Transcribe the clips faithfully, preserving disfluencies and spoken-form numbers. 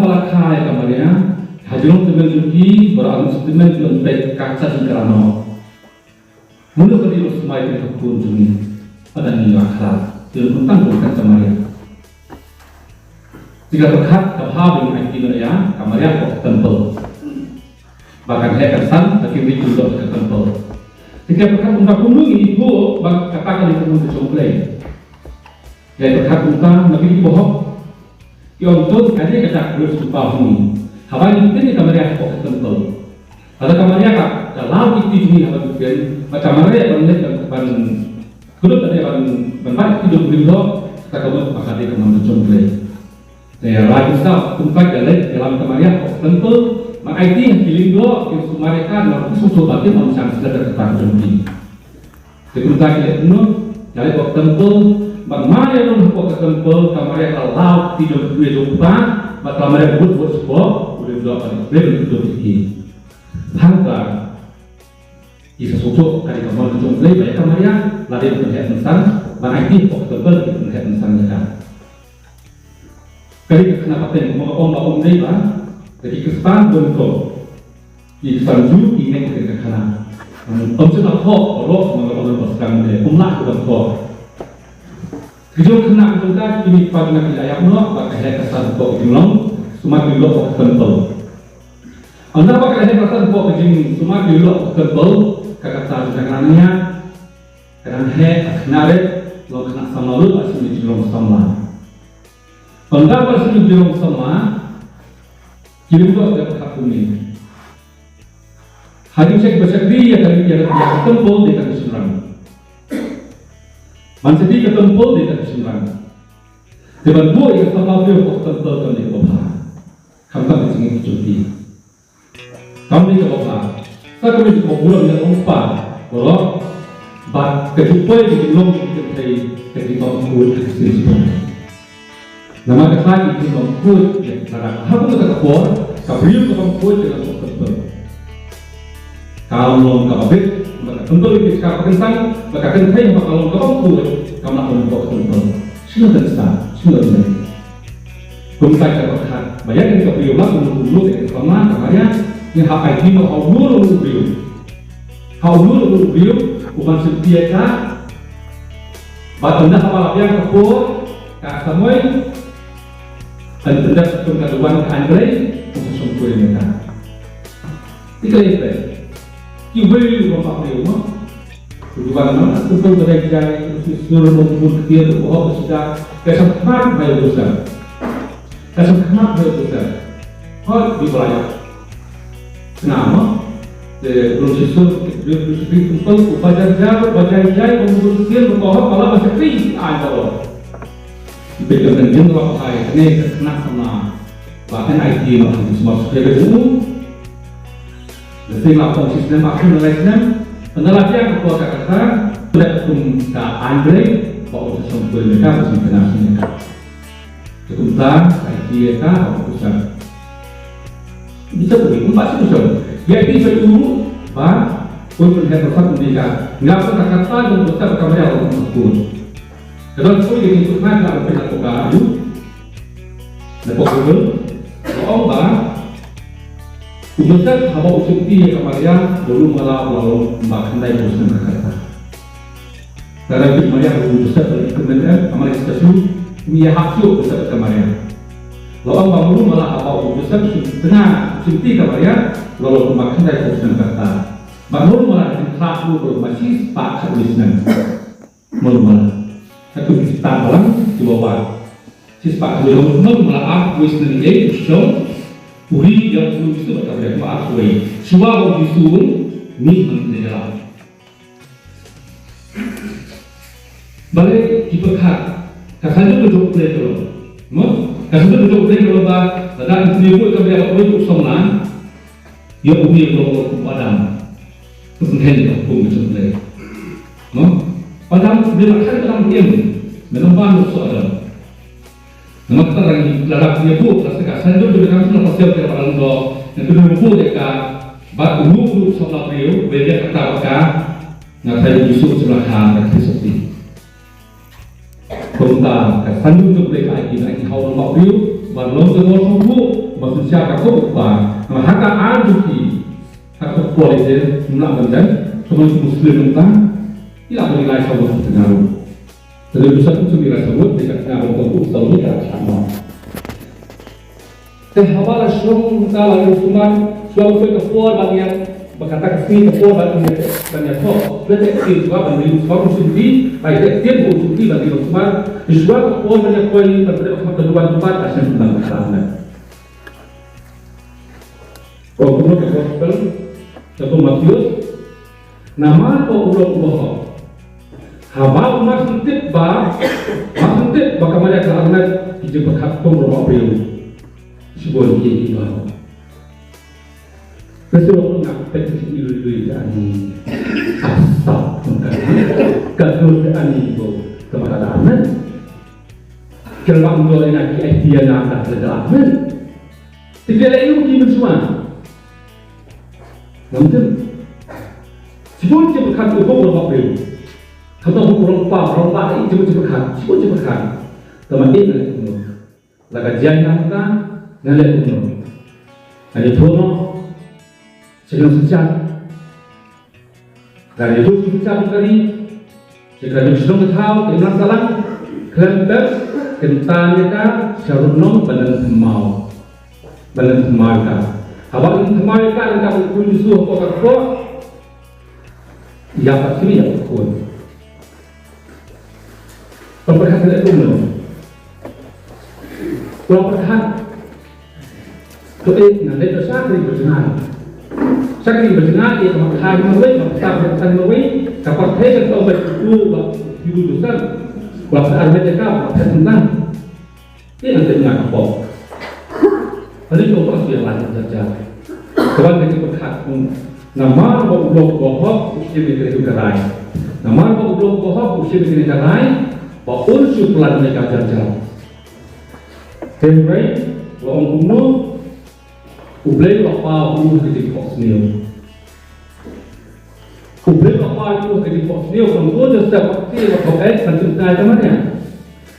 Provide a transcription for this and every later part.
Ba la kha ïa ka Maria ha jrong tymmen jong ki, baroh arngut tymmen ki ong peit ka sa jingkyrano. Mano ka dei u smai kane ka khun jong ngi? Haduh ngi la kha, te ong tang kum ka Maria. Te ka pyrkhat ka bha ba ngin aiti noh ïa ka Maria hapoh ka temple. Ba kan heh kan san, ba kin rit kin don ha ka temple. Te ka pyrkhat kumta kumno ngin ithuh ba kata ka dei ka mon ka jong U Blei. Ka pyrkhat kumta na ki bahok. Ki ong to ka dei ka dak briew sumpa hynrei haba ngi pynïaid ïa ka Maria hapoh ka temple. Lada ka Maria ka, ka law ki kti jong ngi haba ngi pynïaid, bad ka Maria ban leit ban, ban kudut, ka dei ban, ban bat ki kti jong u lyngdoh, kata ka mut ba ka dei ka mon ka jong U Blei. Te ïa la kumta, kumta ka leit ïalam ka Maria hapoh ka temple, ban aiti ha ki lyngdoh, ki sumar ïa ka, na ki sumsut ba ki ym shah shlur ïa kata ka jong ki. Te kumta ki leit noh, ki leit hapoh temple, bad mar ïa long hapoh ka temple, ka Maria ka law kti jong u kpa, bad ka Maria ka bud bud shapoh u lyngdoh, bad ka Blei ka kdup ïa ki. Hangta ki sa sngewthuh ka dei ka mon ka jong U Blei ba ïa ka Maria la dei ban pynheh pynsan, ban aiti hapoh ka temple ban pynheh pynsan ïa ka. Ka dei ka khynnah pateng, kumba ong ba ym dei ba, da ki Khristan bun ko. Ki Khristan Jiw ki ngeit ïa ka khynnah. Ym shym la thoh baroh, kumba ong ba sdang de, ym lah ki ban thoh. Ki jong khynnah jong ka, ki mei ki pa jong ka ki la ïap noh, bad ka heh ka san hapoh ka jinglong sumar ki lyngdoh hapoh ka temple. Ynda ba ka heh ka san hapoh ka jingsumar ki lyngdoh hapoh ka temple, ka kata jong ka ka nang ïa, ka nang heh, ka khynnah rit, long khynnah samla lut, la shim ïa ka jinglong samla. Ynda ba la shim ïa ka jinglong samla, ki lyngdoh ki la pyrkhat kumne. Ha ïing shakri ba shakri ïa ka, ïa ka, ïa ka temple dei tang ki shynrang. Ban shakri ka temple dei tang ki shynrang. Te ban buh ïa ka samla briew hapoh ka temple kam dei kaba bha. Khamtam ka jingngeit jong ki. Kam dei kaba bha. Sa kawei kaba burom ïa u kpa baroh. Bad ka jingpoi ka jinglong ka jingkynthei ka jingbymkhuid ka jingpoi. Namar kata ki jingbymkhuid ïa ka rak. Ha kata ka por ka briew ka bymkhuid ka long ka temple. Ka long kaba bit, ba ka temple ka jaka ba kyntang, ba ka kynthei ba ka long kaba bymkhuid kam lah ban long ka temple. Shano kan sa, shano kan sa. Kumta ka pyrkhat ba ïa kane ka briew la kumno kumno ka samla ka Maria, ngi hap aiti noh ha uno uno u briew. Ha uno uno u briew u ban shim kti ïa ka. Bad ynda haba la biang ka por ka samoi, kan pyndep kum ka duwan ka aiñ Blei, u sa shongkun ïa ka. Te ka lei peit. Kiwei ruh ba phi ïoh mo. Ruh ban mo, tu tu ba dei jai, tu sur mo bun ktien, tu hok sida. Ka sngewthuh ba ïoh dosa. Ka sngewthuh ba ïoh dosa. Hok di ba ïoh. Kena mo. Te ruh si sur, ruh si sur, tu tu ba jai jai, ba jai jai, mo bun ktien, tu hok, ba la ba shakri, ai ba lo. Peit ka ktien jong U Blei, kane ka khynnah samla. Ba kan aiti noh ha ka sumar sukhe ka jong u. Lehse la pom shi snem, ar snem, lai snem. Ynda la biang ka por ka kata, leh kum ka aiñ Blei, ba u sa shongkun ïa ka, ba u sa kynnoh ïa ka. Te kumta, ka aiti ïa ka, ba u sa. Bisa phi, kumba shi u sa. Ïa aiti sa u, ba, u pynheh pyrshah ïa ka. Nga pun ka kata, jong u sa ka Maria, u sa. Ka don kawei ka jingpyrkhat na ka pyrkhat ka yu. Na ka Google. Ka ong ba u Joseph haba u shim kti ïa ka Maria, bun mala u la long kumba khyndai phew snem ka rta. Ka la peit Maria u Joseph la peit mynta ka Maria ka shu ïa hap shuh u Joseph ka Maria. La ong ba bun mala haba u Joseph shim tnga shim kti ka Maria, la long kumba khyndai phew snem ka rta. Bad bun mala ka jingkhlad u la long kumba shispah khatwei snem. Mano mala. Katto ki stad balang kiba wad. Shispah khatwei, mano mala arphew wei snem ïa u shong. U ri ïa u Jisu bad ka Maria, arphew wei. Shuwa ba u Jisu u mih na ka jingïalam. Balei ki pyrkhat ka saiñdur ka jong U Blei ka long. Mo? Ka saiñdur ka jong U Blei ka long ba lada ngi buh ïa ka Maria ba kawei ka samla. Ïa u mih u long u Adam. U kynthei ka hukum ka jong U Blei. Mo? Adam, u Blei la kren Adam im. Mynta ban u soh Adam. Namar kata ngi la dap ïa buh, la seka saiñdur jong ka kam la pasiaw ka Adam do. Ngi buh ïa ka bad u mih u long u samla briew, bad ïa kata ba ka nga trai u Jisu u samla ka Khrist. Kumta ka saiñdur jong U Blei ka ai ïa ngi ha u longmawbriew, ban long ka bor sngewthuh, Sha ka ko ba, ha ka ar juki, ha ka por ite, mla ban jan, semua Muslim nta, ila beri lai sawo tengah. Jadi, dosa tu sendiri sawo, dekat tengah bangkong tu, selalu dekat tengah. Te haba la shong nta la ïoh sumar, shuwa u poi ka por ba ngiat, ba kata ka sngi ka por ba ngiat, ba ngiat thoh. Shuwa te ktien shuwa ban ri sumar u sumti, ba ite ktien u sumti ba ri sumar. Shuwa ka por ba ngiat poi, ba ri sumar ka duwan duwan, ashen tang ka tang. Ko kumno ka gospel, ka ko Matius, namar ba u long u bahok. Haba u mar sentip ba, mar sentip ba ka Maria ka la armet, ki jingpyrkhat kum roma briew. Shibun ki ki ba. Ka shu long nga pet ki lui lui ka ani. Asap ka ani. Ka dur ka ani ko ka Maria ka la armet. Ka la bang do ina ki idea na ka la armet. Te ki la ïoh ki mynshuwa. Ngam tip. Shibun ki pyrkhat u hok u hok briew. Kata u hok u rong pa, rong pa, i jingmut ki pyrkhat. Shibun ki pyrkhat. Tama eh na leh kumno. La ka jia na kata, na leh kumno. Ani thono. Sing sing Ka ri ruh sha kari, sha ka ri shnong ka thaw, ka imlang sahlang, khlem pep, kyntan ïa ka, sha rutnong, ban len thymmai. Ban len thymmai ïa ka. Haba len thymmai ïa ka, len ka u Jisu hapoh ka kpoh, ïa ka khmih, ïa ka khun. Pyrkhat leh kumno. Pyrkhat. To eh, ngan leit sha ka ri ba jngai. Sha ka ri ba jngai, eh, ka Mathai marwei, ka Mathai marwei, ka pyrthei kan tau ba tu ba tu tu san. Ba ka arwei ka ba kan tang. Eh, ngan leit nga ka pop. Hynrei to ba shu ïalam jar jar. Ka wan ka jingpyrkhat kum. Namar ba u long u bahok u shim ïa kane ka rai. Namar ba u long u bahok u shim ïa kane ka rai. Ba un shu plan ïa ka jar jar. Hynrei la ong kumno, U Blei u la paw ïa u ha ka jingphohsniew. U Blei u la paw ïa u ha ka jingphohsniew, kan bun Joseph, ba te ba ka eh kan jingtngai ka Maria.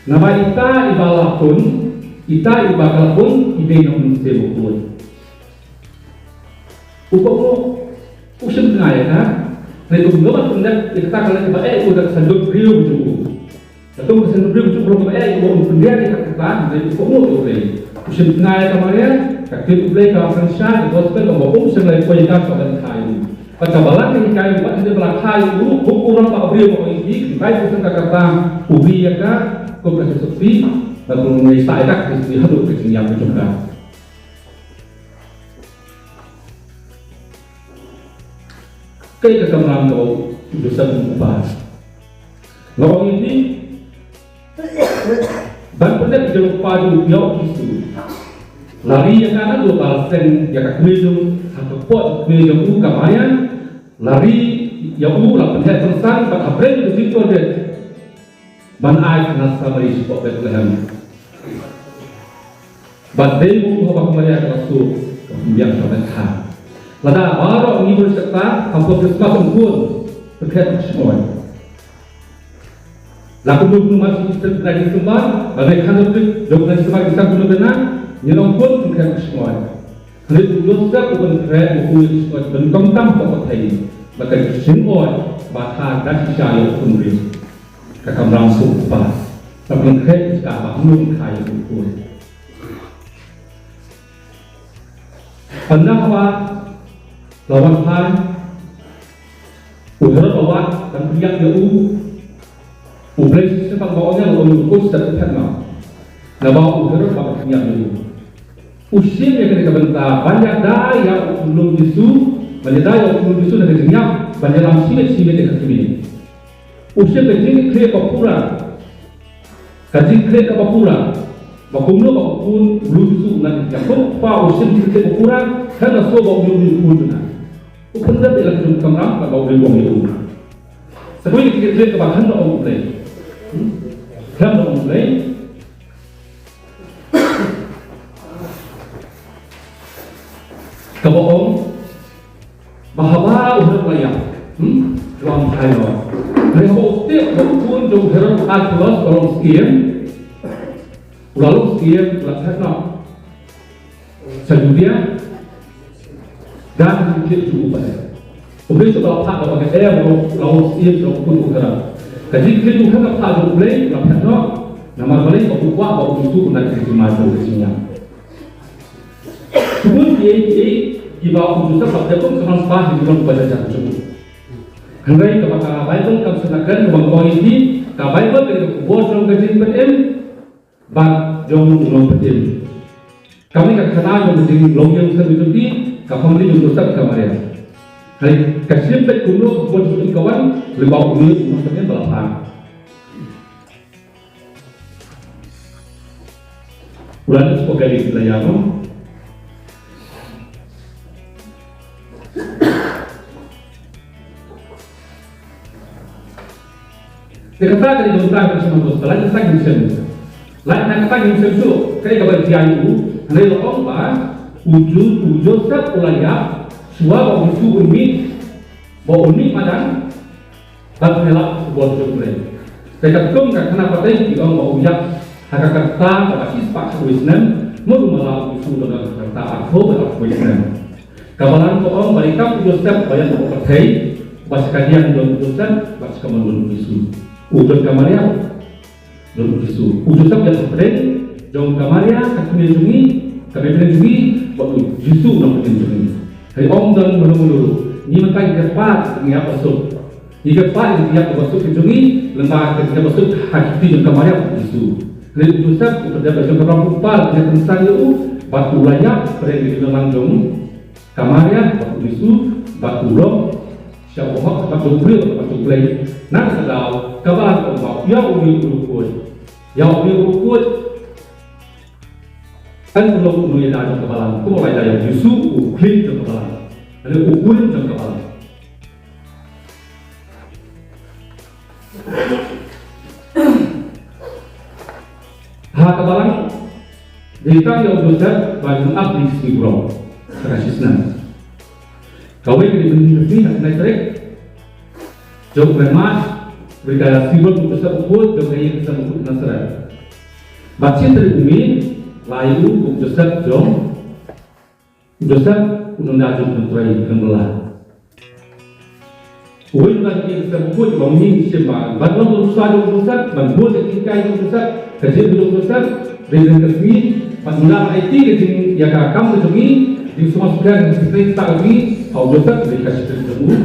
Naba ita iba la khun, ita iba ka la khun, i dei na u Mynsiem Bakhuid. U kohnguh, u shim tngai ïa ka, hynrei kumno ban pyndep ïa kata ka leh ba eh u da ka sanduk briew jong u. Katkum ka sanduk briew jong u, kumno ban eh u pyndiah ïa kata, hynrei u kohnguh ïa U Blei. U shim tngai ïa ka Maria, ka ktien U Blei ka ong sha ka gospel, ka ong ba um shym la poi ïa ka sha ban kha ïa u. Bad ka balang ka hikai u, bad hynrei ba la kha ïa u, huk u rangbah briew ba ong ïa ki, kyntait u sha ka kata, u ri ïa ka, kum ka shisha, bad u ngai sah ïa ka, ka shisha haduh ka jingïap ka jong ka. Kaei ka kamram kaba u Joseph u pat? Nga ong ïa phi, ban pyndep ïa u kpa jong u, ïa u Jisu. La ri ïa ka naduh ba la seng ïa ka kmie jong, ha ka kpoh kmie jong u ka Maria. La ri ïa u, la pynheh sengsan, bad ha pdeng ka jingkordit. Ban ai na Samari shapoh Bethlehem. Bad dei u haba ka Maria ka la suk, ka pynbiang sha Bethlehem. Lada baroh ngi bun sekta, hapoh Krismas ym khun, pynkhret ka shngoi. La kumno kumno mar shi Disembar, ba dei khan dei, dei khan Disembar, Disembar kumno kena, ngi long khun, pynkhret ka shngoi. Hynrei u Joseph u pynkhret, u pynkhret ka shngoi, pynkhret tam ka pyrthei. Ba ka jingoi, ba ka da shisha ïa u khun briew. Ka kamram suk u kpa. Ka pynkhret ka ba kum ka ïa u khun. Hynda haba la wan phai, u Herod u wan ban pynïap ïa u. U Blei shisha ba ong ïa u, u kut shisha phet ma. Naba u Herod ba pynïap ïa u. U shim ïa kane ka bynta ban ïada ïa u khunlung Jisu, ban ïada ïa u khunlung Jisu na ka jingïap, ban ïalam shimet shimet ïa ka kmie. U shim ka jingkhleh ba pura. Ka jingkhleh kaba pura. Ba kumno ba u khunlung Jisu u nang ïa u kpa, u shim jingkhleh ba pura, khnang ba u ïoh u khun u nang. U pyndep ïa la ka jong ka kamram kaba u ïoh u. Sa kawei ka jingkhleh kaba khlem da ong U Blei. Hmm? Khlem da ong U Blei. Kaba ong, ba haba u Herod u la ïap, hmm? Ka lam phai noh. Hynrei haba u tip ba u khun jong u Herod Archelaus u la long syiem, u la long syiem, u la phet noh. Sa Judia, dan ki kit ju u Blei. U Blei sa ba phah da ka e bro, la u siem bro, kun u kara. Ka jingkit u kara phah da u Blei, la phah no, namar balei ba u kwah ba u tu na ka jingma ka jingma. Tukum ki ei ki ei, ki ba u Joseph ba tekun ka man pa hi bro ba jajan ju. Hynrei ka ba ka Bible kam sa na kan ba ngoi ki, ka Bible ka ko bor jong ka jingpynim, Bad jong u nongpynim. Kane ka khana jong ka jinglong ïing seng jong ki, ka family jong Joseph ka Maria. Hynrei ka shim beit kumno ka khun jong ki ka wan, lyngba une u nongpynim ba la phah. U la dep sha Galilea, no? Te kata ka dei ka bynta ka shnong Gospel, la kata ngin shem. La na kata ngin shem shuh, ka dei kaba jia ïa u, hynrei la ong ba u Ju-, u Joseph u la ïap shuwa ba u Jisu un mih, ba un mih madan, bad u la ïap sha u bor jong U Blei. Te katkum ka khana pateng ki ong ba u ïap ha ka rta kaba shispah khatwei snem, mut u mala u Jisu u don ha ka rta arphew bad arphew wei snem. Ka balang ka ong ba ïa ka u Joseph ba ïa u pyrthei, ba sha ka diang don u Joseph, ba sha ka mon don u Jisu. U don ka Maria, don u Jisu. U Joseph ïa ka pyrthei, jong ka Maria, ka kmie jong ngi, ka pyrthei jong ngi, ba u Jisu u nongpynim jong ngi. Hynrei ym don mano mano ruh. Ngi mynta ngi kyrpad, ngi ïap basuk. Ngi kyrpad, ngi ïap basuk jong ngi, lem bad ngi ïap basuk ha ki kti jong ka Maria, ba u Jisu. Hynrei u Joseph, u pyrthei ba jong ka Balang Kpa, ïa pynsan ïa u, bad u la ïap, pyrthei ngi don lang jong u. Ka Maria, bad u Jisu, bad u long, sha u hok, bad u briew, bad u Blei. Nangta ka daw, ka balang ka ong ba, ïa u ïa u khuid. Ïa u ïa u khuid. Kan u long u ïa da jong ka balang, kumba ïa da ïa u Jisu, u khlieh jong ka balang. Lane u khuid jong ka balang. Ha ka balang, dei tang ïa u Joseph ba jin ap dei sngi burom. Sa ka shisnem. Kawei ka dei mynta ka sngi ha ka khyndai tarik jong u bnai March, bad ka ïa siwon u Joseph u khuid jong ka ïing ka sem u khuid Nasaret. Bad shi tarik u Mei, la ïa u u Joseph jong Joseph, u nongda jong u Trai Kynrad. Uwei u nongda jong u Trai Kynrad, uwei u nongda jong u Trai Kynrad, ban long u nongda jong u Trai Kynrad, ban bud ïa ki kai jong u Trai Kynrad, ka jingim jong u Trai Kynrad, dei ka sngi, ban ngi la ai ti ka jing ïa ka kam ka jong ngi, jingsumar sumar ka jingtrei ka jong ngi, ha u Trai Kynrad, dei ka jingtrei jong u.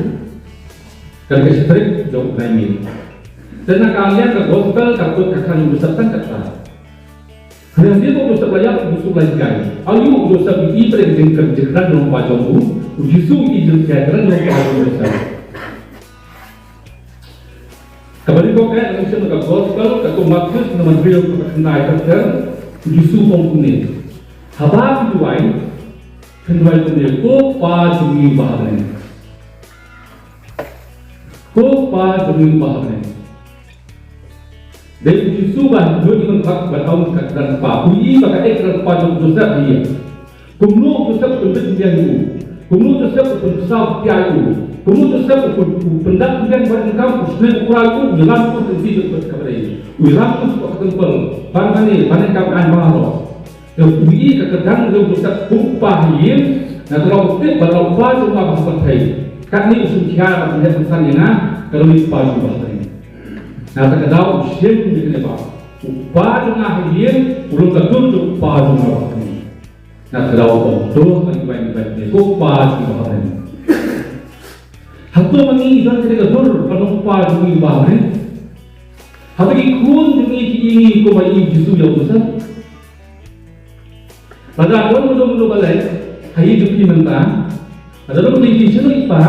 Ka dei ka jingtrei jong u Trai Kynrad. Te na ka liang ka gospel ka kut ka khan u Trai Kynrad tang katta. Hynrei hadien ba u Joseph la ïap, u Joseph la hikai. Aïu u Joseph i pyrshah jingkyrkhu jong u pa jong u, u Jisu i jingkyrkhu jong u pa jong u Joseph. Kaba nyngkong eh, ngi shem ka gospel, ka tu Mathaios, na Mathaios, ka khyndai, ka ter, u Jisu ong kumne. Haba phi duwai, phin duwai kumne, ko Pa jong ngi uba ha bneng. Ko Pa jong ngi uba ha bneng. Dei u Jisu ba ïoh ïa ka ban ong ka kyrdan kpa. U ïohi ba ka kyrdan kpa jong u Joseph hi ïa. Kumno u Joseph u pynbit pynbiang ïa u. Kumno u Joseph u pynsaw pynbiang ïa u. Kumno u Joseph u pyn-, u pyndap pynbiang ba dang kam u snem u krai u, u ïalam u pynti jong u ka bnai. U ïalam u sha ka templ. Ban mane, ban kam ai ma lo. Te u ïohi ka kyrdan jong u Joseph kum u kpa ha ïing, na ka daw u tip ba u kpa jong u ba ha pyrthei. Katne u sngewkhia ba u pynsan ïa nga, ka daw u kpa jong u ba ha pyrthei. Na kata ka daw u shim ïa kane ba u kpa jong nga ha ïing, u long ka dur jong u kpa jong nga ba ha pyrthei. Na kata ka daw u ong to ha ki bai ki bai ko kpa jong u ba ha pyrthei. Hato ma ngi don kane ka dur ban long kpa jong u ba ha pyrthei? Hato ki khun jong ngi ki ïohi kumba i Jisu ïa u Joseph? Lada don mano mano balei ha ïing jong phi mynta, lada don mano mano balei phi shu ïohi pa,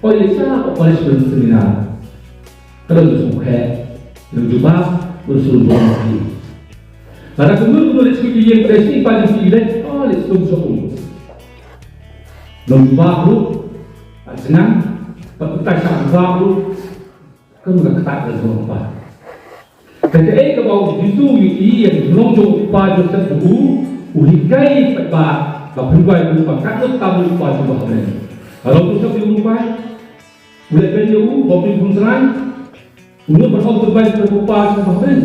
oi ïa sha ka parish seminar. Ka don sngewkhia, ïa u jubab, u sngewbha. Lada kumno kumno leit sha ki ïing parish, i pa jong phi leit, oh leit sum sha um. Nong jubab ruh, pat jngai, pat utai sha jubab ruh. Ka mut ka ktah ka jong u kpa. Kaei kaba u Jisu u ïohi ïa ka jinglong jong u kpa Joseph jong u, u hikai pat ba, ba pynduwai jong u ba katno tam u kpa jong u ba ha bneng. Ka long Joseph jong u kpa, u leh beiñ ïa u, ba u pynphun trai, u nud ban ong pynduwai jong u kpa jong u ba ha bneng.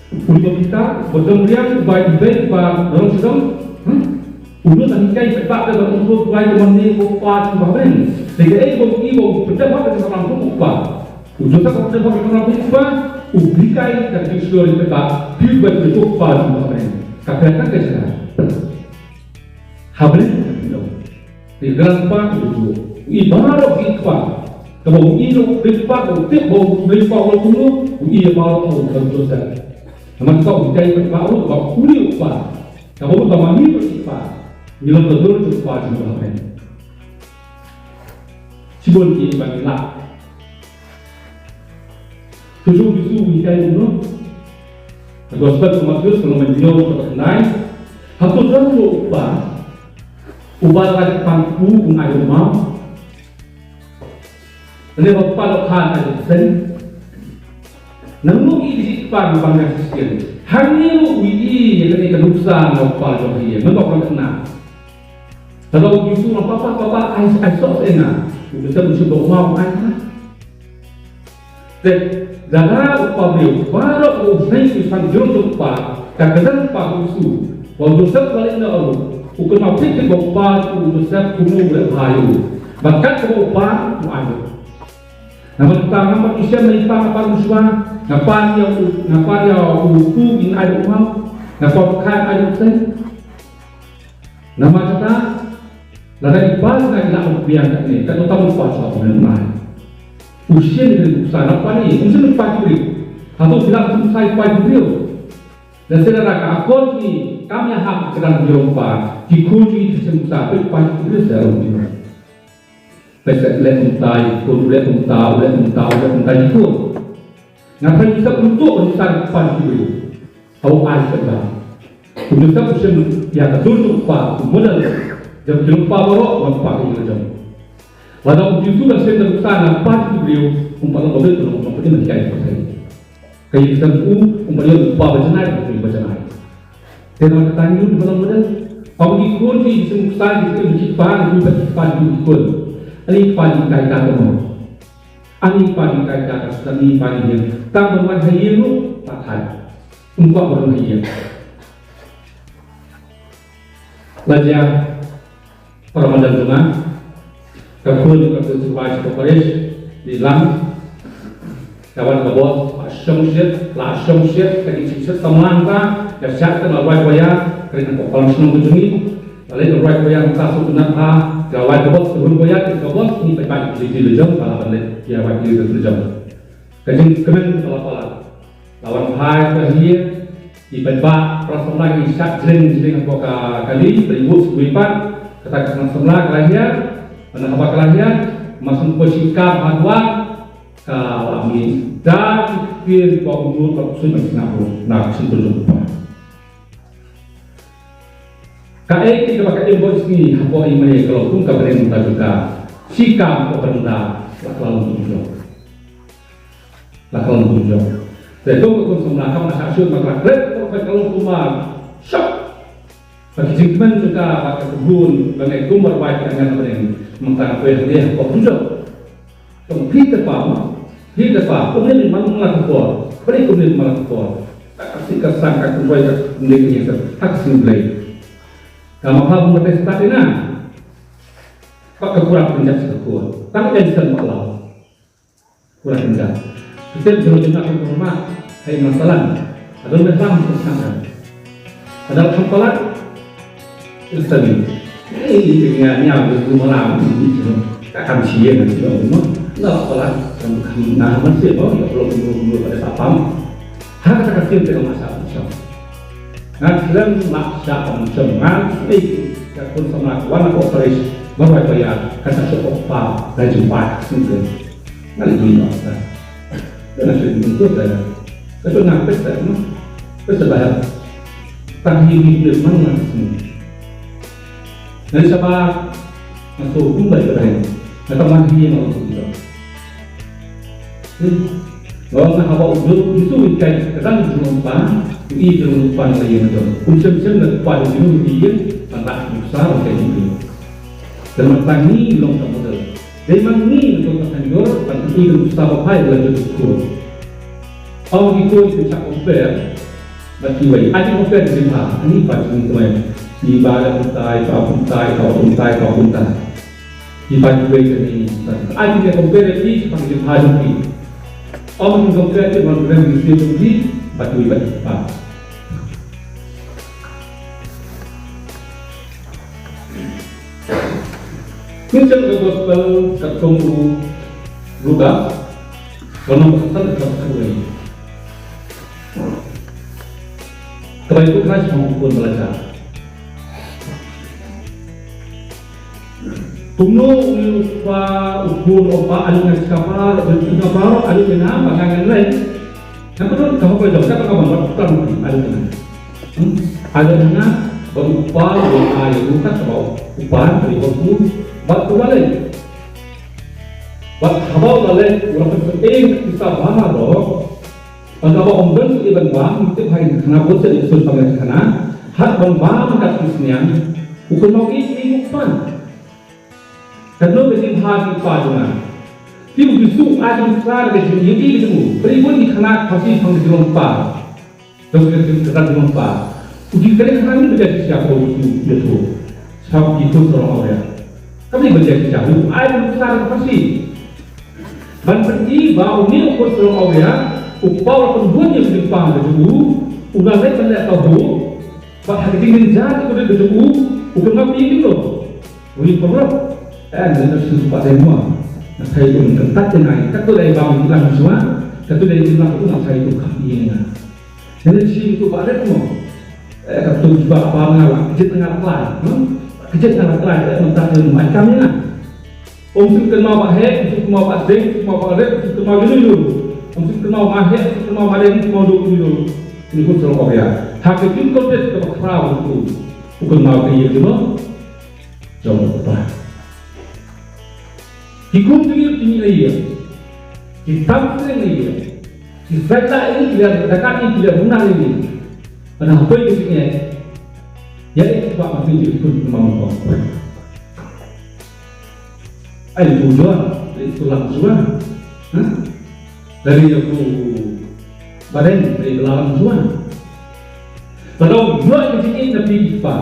U Piter, ba dang riang, ba i bei, ba dang sdang. Hmm? U Lut, nang kai ba ba ba u Lut ba i mane ko pa jong ba ben. Te ka ei ko i ko pynda ba ka ram ko pa. U Joseph ko pynda ba ka ram ko pa. U bi kai ka ki shlur ba ba. Pi ba ko pa jong ba ben. Ka ka ka ka. Habrin ka pynda. Te grandpa u Lut. I baroh ki kpa. Kaba u i u kpa u tip ba u kpa u kumno, u i baroh u kpa u Joseph. Namar ka u dei kpa u ba u i u kpa. Kaba u ba mani u kpa. Ngi long ka dur u kpa jong u kpa. Shibun ki ba ngi lah. Shuh shuh u Jisu u hikai kumno. Ka Gospel u Mathaios ka lynnong hynñiew ka dkhot khyndai. Hato don ruh u kpa uba lada u pang kpu un ai u maw? Lane ba u kpa lok ha un ai u bseiñ? Nangno i dei i kpa ba nga Khristan? Hangne ruh u i ïa kane ka nuksa na u kpa jong u ïa. Mynta u khynnah. Lada u Jisu u ong papa, papa, ai, ai soh seh ïa nga. U Joseph u shu ong u maw ai nga. Te lada u kpa briew baroh u sneng u san jong u kpa, ka kyrdan kpa u Jisu. Ba u Joseph ba leh na u, u kynmaw thik thik ba u kpa u Joseph kumno u leh bha ïa u. Bad kat kaba u kpa u ai u. Namar kata nga mut u shem na i pa nga pan u shuwa, nga pan ïa u, nga pan ïa u tu in ai u maw, nga pan u kha in ai u bseiñ. Namar kata, lada i pa nga i la u biang katne, katno tam u pa shuwa u nai. U shem ïa u sa na pan i, u shem pa ki briew. Hato ki la u sa i pa ki briew. Lehse lada ka akor ki kam ïahap ka dang jong pa, ki khun ki shem sa pa ki briew sa u. Peit leh kumta ïa ki khun, leh kumta, leh kumta, leh kumta ïa ki khun. Nga peit sa kumta kumta ïa ki khun. Hau ai sa ba. Kumta sa kumta ïa ka dur tu pa, kumta model. Jam jong pa baroh, ba pa ka jong. Lada u Jisu ka shem da kumta na pa ki briew, kumta la model tu, kumta ïa ka. Ka ïing sem u, um ba ïoh ba ba janai, ba ba janai. Te namar kata ngi lut ba long model. Ong ki khun ki sem u ksai ki sem ki pa ki pa ki pa ki khun. Ani pa ki kai ka mo. Ani pa ki kai ka ka ani pa ki ïing. Tang ba man ha ïing ruh ta thait. Um kwah ba long ha ïing. La jia. Para madan jong nga, ka khun ka tu tu bai tu paris di lang. Ka wan ka bos, la shong shit, la shong shit, ka di shit samlang ka, ka shak ka la wai waya, ka ri ka pok palang shnong ka jong ngi. La leh ka wai waya ka su tu na ka, ka wai ka bos, ka wai waya, ka bos, ni pa pa di di le jong, ka la ban leh, ya wai di le jong. Ka jingkmen ka la pala. La wan phai ka hiar, ki paidbah para samla ki shah jreng jreng hapoh ka kali, pynbut sngewbha pat, kata ka samla ka la hiar, mana haba ka la hiar, ma sngewbha shi ka hadwa, ka la mih da ki ktiar ki ba umur ka ksut na ki snap ruh, na ka sngewbha jong ka. Kaei kaba ka im bad sngi hapoh i mane ka long kum ka bneng mynta jong ka. Shi kam ka bynta la ka long kum jong. La ka long kum jong. Te kum ka kum samla kam asak shut ma ka klet ka ka long kum ma. Shop. Ba ki jingkmen jong ka ba ka bun ba ngai kum ba bai ka ngan bneng. Mynta ka poi ne hapoh kum jong. Tong phi te pa ma, phi te pa, kumne ni man la ka por, pari kumne man la ka por. Ka si ka sang ka kumbai ka kumne ni sa, ka si Blei. Ka ma pha kumne start ina. Ka ka kurang penjat sa ka por. Tang ka insan ma la. Kurang penjat. Kita jero jero ka ma, hai masalah. Ada lebih lama tersangka. Ada tempat Instagram. Eh, ini dengan yang bergumul lama ini. Tak akan sia nanti orang rumah. Nggak apa lah. Kamu kamu nah masih mau ya belum belum belum pada sapam. Hak kata kasih dengan masa macam. Ngan selalu nak siapa macam ngan. Eh, ya pun sama kawan aku operis. Baru bayar kata siapa apa dan jumpa sendiri. Ngan lebih nak. Ka la shu mynta ka. Ka shu nang peit ka ma. Peit ka ba. Tang hi hi peit man man sini. Nang sha ba. Nang shu kum bai ka bai. Nang tang man hi ma shu kum. Nang nang haba u Jisu u kai ka dang jong pa. U i jong pa na ïa jong. Kum shem shem na pa jong u i ïa. Nang tak sa u kai jong. Dan man tang ni long ka model. Dei ma ngi ngi to ka tanjor ban ki ngi sa ba phai la jot khun. Ong ki khun ki chak compare. Bad kiwei, ai ki compare ki jingbha, ani pat ki jingbha. Ki ba la kumta, ki ba kumta, ki ba kumta, ki ba kumta. Ki ba kiwei kane, ai ki compare ki jingbha jong ki. Ym ki compare ki bad ki jingbha jong ki, bad kiwei bad ki ba. Ngi ïa ka gospel katkum u Lukas, ka lynnong ba san, ka dkhot khatwei. Ka Baibl ka ong, u khun ba la jah. Kumno u kpa, u khun u ong ba, ale nga shikar, ale nga shikar, ale nga, ba nga ngan leit. Namar ka hok ka jong ka, ka ban ban ban ban ban ban. Hmm? Ada nga ba u kpa u ai ruh kat ba u kpa u ba u ba u ba lei. Ba haba u ba lei u la pynpyntip ïa u kpa ba ma ro. Ba ka ba ong ban u ban ba, u tip hai khana bot se u sun pang khana. Hat ban ba ma ka sniang. U kynmaw ïa u kpa. Katno ka jingbha ki kpa jong nga. Te u Jisu u ai ka jingkhlaiñ ka jingïohi ka jong u. Hynrei bun ki khynnah Pharisi pang ka jinglong kpa. Ka jong ka jingkhlaiñ ka jong ka. U Jisu u kren ha kane ka jingïohi ka jong u Jisu. Sha ki khun sarong awria. Ka jingïohi ka jong u ai ka jingkhlaiñ ka Pharisi. Ban pyni ba une u khun sarong awria u kpa u la pynbun ïa ka jingpang ka jong u. U la leit ban leh ka hok. Bad ha ka jingïaid ka jong u, u kynmaw ïa u. U ïa paralok. Eh, nga shu pat dei mo. Nga sa ïa u kyntat ïa nga. Katto dei ba u lang shuwa. Katto dei u lang u nga sa ïa u kham ïa nga. Nga shu ïa u pat dei mo. Eh, katto ba ba nga la kjit nga la klai. Hmm? Kjit nga la klai. Eh, mynta ka mo ai kam ïa nga. Ym shu kynmaw ba heh, ym shu kynmaw ba deng, ym shu kynmaw ba rit, ym shu kynmaw ïa u. Ym shu kynmaw ba heh, ym shu kynmaw ba deng, ym shu kynmaw ïa u. Une u khun sarong awria. Ha ka jingkordit kaba khraw u, u kynmaw ïa ka jingmut jong u kpa. Ki khun jong ngi ki ïa, ki tam seng ïa, ki saita ïa, ki ïa, ki ïa, ki ïa, ki ïa. Hynrei hapdeng ka jingeh, ïa, ki kpa ma ki khun kynmaw ïa u. Ai, u John, ai, u lang shuwa. Ha? Lane ïa u Baden, ai, u lang shuwa. Lada u ïoh ka jingïeit na phi ki kpa.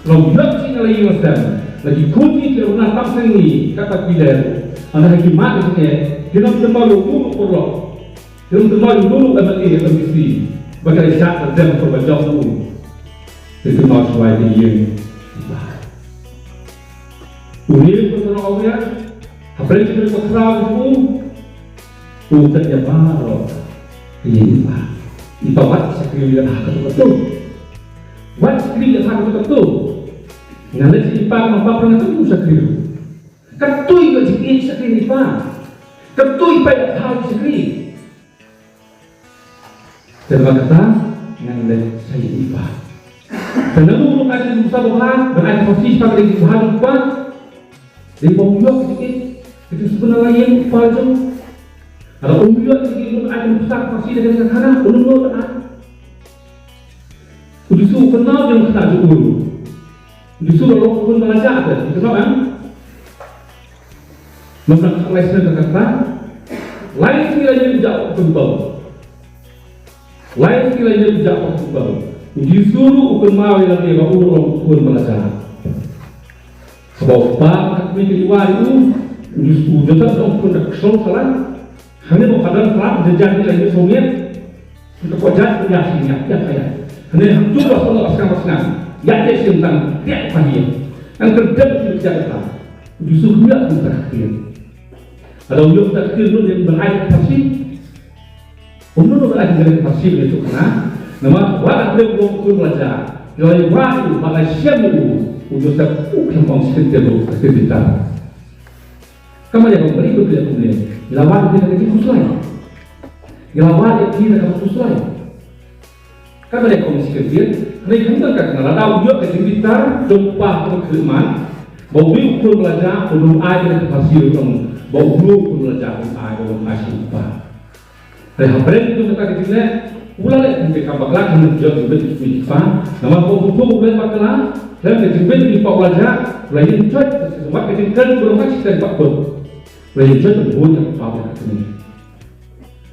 Lada u ïoh ka jingïeit na la ïing la sem. La ki khun ki ki la tam seng ngi, kata ki leh. Hynrei ha ki mat ki eh, ki nang kynmaw ïa u paralok. Ki nang kynmaw ïa u M L A, M D C. Ba ka la shah ka dem ka ba jop u. Ki kynmaw shuwa ïa ka ïing. Une u khun sarong awria, hapdeng jong ka khraw jong u, u tip ïa baroh. Ïa i pa. I pa wat shakri ïa ha katto katto. Wat shakri ïa ha katto katto. Nga leit sha i pa, nga pa pyrshah katto shakri. Katto ïa jingïeit shakri i pa. Katto i pa ïa ha shakri. Te namar kata ngan leit sha i pa. Te nangno ruh ai ka nuksa babha, ban ai ka Pharisi shaphang ka jingbha jong u kpa. Dei ba u ïoh ka jingïeit, ka jingsuk na la ïing u kpa jong. Lada um ïoh ka jingïeit, un ai ka nuksa ka Pharisi da ka khana, un ym nud ai. U Jisu u kynmaw ïa ka khana jong u. Jisu la long khun ba la jah te, kynmaw em? Nang nang lai snem ka kata. Lai sngi la ïa jah ka kynmaw. Lai sngi la ïa jah ka kynmaw. U Jisu ruh u kynmaw ïa lade ba u long khun ba la jah. Haba u kpa ka kmie ka ïa wad ïa u, u Jisu, u Joseph u long khun da ka shnong shala. Hangne ba ka don khlad, ka jait la ïa sngewbha. Ka ko jait ka ïa sngewbha, ïa ka ïa. Hangne hangtu ba sngewbha, ba sngewbha, ba sngewbha. Ïa ka sngewbha tang, ïa ka ïa. Ang kerdem ka jait ka. Jisu kmie ka takdir. Lada u ïoh takdir lut ïa ban ai ka Pharisi. Kumno ban ai ka Pharisi ban ïathuh khana. Namar wat la dei u khun ba la jah. Ïa u ba la shem u, u Joseph u khlem ong shi kyntien ruh, ka kyrteng ta. Ka maya ba mari ba phi ïa kumne. Ngi la wad ïa phi na ka jingkhuslai. Ngi la wad ïa phi na ka khuslai. Ka maya ba mari shi kyntien. Hynrei khamtam ka kane lada u ïoh ka jingbitar jong u kpa ka khyllipmat. Ba u dei u khun ba la jah, u dei ai ka Pharisi ruh, ba u dei u khun ba la jah, u ai, u ai sha u kpa. Hynrei hapdeng jong kata ka jingleh, u la leh kum ka kam bakla, ka mut jong ka jingbit jong u kpa. Namar ba u kpa u leh bakla, leh ka jingbit jong u kpa u la jah, u la ïeng joit, ka shisha ka jingkren u la mat shisha ka bak bak. U la ïeng joit u bun ïa u kpa ba kane.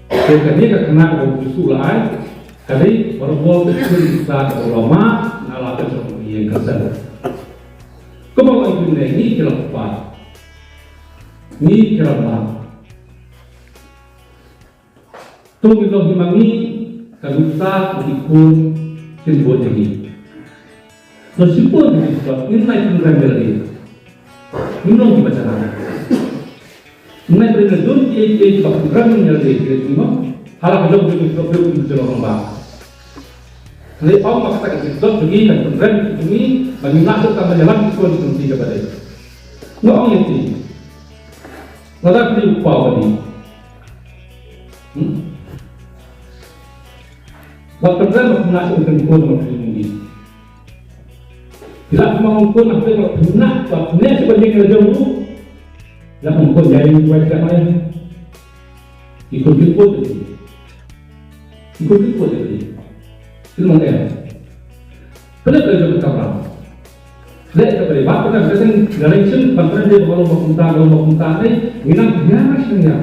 Te kane ka khana kaba u Jisu u la ai. Ka dei ba la bor ka jingstad ka la mad na la ka jong ka ïing ka sem. Kumba ong ïa ngi ki rangbah, ngi ki rangbah, to ngin long hi ma ngi ka jingstad ba ki khun kin bud ïa ngi. Ba shibun ki jingstad ngin nai pynrem ïa lade. Ngim long kiba janai. Ngim nai pynrem ïa lade, kiei kiei kiba pynrem ïa lade ki jingstad. Hala ka jong ki jingstad ki jingstad rangbah. Hynrei ong ba kata ka jingstad jong ngi kan pynrem jong ngi ba ngim lah shuh ban ïalam ki khun jong ngi kaba dei. Nga ong ïa phi, lada phi u kpa u kmie, hmm? Ba pynrem ba phi lah shuh ban khun jong ngi. Phi lah shuh ban khun, hynrei ba phi lah, ba phi lah shuh ban ïeng la jong u. Lah ban khun ïa ïeng wai khlem ai. Ki khun ki khun ki. Ki khun ki khun ki. Ki long em. Pynlong ka jong ka kamram. Leh ka pynlong ba pynlong ka seng, nga leh shen ban pynlong ba long ba kumta, ba long ba kumta nei. Ngi nang ïa shen ïa.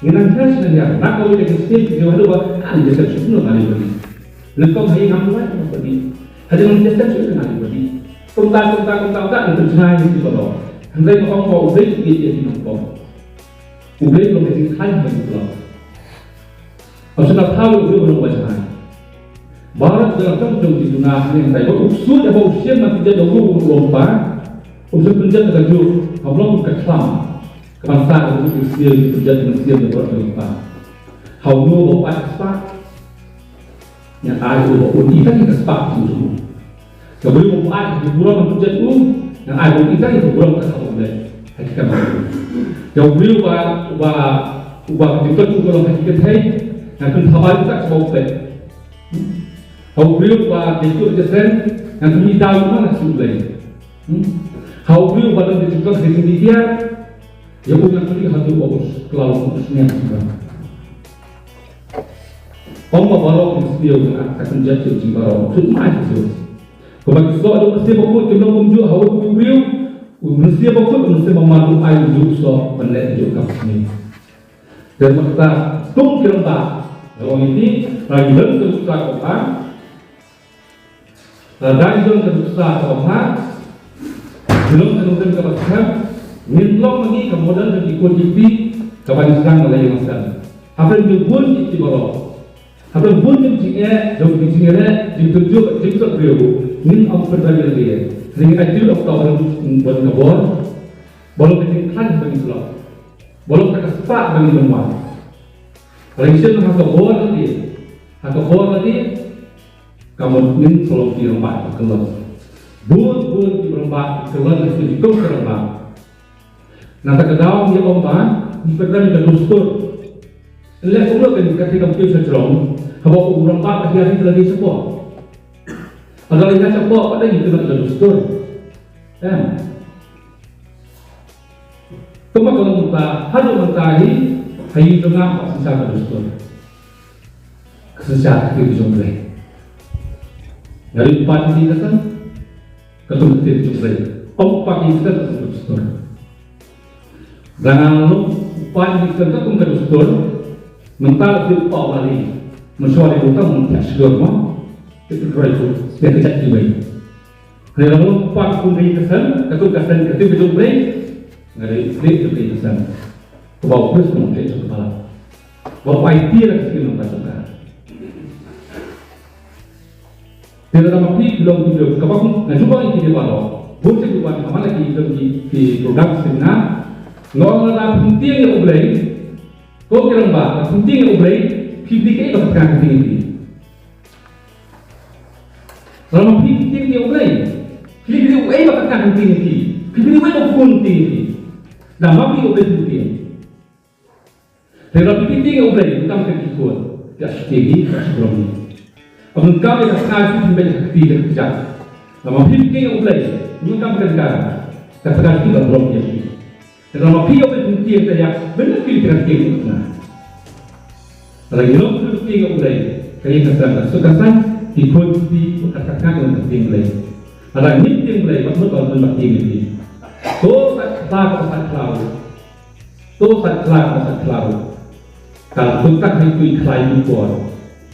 Ngi nang ïa shen ïa. Na ka wei ka state ki jong haduh ba, ah, ïa ka shu nang ngi badi. Leh kong hai nang wai nang badi. Haduh nang ïa shen shu nang ngi badi. Kumta, kumta, kumta, kumta, ngi tynjngai ngi badi. Hynrei ka ong ba u dei ki ïa ki nang kong. U Blei u long ka jingkhlaiñ ha ngi baroh. Ym shym la thaw ïa u briew ban long uba janai. Baroh ki jingïalang jong ki jong nga ha ngi hynrei. Bad u ksuid haba u shem ban pynjot ïa u briew ban long uba, um shym pynjot da kajuh, haba long ka khlam. Ka ban sah ka jingïasyrdoh, pynjot ïa u mynsiem ïa baroh ki jong u kpa. Ha uno uba u ai ka spah, ngan ai ïa u ba un ïoh ïa ka spah jong u. Ka briew ba u ai ka burom ban pynjot u, ngan ai ba un ïoh ïa ka burom ka ha u leh. Ha ki kam. Ka briew ba, ba, ba ka jingpynjot u ka long ha ki kynthei, ngan pynthaba ïa u ka sha u peit. Ha u briew ba ka jingpynjot ka seng, ngan pynmih daw ïa u man ha sha u Blei. Hmm? Ha u briew ba don ka jingpynjot ka jingpynjot, ïa u ngan pynmih haduh ba u khlaw u sngewsih. Ong ba baroh ki sniew ka, ka pynjot ki jing baroh. Sut mai ki sut. Kumba ki soh jong u Mynsiem Bakhuid kim long kumjuh ha u briew. U Mynsiem Bakhuid, u Mynsiem Bamar u ai u soh ban leh juh ka sniew. Te mynta kum ki rangbah, nga ong ïa phi, ba ngi don ka jingstad ka bha. Lada ngi don ka jingstad ka bha, ngi long ka nongrim kaba skhem, ngin long ma ngi ka model jong ki khun ki kti, kaba ngi sdang na la ïing la sem. Hapdeng jong bun ki kti baroh. Hapdeng bun ki jingeh, jong ki jingeh, jingpynjot, jingpynjot briew. Ngin ym pynrem ïa lade. Ngin ai tip ïa uta u don ka bor. Ba long ka jingkhlaiñ ba ngin slok. Ba long ka spah ba ngin wan. Lada ngi shem ha ka bor lade. Ha ka bor lade. Ka mut ngin sa long ki rangbah ba kyllon. Bun bun ki rangbah ba kyllon, ki kong ki rangbah. Nangta ka daw ngi ong ba ngi pynrem ïa ka dustur. Leh kumno ka, ka, ka, ka, ka jrong. Haba u rangbah ba hiar hi ka la dei shapoh. Haba la dei shapoh, ba dei ngi pynrem ïa ka dustur. Em. Kumba ka long mynta, haduh mynta hi, ha ïing jong nga, ka synshar ka dustur. Ka synshar ka ktien jong U Blei. Nga dei u kpa jong ka seng, katkum ka ktien jong U Blei. Ym u kpa jong ka seng, katkum ka dustur. Lada nga long u kpa jong ka seng, katkum ka dustur, mynta la dei u kpa u la dei. Mynshuwa dei u kpa, mynta shuwa mo. Ïa ka roi ko, ïa ka jait kiwei. Hynrei lada nga long u kpa katkum ka seng, katkum ka seng, katkum ka jong U Blei, nga dei u kpa jong ka seng. Kaba u Khrist u nongtrei jong ka balang. Ba u aiti ïa ka seng nongtrei jong ka. Te lada ma phi phi long ki briew kaba kum nga ju ong ïa kine baroh. Bun sien ki wan ha man la ki long ki, ki program seminar. Nga ong lada phin tieng ïa U Blei. Ko ki rangbah, lada phin tieng ïa U Blei, phi dei kaei ba ka tnga ka tieng ïa phi. Lada ma phi phi tieng ïa U Blei, phi dei uei ba ka tnga ka tieng ïa phi. Phi dei uei ba ka khun tieng ïa phi. Lada ma phi U Blei phi tieng. Te lada phi tieng ïa U Blei, ym kam ka ki khun, ka shu tieng hi, ka shu burom hi. Ym kam ïa ka tnga phi pynbeit ha ka kti ka kjat. Lada ma phi tieng ïa U Blei, ym kam ka tnga, ka tnga phi ka burom ïa phi. Te lada ma phi ïa U Blei phi tieng, te ïa ban phi ka tieng ïa ka tnga. Lada ngi long phi tieng ïa U Blei, ka ïing ka sem ka suk ka saiñ, ki khun ki kti, ka tnga ka tieng Blei. Lada ngim tieng Blei, wat mut ba ngim tieng ïa phi. To sait khlaw, to sait khlaw. To sait khlaw, to sait khlaw. Ka la khun tak ha ïing khlaiñ ïing por.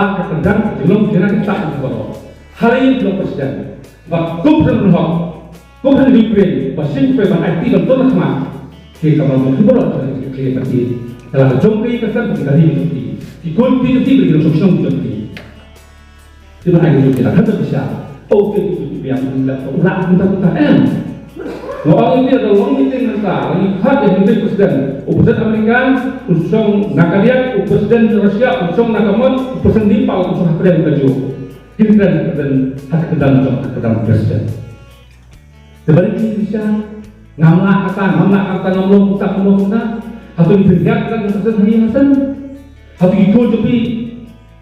Ba ka kyrdan ka jinglong jingïalang ka ta ka baroh. Halei long president. Ba kum hynrei hok. Kum hynrei Ukraine. Ba shin pei ban aiti ban ton khmat. Ki ka long ki baroh ki kli ba ti. Ka la jong ki ka san ki ka ri ki. Ki kun ki ki ki ki long song song ki. Ki ba ai ki la kan ta sha. O ki ki ki biang la la ta ta em. Nga ong ïa phi, la long meeting mynta, la ngi khot ïa u President. U President America u shong na ka diak, u President Russia u shong na ka mon, u President Nepal u shong ha pdeng kajuh. Kin kren ha ka pdeng, ha ka kyrdan jong, ha ka kyrdan President. Te balei phi pynshai? Ngam lah kata, ngam lah kata, ngam long kumta, ngam long kumta. Hato phi pynhiar kata ka President ha ïing ha sem? Hato ki khun jong phi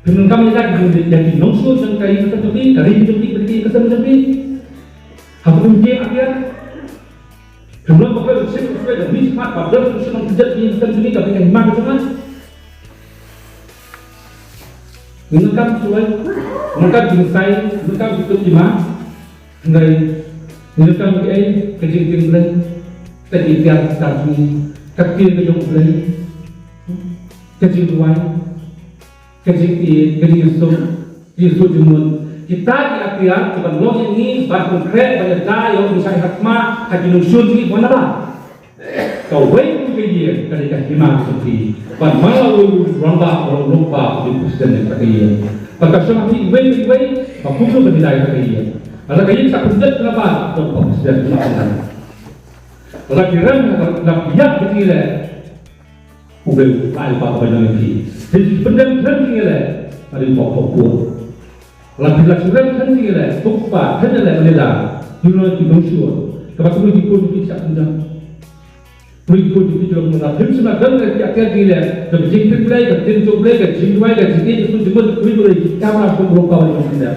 phi donkam ïa ka, ïa ki nongshun jong ka ïing ka sem jong phi, ka ri jong phi, ka ri ka sem jong phi? Hato phi ïa atiar? Phi long ba ka shim ka shim ka mi shmat ba don ka shim ka jait ïing ka sem jong phi, ka phi ka hima ka jong nga. Ngi donkam shuwa, ngi donkam jingsai, ngi donkam ki tup ki ma. Hynrei ngi donkam kiei? Ka jingtieng Blei, ka jingtieng ka jong ngi, ka ktien ka jong U Blei, ka jingduwai, ka jingïeit, ka jingïasuk, jingïasuk jingmut. Kita ki atiar kiban long ïa ngi ban pynkhreh, ban ïada ïa u Messiah ha khmat, ha ki nongshun jong ngi ban ïada. Kawei ka ïing ka dei ka hima ka jong phi. Ban man la u rangbah, u rangbah, u dei u president jong ka ïing. Bad ka shong ha phi iwei pa iwei ba kumno ban ïada ïa ka ïing. Lada ka ïing shah pyndep na bad, u dei u president jong ka ïing. Lada ki rem na ka ïing ka jong ngi leh, u dei u lai ba ka ban ïa phi. Phi pyndep rem jong ngi leh, u dei u pop pop. La phi la shu rem than ïa leh, puk pa than ïa leh, ban ïada ïa ki nongshun. Kaba kumno ki khun ki shah pynjah. Kumno ki khun ki jong, la phim shym la don ka ïa ka ïa leh, ka jingtip Blei, ka jingtip Blei, ka jingduwai, ka jingïeit, ka jingmut, kumno ki kamram kum ruh ka wan jong pynjah.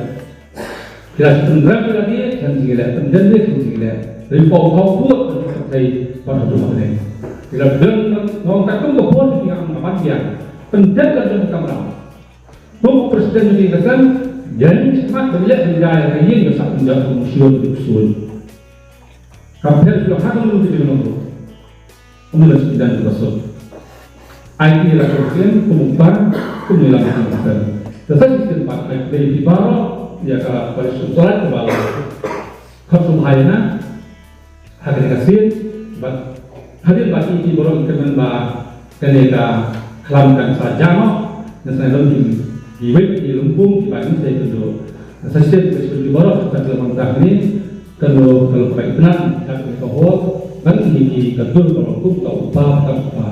Phi la shu pynrem ïa lade than ïa leh, pyndem ïa lade than ïa leh. Ri pau pau put than ïa leh, ban haduh ma leh. Phi la don ngong ka kum ka pun ki ngam ban biang. Pyndem ka jong kamram. Kum u president jong ka ïing ka sem, ïa ngi smat ban leh ban jai ka ïing ka sah pynjah kum shuwa kum shuwa. Ka pher shuwa ha ka mun ka jingno. Kum la shu pynjah ka sut. Ai ti la ka ïing kum u ban, kum la ka ïing ka sem. Ka sa shisien pat ai ti baroh, ïa ka parish u solat ka baroh. Khot sum hai na. Ha kane ka sien, bad hadien ba ki, ki baroh ki kyrmen ba kane ka khlam kan sa jam noh, ngan sa ïa long ki, ki wei ki lympung kiba ngin sa ïakynduh. Sa shisien ki baroh ki sa kyrmen ba kane, kan long, kan long kaba itynnad ha kane ka hall, ban ïa ki ka dur ka long kum ka upa, ka upa.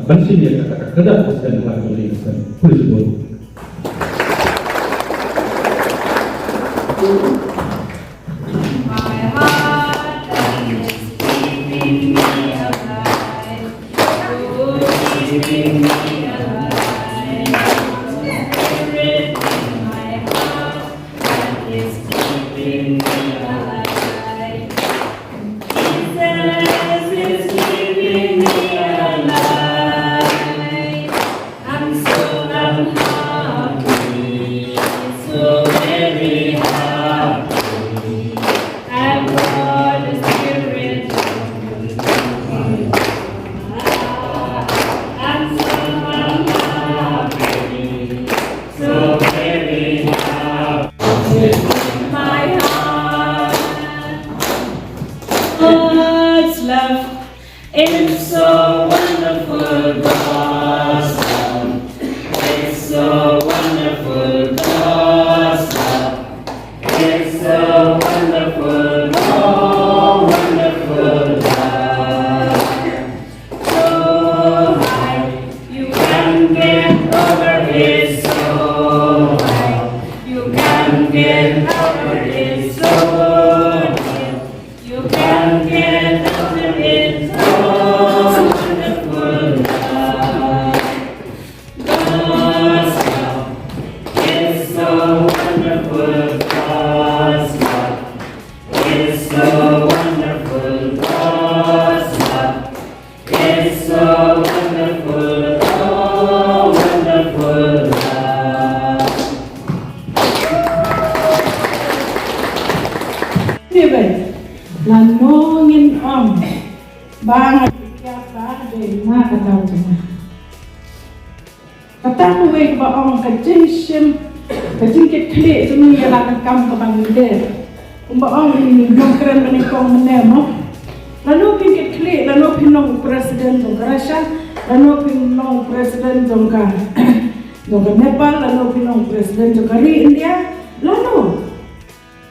Ban shim ïa kata ka kyrdan president ka jong ka ïing ka sem. Khublei shibun. My heart that is keeping me alive. Oh, keeping me alive. Spirit in my heart that is keeping me alive. Jesus is keeping me alive. I'm so unhappy, so very happy. I've got the Spirit of God. I'm so unhappy, so very happy. In my heart, God's love. It's so wonderful, God's love. It's so wonderful, God's love. It's so wonderful, oh, wonderful love. So high, you can't get over it, so high. You can't get over it, so deep. You can't get over it, so wonderful love. God's love is so wonderful, God's love is so wonderful, God's love is so wonderful, oh, wonderful love. Anyway, lano ngin ong ba nga ïa ba dei na ka daw jong nga. Kata kawei kaba ong ka jingshim, ka jingkitkhlieh jong ngi ïa la ka kam kaba ngi leh. Kumba ong i nongkren ba nyngkong mynne mo. Lano phin kit khlieh, lano phin long president jong ka Russia, lano phin long president jong ka, jong ka Nepal, lano phin long president jong ka ri India, lano.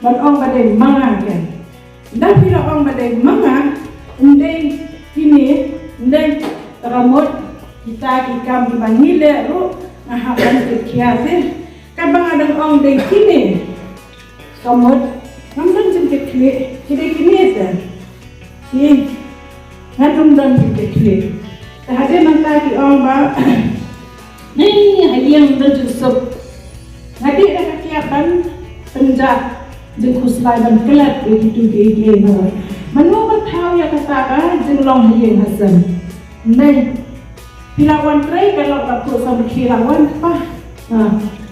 Ban ong ba dei ma nga ken. Nda phi la ong ba dei ma nga, ym dei kine, ym dei, tara mut kita ki kam kiba ngi leh ruh nga hap ban tip khia te. Katba nga dang ong dei kine, ka mut ngam don jingkitkhlieh, ki dei kine te. Ki, nga dang don jingkitkhlieh. Te hadien nangta ki ong ba, nei, ha ïing don jingsuk. Nga dei da ka kiad ban pynjah jingkhuslai ban klet ïa kitu ki ïing. Mano ba thaw ïa kata ka jinglong ha ïing ha sem? Nei, phi la wan trei, ka lok la phuh sa ba phi la wan kpa. Ha.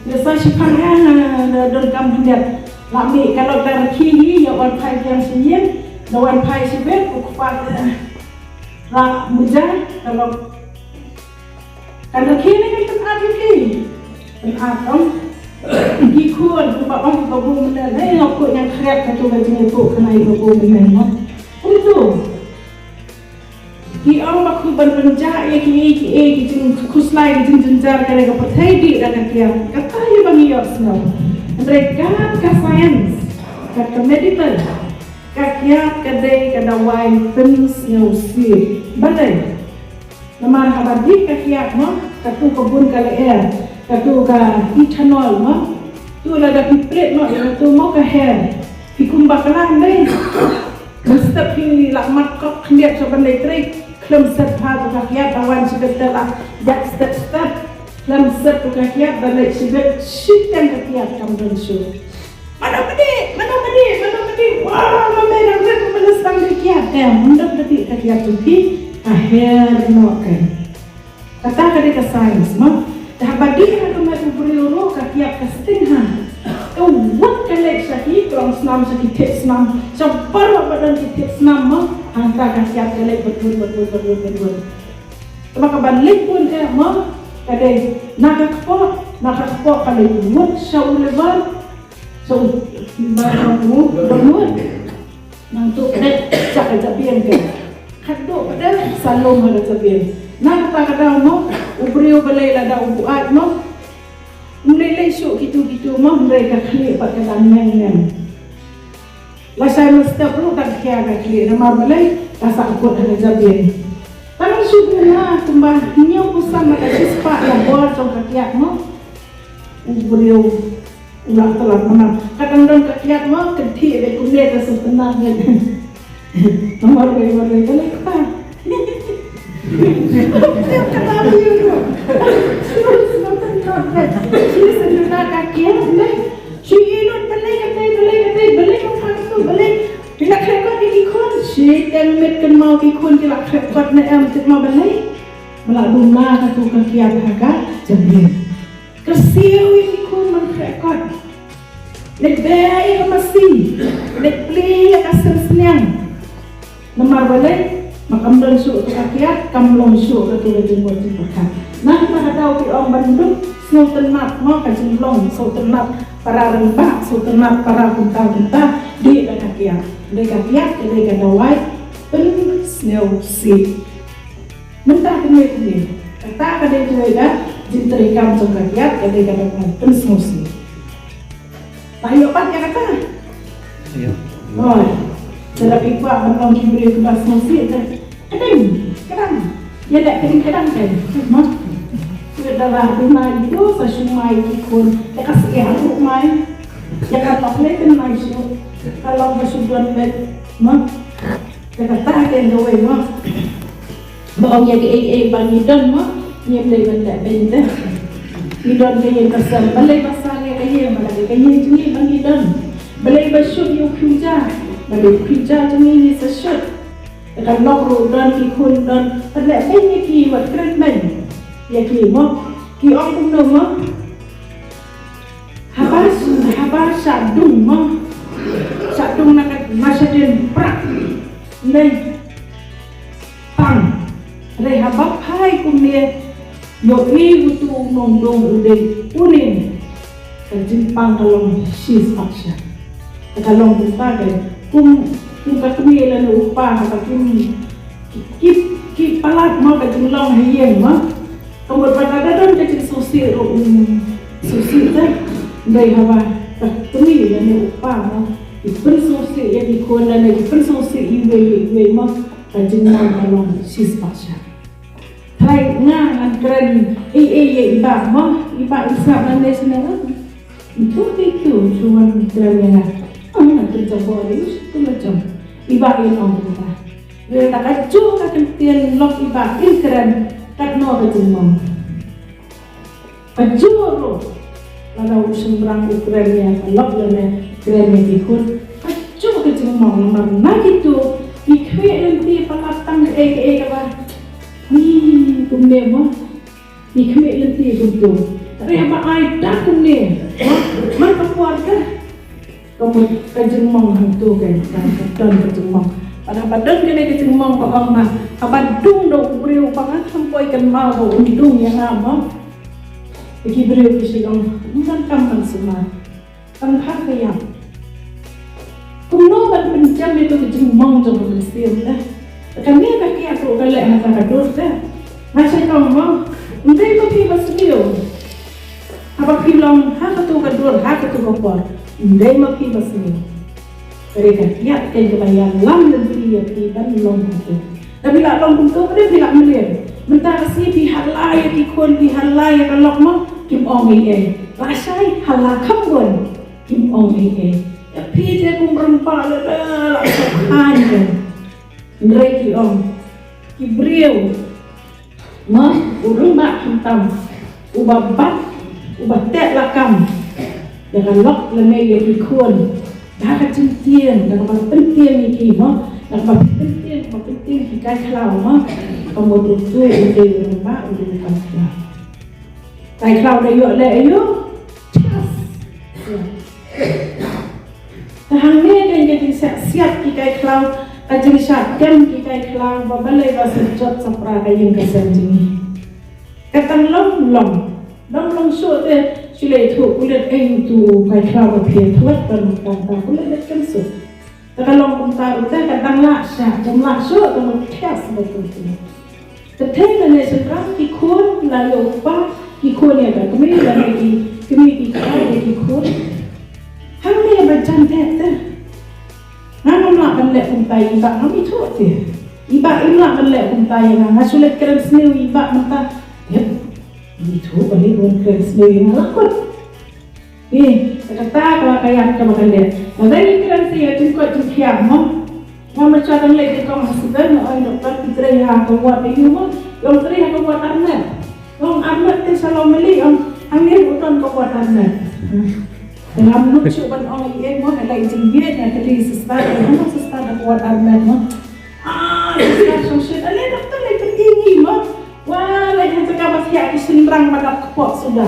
Ïa sa shiphang ïa nga, da don kam khyndiat. La mih ka lok da rkhie hi, ïa wan phai biang sha ïing, da wan phai shibit, u kpa. Ra muja, ka lok. Kan rkhie ne kan pynat ïa phi. Pynat ong. Ki khun, ba ong ba bun mynne, ne ïa phuh ïa khriat ka tu ka jingïathuh kane ba bun mynne, no. Kumtu. Ki ong ba khu ban pynjah ïa ki, ki, ki jingkhuslai, ki jingjynjar ka dei ka pyrthei dih da ka kiad. Kata hi ba ngi ïohsngew. Hynrei kat ka science, kat ka medical, ka kiad ka dei ka dawai pynsngewsih. Balei? Namar haba dih ka kiad mo, katu ka bun ka lyer, katu ka ethanol mo. Tu lada phi pret mo, ïa katu mo ka her. Phi kum bakla dei. Mynstep phi la mat kok khyndiat sha ban leit trei. Khlem set bha tu ka kiad, la wan shibit te la ïaid step step. Khlem set tu ka kiad, la leit shibit, shiteng ka kiad kam don shuh. Mano ka dih, mano ka dih, mano ka dih. Wah, ma me dang rit, ma me dang sdang ka kiad. Em, ym don ka dih ka kiad tu phi, ka her noh ka. Kata ka dei ka science, mo. Te haba dih ha ka met u briew ruh ka kiad ka sting ha. Ka wut ka leit sha ki khlong snam, sha ki thied snam, sha baroh ba don ki thied snam, mo. Hangta ka kiad ka leit bun bun bun bun bun bun. Te ba kaba leit bun eh, mo, ka dei na ka kpoh, na ka kpoh ka leit wut sha u liver, sha u, ba u, ba u. Nangtu ka dei sha ka jabieng ka. Khadduh ka dei sa lum ha ka jabieng. Na kata ka daw mo, u briew balei lada u buaid mo. Ym lei lei shuh kitu kitu mo, hynrei ka khlieh pat ka dang meng meng. Lashai mynstep ruh ka khia ka khlieh namar balei ka sah kut ha ka jabieng. Tang shu duna kumba hynñiewphew san na ka shispah ïa bor jong ka kiad mo. U briew u la tlot namar ka dang don ka kiad mo, kynthih beit kumne ka sngewtynnat beit. Namar wei, namar wei, balei kata? Kata briew ruh. Sngewtynnat beit. Shu duna ka kiad, balei? Shu ïa lut balei katei, balei katei, balei ka phang tu, balei. Phi la khreh kot ïa ki khun. Shiteng miet kynmaw ki khun ki la khreh kot ne em, tip ma balei. Ma la duna katu ka kiad ha ka jabieng. Kyrsiew ïa ki khun ban khreh kot. Leit beh ïa ka masi. Leit plie ïa ka seng sniang. Namar balei, ma kam don shuh tu ka kiad, kam long shuh katu ka jingmut jingpyrkhat. Nangta ka daw ki ong ban duk sngewtynnat, mo, ka jinglong sngewtynnat para rangbah, sngewtynnat para kumta kumta, dih da ka kiad. Dei ka kiad, dei ka dawai pynsngewsih. Mynta kane kane, kata ka dei kawei ka jingtrei kam jong ka kiad, ka dei ka dawai pynsngewsih. Phi ïoh pat ïa kata? Ïoh. Hooid. Lada phi kwah ban long ki briew kiba sngewsih te. Kdeng, kdang. Ïa leh kdeng kdang te. Mo. Lada la duna ïa u sa shu mai ki khun. Ïa ka syiar ruh mai. Ïa ka lok leh kdeng mai shu. Ka lok ba shu don beit. Mo. Te kata ka dei kawei mo. Ba ong ïa kaei kaei ba ngi don mo, ngim dei ban leh beiñ te. Ngi don ka ïing ka sem, balei ba sah ïa ka ïing, ba dei ka ïing jong ngi ba ngi don. Balei ba shoot ïa u khynja, ba dei u khynja jong ngi ngi sa shoot. Te ka lok ruh don, ki khun don, ban leh beiñ ïa ki, wat kren beiñ ïa ki mo. Ki ong kumno mo. Haba, haba shah dung mo. Shah dung na ka, na shadien prah. Lei pang. Lei haba phai kumne. Ïohi utu u nongdung u dei une. Ka jingpang ka long shi spah sha. Ka long kumta ka kum, kum ka kmie lane u kpa ka kim Ki, ki, ki palat mo ka jinglong ha ïing mo. Ka mut ba ka da don ka jingsngewsih ruh, um, sngewsih te. Dei haba ka kmie lane u kpa mo. Ki pynsngewsih ïa ki khun lane ki pynsngewsih iwei ïa iwei mo, ka jingmong ka long shispah shah. Trai nga ngan kren ei ei ïa i bah mo, i bah i sngap lane sngap. Itu itu chuan kren ïa nga. Ang ngan kren jong bo ri, tu ma jong. I bah i ong kumta. Ri ta ka ju ka kyntien lok i bah i kren katno ka jingmong. Ka jur ruh. Lada u shynrang u kren ïa ka lok lane kren ïa ki khun. Ka jur ka jingmong namar na kito ki khmih lynti palat tang kaei kaei kaba. Ni kumne mo. Ki khmih lynti kumto. Re ba ai da kumne. Mo. Man ka por ka. Ka mut ka jingmong hangto ka, ka, ka don ka jingmong. Lada ba don kane ka jingmong ba ong ma, haba dung da u briew ba nga kham poi kynmaw ba un dung ïa nga mo. Ki briew ki shu ong, "Ym donkam ban sumar. Tang bha ka ïap." Kumno ban pynjam ïa ka jingmong jong ka mynsiem te. Kane ka kiad ruh ka leh ha ka dur te. Nga shait ong mo, ym dei ma phi ba sniew. Haba phi long ha kato ka dur, ha kato ka por, ym dei ma phi ba sniew. Ka dei ka kiad keiñ kaba ïalam lynti ïa phi ban long kumto. Da phi lah long kumto, ka dei phi lah mlien. Mynta ka sngi phi hala ïa ki khun, phi hala ïa ka lok mo, kim ong ei ei. Lashai hala kham bun, kim ong ei ei. Ïa phi te kum rympa lada la sop khan. Hynrei ki ong, ki briew, ma, u rangbah khamtam, uba bat, uba teh lakam ïa ka lok lane ïa ki khun, da ka jingtieng, da kaba pyntieng ïa ki, ma, da kaba pyntieng, kaba pyntieng ki kai khlaw, ma, ka mut utu u dei u rangbah, u dei u kai khlaw. Kai khlaw da ïoh leh aïu? Thias. Te hangne ka jingsiat siat ki kai khlaw, ka jingsiat kem ki kai khlaw, ba balei ba sa jot sa pra ka ïing ka sem jong ngi. Ka tang long long, dang long shuh te, shu leh thuh, u leit ei utu u kai khlaw ba phi ïa thuh ban ka ta, u leit leit kem shuh. Te ka long kumta ruh te ka dang lah shah, dang lah shuh, dang lah thias ba tu tu. Te thei lane shynrang ki khun la ïa u kpa, ki khun ïa ka kmie, lane ki kmie ki kpa ïa ki khun. Hangne ba jan te te. Nga ngam lah ban leh kumta ïa i bah, ngam ithuh te. I bah im lah ban leh kumta ïa nga, nga shu leit kren sniew ïa i bah mynta. Yep. Ithuh ba leh ban kren sniew ïa nga la kut. Ïa kata ka la ka ïap kaba ka leh. Lada ngi kren sa ïa jingkoit jingkhiah mo. Nga ma sha dang leit nyngkong ha sdang, nga ong doktor, phi trei ha ka ward aïu mo? Nga ong trei ha ka ward armet. Nga ong armet te sa long mali, ong hangne u don ka ward armet. Te ngam nud shuh ban ong ei ei mo, ha leit jingbieit nga kylli sister, nga ong sister ha ka ward armet mo. Ah, sister, shong shit, ale doktor leit pynïeng mo. Wa, lei ha jaka ba thiah ki shynrang ba dap kpoh suda.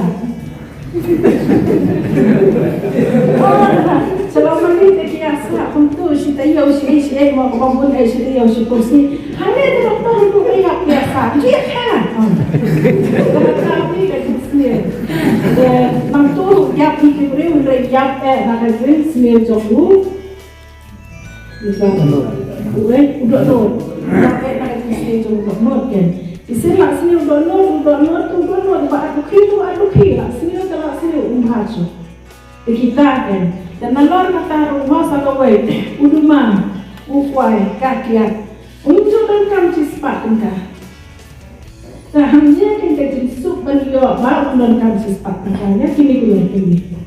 Oh, shalom mali te ki ïa sah kumtu, shi taïew shi ei shi ei mo, ka bym bun ei shi taïew shi kursi. Hangne te doktor ruh ka ïap ki ïa sah. Ki ïa kha. Ka kha phi ka jingsniew. Te nangtu ïap phi ki briew, hynrei ïap eh na ka jingsniew jong u. Uwei, u dohnud. Uwei, na ka jingsniew jong u dohnud, kan. Shisien la sniew u dohnud, u dohnud, u dohnud, ba atu khie, u atu khie, la sniew, te la sniew, um bha shuh. Te kita, kan. Te nalor kata ruh, mo sa kawei, u duma, u kwai, ka kiad. Um ju donkam shispah tyngka. Te hangne kan ka jingsuk ban ïoh ba u donkam shispah tyngka ïa kine ki longkmie.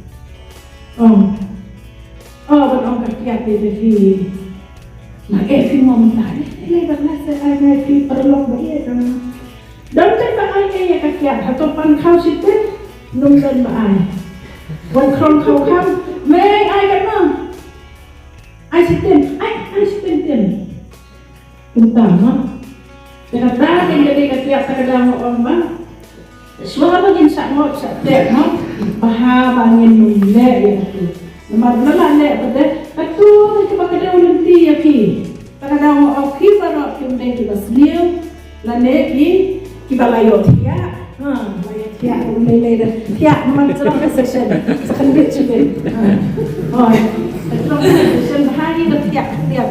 Oh. Oh, ban ong ka kiad te te phi. Ma eh phi mo mynta eh. Lei ban leh sa ai ngai phi paralok ba eh. Don te ba ai eh ïa ka kiad hato pan khaw shiteng. Ym don ba ai. Wan khrong khaw kham. Mei ai kan mo. Ai shiteng. Ai, ai shiteng teng. Kumta ma. Te kata ka dei ka kiad, te ka dang ong ma. Shuwa ba ngin shah ngot shah teh ma. Bha ba ngin ym leh ïa katu. Namar lada leh pat de, katu ka ba ka dei u lynti ïa ki. Te ka dang ong ki baroh kim dei kiba sniew. Lane ki kiba la ïoh thiah. Ha, la ïoh thiah, ym dei lei de. Thiah, namar shrong ka session. Sa khyndiat shibit. Ha. Oh, shrong ka session, bha ïa ka thiah, thiah.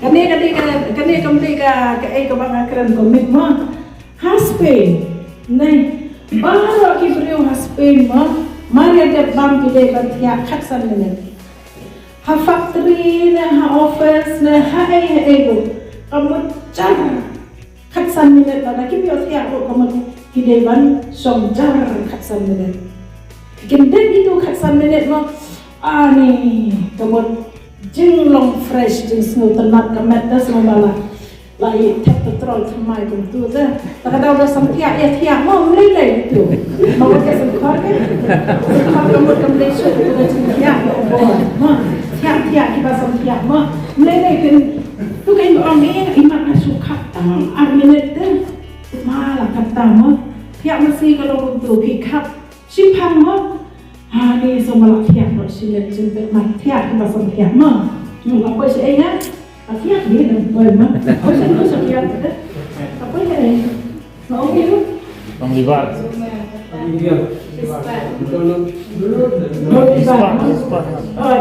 Kane ka dei ka, kane kam dei ka, kaei kaba nga kren comic mo. Ha Spain. Nai. Baroh ki briew ha Spain mo. Mar ïa dep bam ki dei ban thiah khatsan minit. Ha factory ne ha office ne ha ei ha ei ruh, ka mut jar khatsan minit, lada kim ïoh thiah ruh ka mut ki dei ban shong jar khatsan minit. Kin dep itu khatsan minit mo, ani ka mut jinglong fresh, jingsngewtynnat ka met, da sngewbha la ïa thep petrol thymmai kumtu te. Te ka daw da samthiah ïa thiah mo, mlei lei itu. Mo ka samkhor ke. Samkhor ka mut kam dei shuh ka jingthiah mo. Mo thiah thiah kiba samthiah mo. Mlei lei kin tu ka ong ïa i mat na shu khap tang ar minit te. Ma la khap tang mo. Thiah masi ka long kumtu ki khap. Shiphang mo. Ha ni so ma la thiah mo, shi lem jin pek ma thiah ki ba sam thiah mo. Hmm, la poi shi ei na. La thiah ni dang poi mo. Poi shi no sa thiah te. La poi shi ei. Ma ong ni. Bang libar. Bang libar. Bang libar. Ispat, ispat. Oh,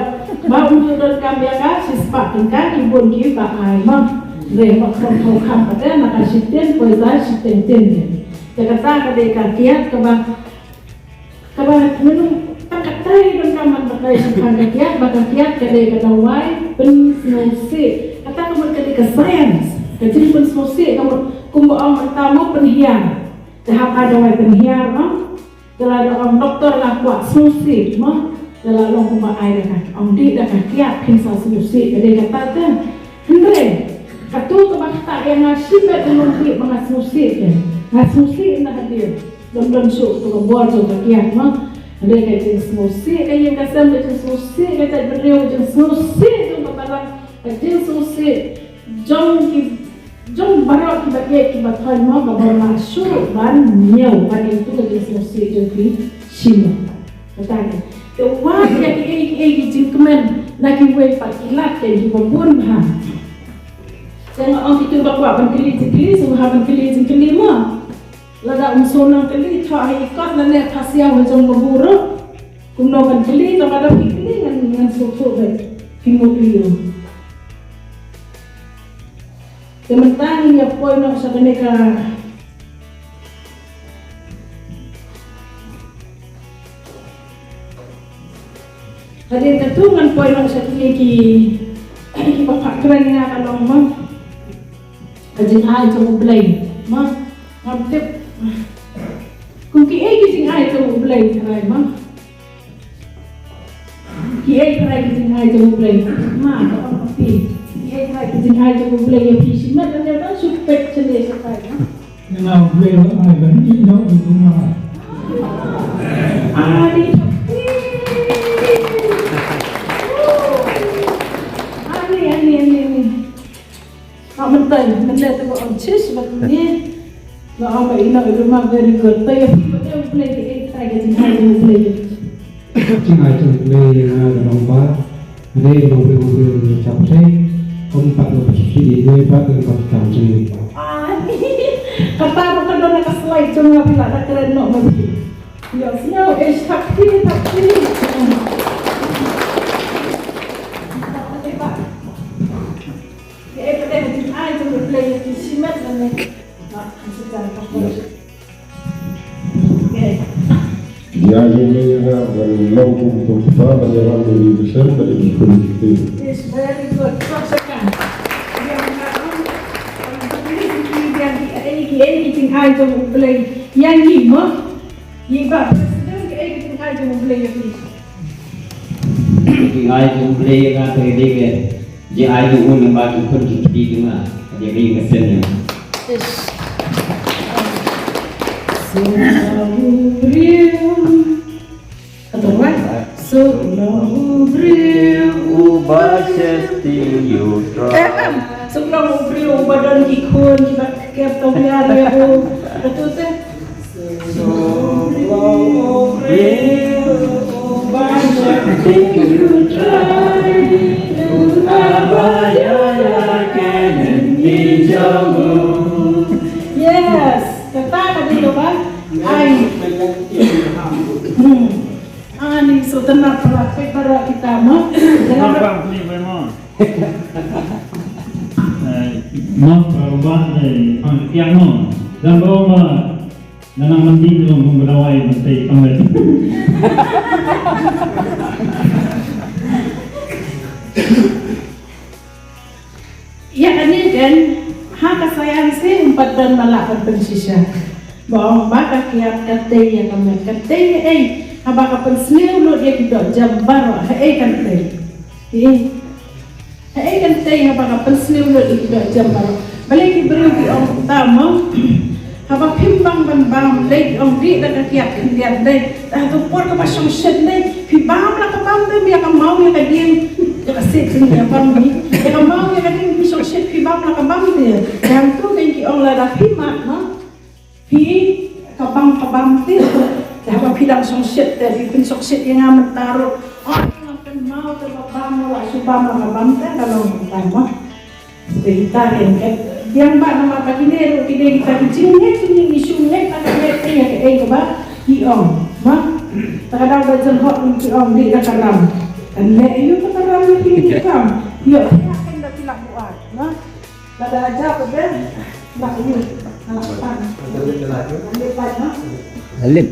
ba un don kam ïa ka, shi spah tyngka ki bun ki ba ai mo. Re ba khong khong kham ka te na ka shi tien, poi sa shi tien tien. Te kata ka dei ka kiat ka ba Kaba mynta tang katai donkam ban batai shaphang ka kiad, ba ka kiad ka dei ka dawai pynsngewsih. Kata ka mut ka dei ka science. Ka jingpynsngewsih ka mut kumba ong mynta mo pynhiar. Te hap ai dawai pynhiar mo. Te lada ong doktor nga kwah sngewsih mo. Te la long kumba ai da ka ong dih da ka kiad phin sa sngewsih. Ka dei kata te. Hynrei katu kaba kata ïa nga shimet ka long dih ba nga sngewsih te. Nga sngewsih na hadien. Dang don shuh tu ka bor jong ka kiad mo. Hynrei ka jingsngewsih ka ïing ka sem, ka jingsngewsih ka jaitbynriew, ka jingsngewsih jong ka balang, ka jingsngewsih jong ki, jong baroh kiba ïeit kiba thoiñ mo, ka bor lah shuh ban ñiew ban ïa tu ka jingsngewsih jong ki shim. Kata ka. Te wat ïa kiei kiei ki jingkmen na kiwei pat ki lad kiei kiba bun bha. Te nga ong kito ba kwah ban kylli jingkylli, sngewbha ban kylli jingkylli mo. Lada um sngewbha kylli, thoh ha i kot lane phasiaw ha jong ka burom. Kumno ban kylli, tang lada phi kylli ngan, ngan sngewthuh beit. Phi mut kylli. Te mynta ngin ïa poi noh sha kane ka Hadien katu ngan poi noh sha kine ki, kiba phah kren ïa nga ka long mo. Ka jingai jong U Blei mo. Ngam tip. Kum kiei ki jingai jong U Blei tharai mo. Kiei tharai ki jingai jong U Blei. Ma ka ong phi. Kiei tharai ki jingai jong U Blei ïa phi shimet lane ban shu peit shane shatai mo. Nga u briew ai ban ïeh noh ïa u ma. Ani, ani, ani, ani, ani. Nga mynta, mynta tu ba ong chish ba ni. Nga ong ba ïeh noh ïa u ma, very good. Te ïa phi ba dei u Blei ki ei, trai ka jingai jong u Blei. Ka jingai jong u Blei ïa nga ka long ba, hynrei long briew briew ïa ka pyrthei, ym pat long pyrthei ïa ngi pat, ym pat kam jong ngi pat. Ani, kata ba ka don na ka slide jong nga phi la da kren noh ma phi. Ïa sngew, eh, thap phi, thap phi. Thap phi ba. Ïa, eh, pyrthei ka jingai jong u Blei ïa phi shimet lane. Ïa, ïa, ïa, ïa, ban long kum, kum kpa, ban ïalam ïa ki bsem, ban ïa ki khun ki kti. Yes, very good. Kwah shaka. Ïa, nga ong, ong, ïa, ki, ïa, ki, ïa, ki jingai jong u Blei. Ïa, ngi mo. Ïa, ba, president, ïa, ki jingai jong u Blei, ïa, ki. Ki jingai jong u Blei, ïa, nga, te, te, te. Jingai jong u lyngba ki khun ki kti jong nga. Ka dei ka ïing ka sem jong nga. Suk long u briew. Katong lah. Suk long u briew uba sheptieng ïa u Trai. Eh, em. Suk long u briew uba don ki khun kiba kep tang ïa u. Katto te. Yes, kata ka dei kaba ai. Hmm. Ani, so tang para peit para kita mo. Jangan bang ni mo. Eh, mo para bang ni pang tiang mo. Dan bawa mo. Nga nang mending long kum ka dawai ban tei pang leh. Ïa kane kan, ha ka science ym pat don ba lah ban pynshisha. Ba ong ba ka kiad ka tei ïa ka met, ka tei ei, haba ka pynsniew lut ïa ki dohjem baroh, ha ei kan tei. Ei. Ha ei kan tei haba ka pynsniew lut ïa ki dohjem baroh. Balei ki briew ki ong kumta mo? Haba phim bam ban bam, lei ki ong dih da ka kiad khyndiat dei. Da ka por kaba shongshit dei. Phi bam la ka bam dei, ïa ka maw ïa ka dieng. Ïa ka sit dei ïa bam ni. Ïa ka maw ïa ka dieng phi shongshit, phi bam la ka bam dei. Hangtu kan ki ong lada phi mad mo. Phi ka bam ka bam te. Te haba phi dang shongshit te, phi pynshongshit ïa nga mynta ruh. Oh, nga pynmaw te ba bam, la shu bam la ka bam te, ka long mynta mo. Te kita ken ken. Biang ba namar ba kine ruh kine kita ki jingngeit, kine ki jingngeit, ka ngeit te ïa kaei kaba ki ong. Mo. Ta ka dang ba jingngeit ki ong dih da ka ram. Kan leh ïa ka ram ïa ki ram. Ïa ka ken da ki la buat. Mo. Lada aja pdeng, nak yu, nak pan. Nak lip pan, no? Lip.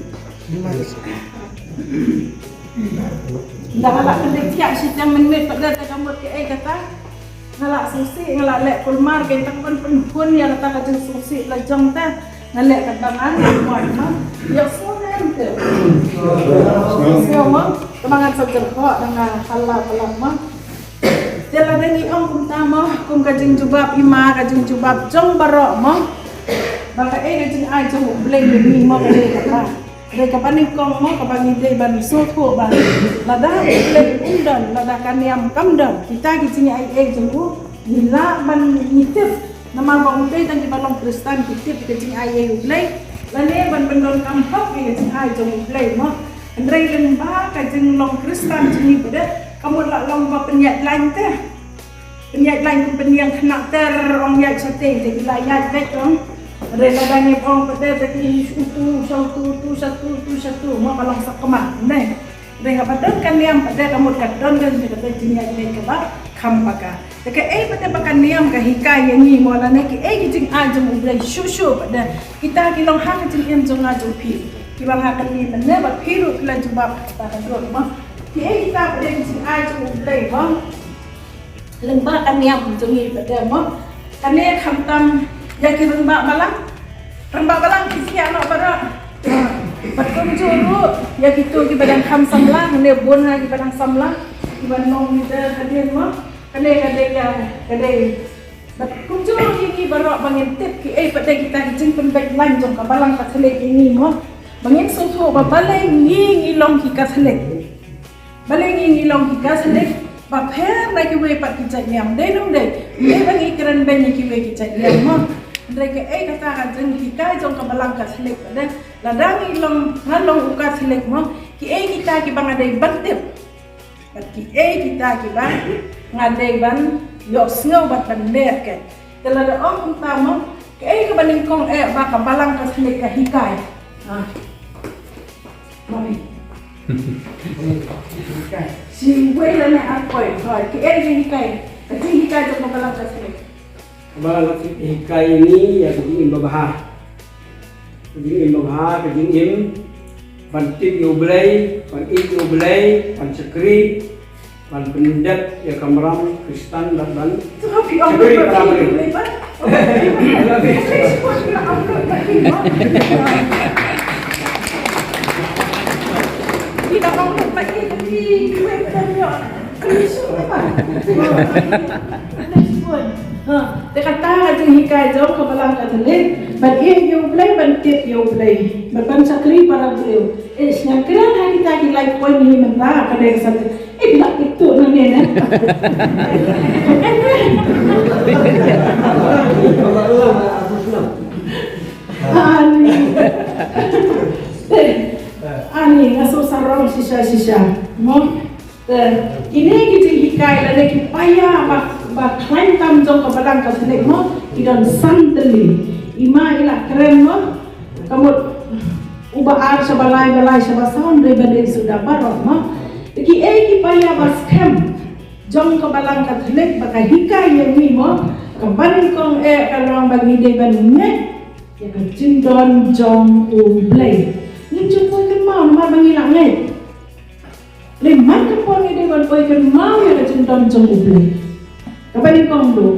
Nda nga la pynleit thiah shi tang mynmiet pat da ka mut kaei kata. Nga la sngewsih, nga la leh kulmar, kein tang ban pynhun ïa kata ka jingsngewsih la jong ta. Nga leh ka bang an, buat ma. Ïa sngew ne em te. Sngew ma. Kaba ngan sa jyrkhoh da nga hala pala ma. Te lada ngi ong kumta mo, kum ka jingjubab i ma, ka jingjubab jong baroh mo. Ba kaei ka jingai jong U Blei ïa ngi mo, ka dei kaba, ka dei kaba nyngkong mo, kaba ngi dei ban sngewthuh ba lada U Blei um don, lada ka niam kam don, kita ki jingai ei jong u ngi lah ban ngi tip. Namar ba um dei tang kiba long Khristan ki tip ka jingai ei U Blei. Lane ban pyndonkam hok ïa ka jingai jong U Blei mo. Hynrei lyngba ka jinglong Khristan jong ngi pat de, ka mut la long ba pynïaid lain te. Pynïaid lain kum pynïaid khynnah ter, ong ïaid shatei te ki la ïaid beit ong. Hynrei lada ngi ong pat de te ki utu sha utu, utu sha utu, utu sha utu, mo ka long sakma ne. Hynrei haba don ka niam pat de ka mut ka don don te ka jingïaid beit kaba kham paka. Te kaei pat de ba ka niam ka hikai ïa ngi mo lane kiei ki jingai jong U Blei shuh shuh pat de. Kita ki long ha ka jingim jong nga jong phi. Kiba nga kylli mynne ba phi ruh phi la jubab kata ka dur mo. Kiei kita pat de ki jingai jong U Blei mo. Lyngba ka niam jong ngi pat de mo. Kane khamtam ïa ki rangbah balang. Rangbah balang ki thiah noh baroh. Bad kumjuh ruh ïa kito kiba dang kham samla, ne bun ha kiba dang samla. Kiba nong leader hadien mo. Kane ka dei ka, ka dei. Bad kumjuh ruh ïa ngi baroh ba ngin tip kiei pat de kita ki jingpynbeit lain jong ka Balang Katholik ïa ngi mo. Ba ngin sngewthuh ba balei ngi ngi long ki Katholik. Balei ngi ngi long ki Katholik ba pher na kiwei pat ki jait niam. Dei nong dei. Dei ba ngi kren beiñ ïa kiwei ki jait niam mo. Hynrei kaei kata ka jinghikai jong ka Balang Katholik pat de. Lada ngi long, nga long u Katholik mo. Kiei kita kiba nga dei ban tip. Bad kiei kita kiba nga dei ban ïohsngew bad ban leh ke. Te lada ong kumta mo, kaei kaba nyngkong eh ba ka Balang Katholik ka hikai. Ha. Mami. Hikai. Shi wei lane ar poi. Hoi, kaei ka hikai. Ka jinghikai jong ka Balang Katholik. Ba la hikai ngi ïa ka jingim babha. Ka jingim babha, ka jingim ban tip ïa U Blei, ban ïeit ïa U Blei, ban shakri, ban pyndep ïa ka mram Khristan bad ban shakri para briew. Ha, te kata ka jinghikai jong ka Balang Katholik, ban ïeit ïa U Blei, ban tip ïa U Blei, ban, ban shakri para briew. Eh, sngewkren ha kita ki lai point hi mynta, ka dei ka sat. Eh, ki la tip tu nang ne, ne? Ani. Eh, ani, nga sngewsarong shisha, shisha. Mo? Te, kine ki jinghikai lane ki paia ba, ba khlaiñ tam jong ka Balang Katholik mo, ki don san tylli. I ma i la kren mo, ka mut uba ar shaba lai, ba lai shaba saw, hynrei ba dei suda baroh mo. Te kiei ki paia ba skhem jong ka Balang Katholik ba ka hikai ïa ngi mo, kaba nyngkong eh ka long ba ngi dei ban ngeit ïa ka jingdon jong U Blei. Ngim ju poi kynmaw namar ba ngi la ngeit. Lei man ka por ngi dei ban poi kynmaw ïa ka jingdon jong U Blei. Kaba nyngkong ruh,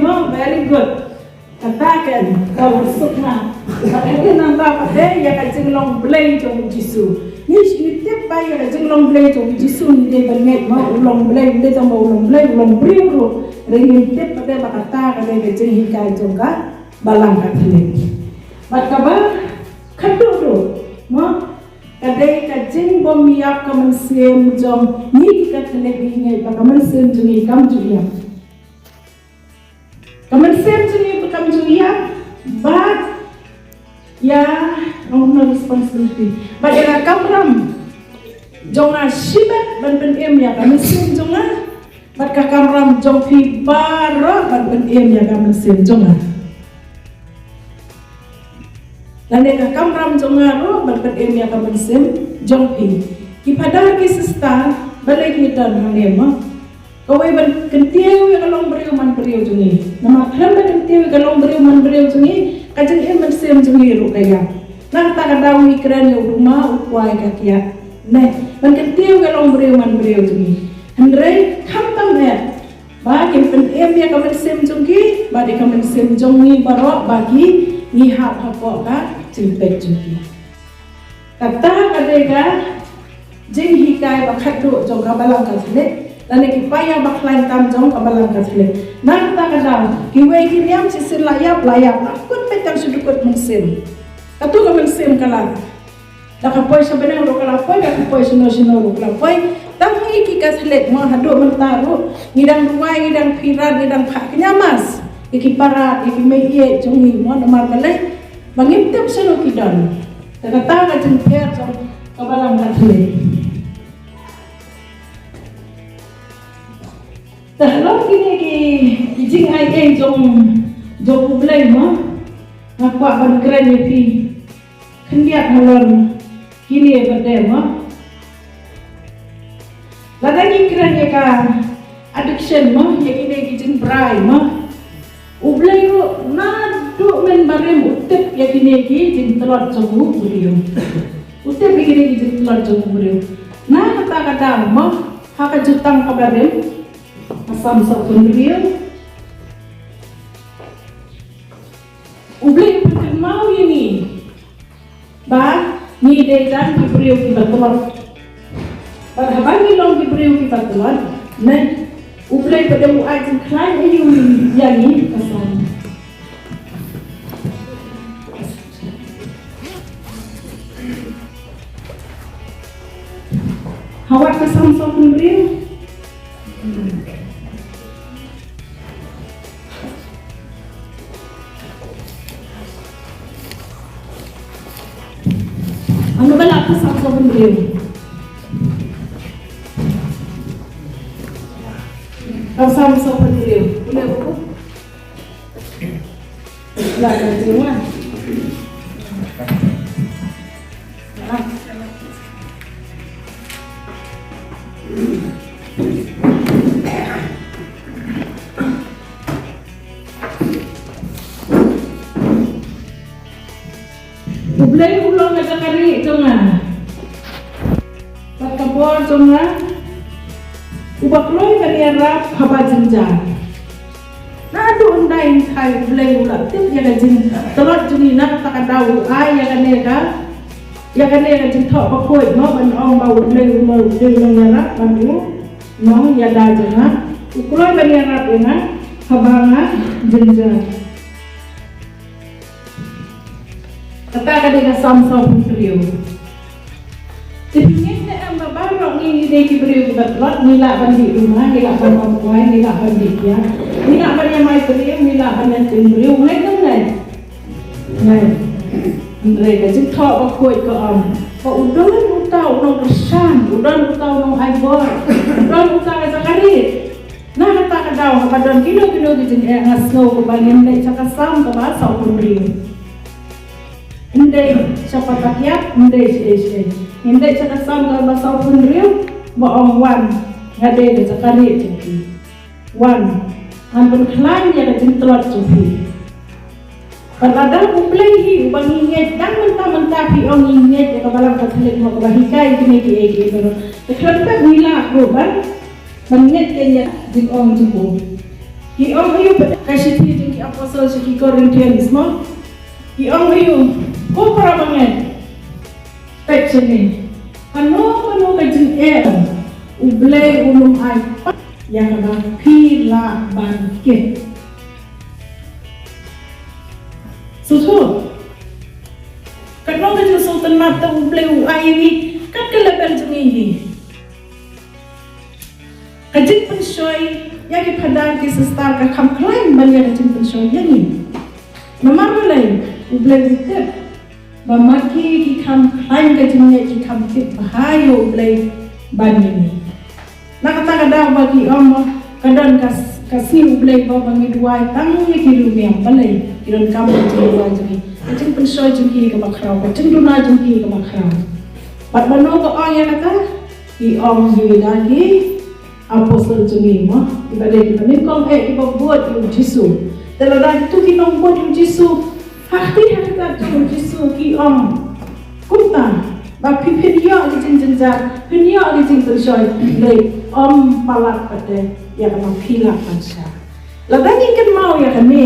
mo, very good. Kata kan, ka suk na. Kata kan nang ba pat ïa ka jinglong Blei jong Jisu. Ngi ngi tip ba ïa ka jinglong Blei jong Jisu ngi dei ban ngeit mo, u long Blei, ngi dei tang ba u long Blei, u long briew ruh. Ngi tip pat ba kata ka dei ka jinghikai jong ka Balang Katholik. Bad kaba khadduh ruh mo, ka dei ka jingbym ïap ka mynsiem jong ngi ki Katholik, ngi ngeit ba ka mynsiem jong ngi kam ju ïap. Ka mynsiem jong ngi ba kam ju ïap, bad ïa, oh no, responsibility. Bad ïa ka kamram jong nga shimet ban pynim ïa ka mynsiem jong nga. Bad ka kamram jong phi baroh ban pynim ïa ka mynsiem jong nga. Lane ka kamram jong nga ruh ban pynim ïa ka mynsiem jong phi. Ki phadar ki sister, balei ngi don hangne mo? Kawei ban kyntiew ïa ka longbriew manbriew jong ngi. Namar khlem ban kyntiew ïa ka longbriew manbriew jong ngi, ka jingim mynsiem jong ngi ruh ka ïap. Na kata ka daw ngi kren ïa u duma, u kwai, ka kiad. Ne, ban kyntiew ïa ka longbriew manbriew jong ngi. Hynrei khamtam eh ba kin pynim ïa ka mynsiem jong ki, bad ïa ka mynsiem jong ngi baroh ba ki, ngi hap hapoh ka jingpeit jong ki. Kata ka dei ka jinghikai ba khadduh jong ka Balang Katholik, lane ki paia ba khlaiñ tam jong ka Balang Katholik. Na kata ka daw, kiwei ki niam shisien la ïap, la ïap, la kut peit tang shu dkut mynsiem. Katto ka mynsiem ka la. Da ka poi sha bneng ruh ka la poi, da ka poi shano shano ruh ka la poi. Tang ngi ki Katholik mo haduh mynta ruh ngi dang duwai, ngi dang pyrkhat, ngi dang phah kynja mass ïa ki para, ïa ki meiieit jong ngi mo, namar balei? Ba ngim tip shano ki don. Te kata ka jingpher jong ka Balang Katholik. Te halor kine ki, ki jingaiei jong, jong U Blei mo, nga kwah ban kren ïa phi khyndiat halor kine pat de mo. Lada ngi kren ïa ka addiction mo, ïa kine ki jingbrai mo, U Blei ruh naduh mynbarim u tip ïa kine ki jingtlot jong u briew. U tip ïa kine ki jingtlot jong u briew. Na kata ka daw mo, ha ka jutang ka barim, ha Salm sawphew hynriew, U Blei u pynkynmaw ïa ngi ba ngi dei tang ki briew kiba tlot. Bad haba ngi long ki briew kiba tlot, ne U Blei pat u ai jingkhlaiñ ïa ngi, ïa ngi ka Salm. Ha wat ka Salm sawphew hynriew. Ano ba la ka Salm sawphew hynriew? Ka Salm sawphew hynriew. Boleh buku? La ka jingwan. U Blei u long ka jaka rieh jong nga bad ka bor jong nga, uba kloi ban ïarap haba jynjar. Naduh hyndai thaw U Blei u la tip ïa ka jingtlot jong ngi, na kata ka daw u ai ïa kane ka, ïa kane ka jingthoh bakhuid mo, ban ong ba U Blei u long, U Blei u long ïarap, ban u long ïada jong nga. U kloi ban ïarap ïa nga haba nga jynjar. Kata ka dei ka Salm sawphew hynriew. Te phi ngeit ne em ba baroh ngi ngi dei ki briew kiba tlot, ngi lah ban dih duma, ngi lah ban wan kwai, ngi lah ban dih kiad, ngi lah ban ïamai briew, ngi lah ban ïateng briew, ngeit ne em? Ngeit. Hynrei ka jingthoh bakhuid ka ong ba u don uta u nongkyrshan, u don uta u nongaibor, u don uta ka jaka rieh. Na kata ka daw haba don kino kino ki jingeh, nga sngew ba ngin leit sha ka Salm kaba sawphew hynriew. Ngin leit sha Pathai Kiad, ngin leit sha, sha, ngin leit sha ka Salm kaba sawphew hynriew, ba ong, wan, nga dei ka jaka rieh jong phi. Wan, ngan pynkhlaiñ ïa ka jingtlot jong phi. Bad lada U Blei hi uba ngi ngeit, dang mynta mynta phi ong ngi ngeit ïa ka Balang Katholik mo, kaba hikai kine kiei kiei baroh. Te khlem pep ngi lah ruh ban, ban ngeit ïa ka jingong jong u. Ki ong aïu pat ka shithi jong ki Apostol sha ki Corinthians mo? Ki ong aïu? Ko para bangeit, peit shane. Kano kano ka jingeh U Blei um ai pat ïa kaba phi lah ban kit. Sngewthuh. Katno ka jingsngewtynnat te U Blei u ai ïa ngi kat ka level jong ngi hi. Ka jingpynshoi ïa ki phadar ki sister ka kham khlaiñ ban ïa ka jingpynshoi ïa ngi. Namar balei? U Blei u tip ba ma ki ki kham khlaiñ ka jingngeit, ki kham tip bha ïa U Blei ban ïa ngi. Na kata ka daw ba ki ong ba ka don ka, ka sngi U Blei ba, ba ngi duwai tang ïa ki riew niam, balei? Ki donkam ka jingduwai jong ngi, ka jingpynshoi jong ki kaba khraw, ka jingduna jong ki kaba khraw. Bad mano ba ong ïa kata? Ki ong ïa ki Apostol jong ngi mo, kiba dei kiba nyngkong eh kiba bud ïa u Jisu. Te lada kito ki nongbud ïa u Jisu, ha kti ha kti jong u Jisu ki ong kumta, ba phi, phin ïoh ki jingjynjar, phin ïoh ki jingpynshoi, lei, ym palat pat ïa kaba phi lah ban shah. Lada ngi kynmaw ïa kane,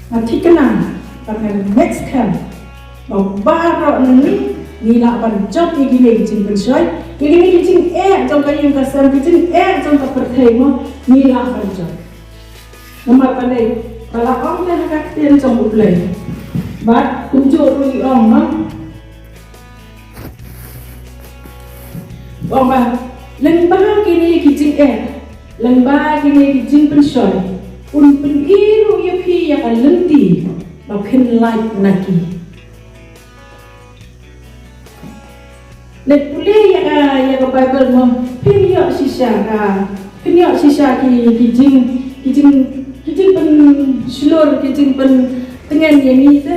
nga thikna ba ka next camp, ba baroh na ngi ngi lah ban jop ïa kine ki jingpynshoi, ïa kine ki jingeh jong ka ïing ka sem, ki jingeh jong ka pyrthei mo, ngi lah ban jop. Namar balei? Ka la ong te ha ka ktien jong U Blei. Bad kumjuh ruh i ong, no? Ong ba, lyngba kine ki jingeh, lyngba kine ki jingpynshoi, un pyni ruh ïa phi ïa ka lynti ba phin lait na ki. Leit pule ïa ka, ïa ka Baibl mo, phin ïoh shisha ka, phin ïoh shisha ki, ki jing, ki jing, ki jingpynshlur, ki jingpyntngen ïa ngi te.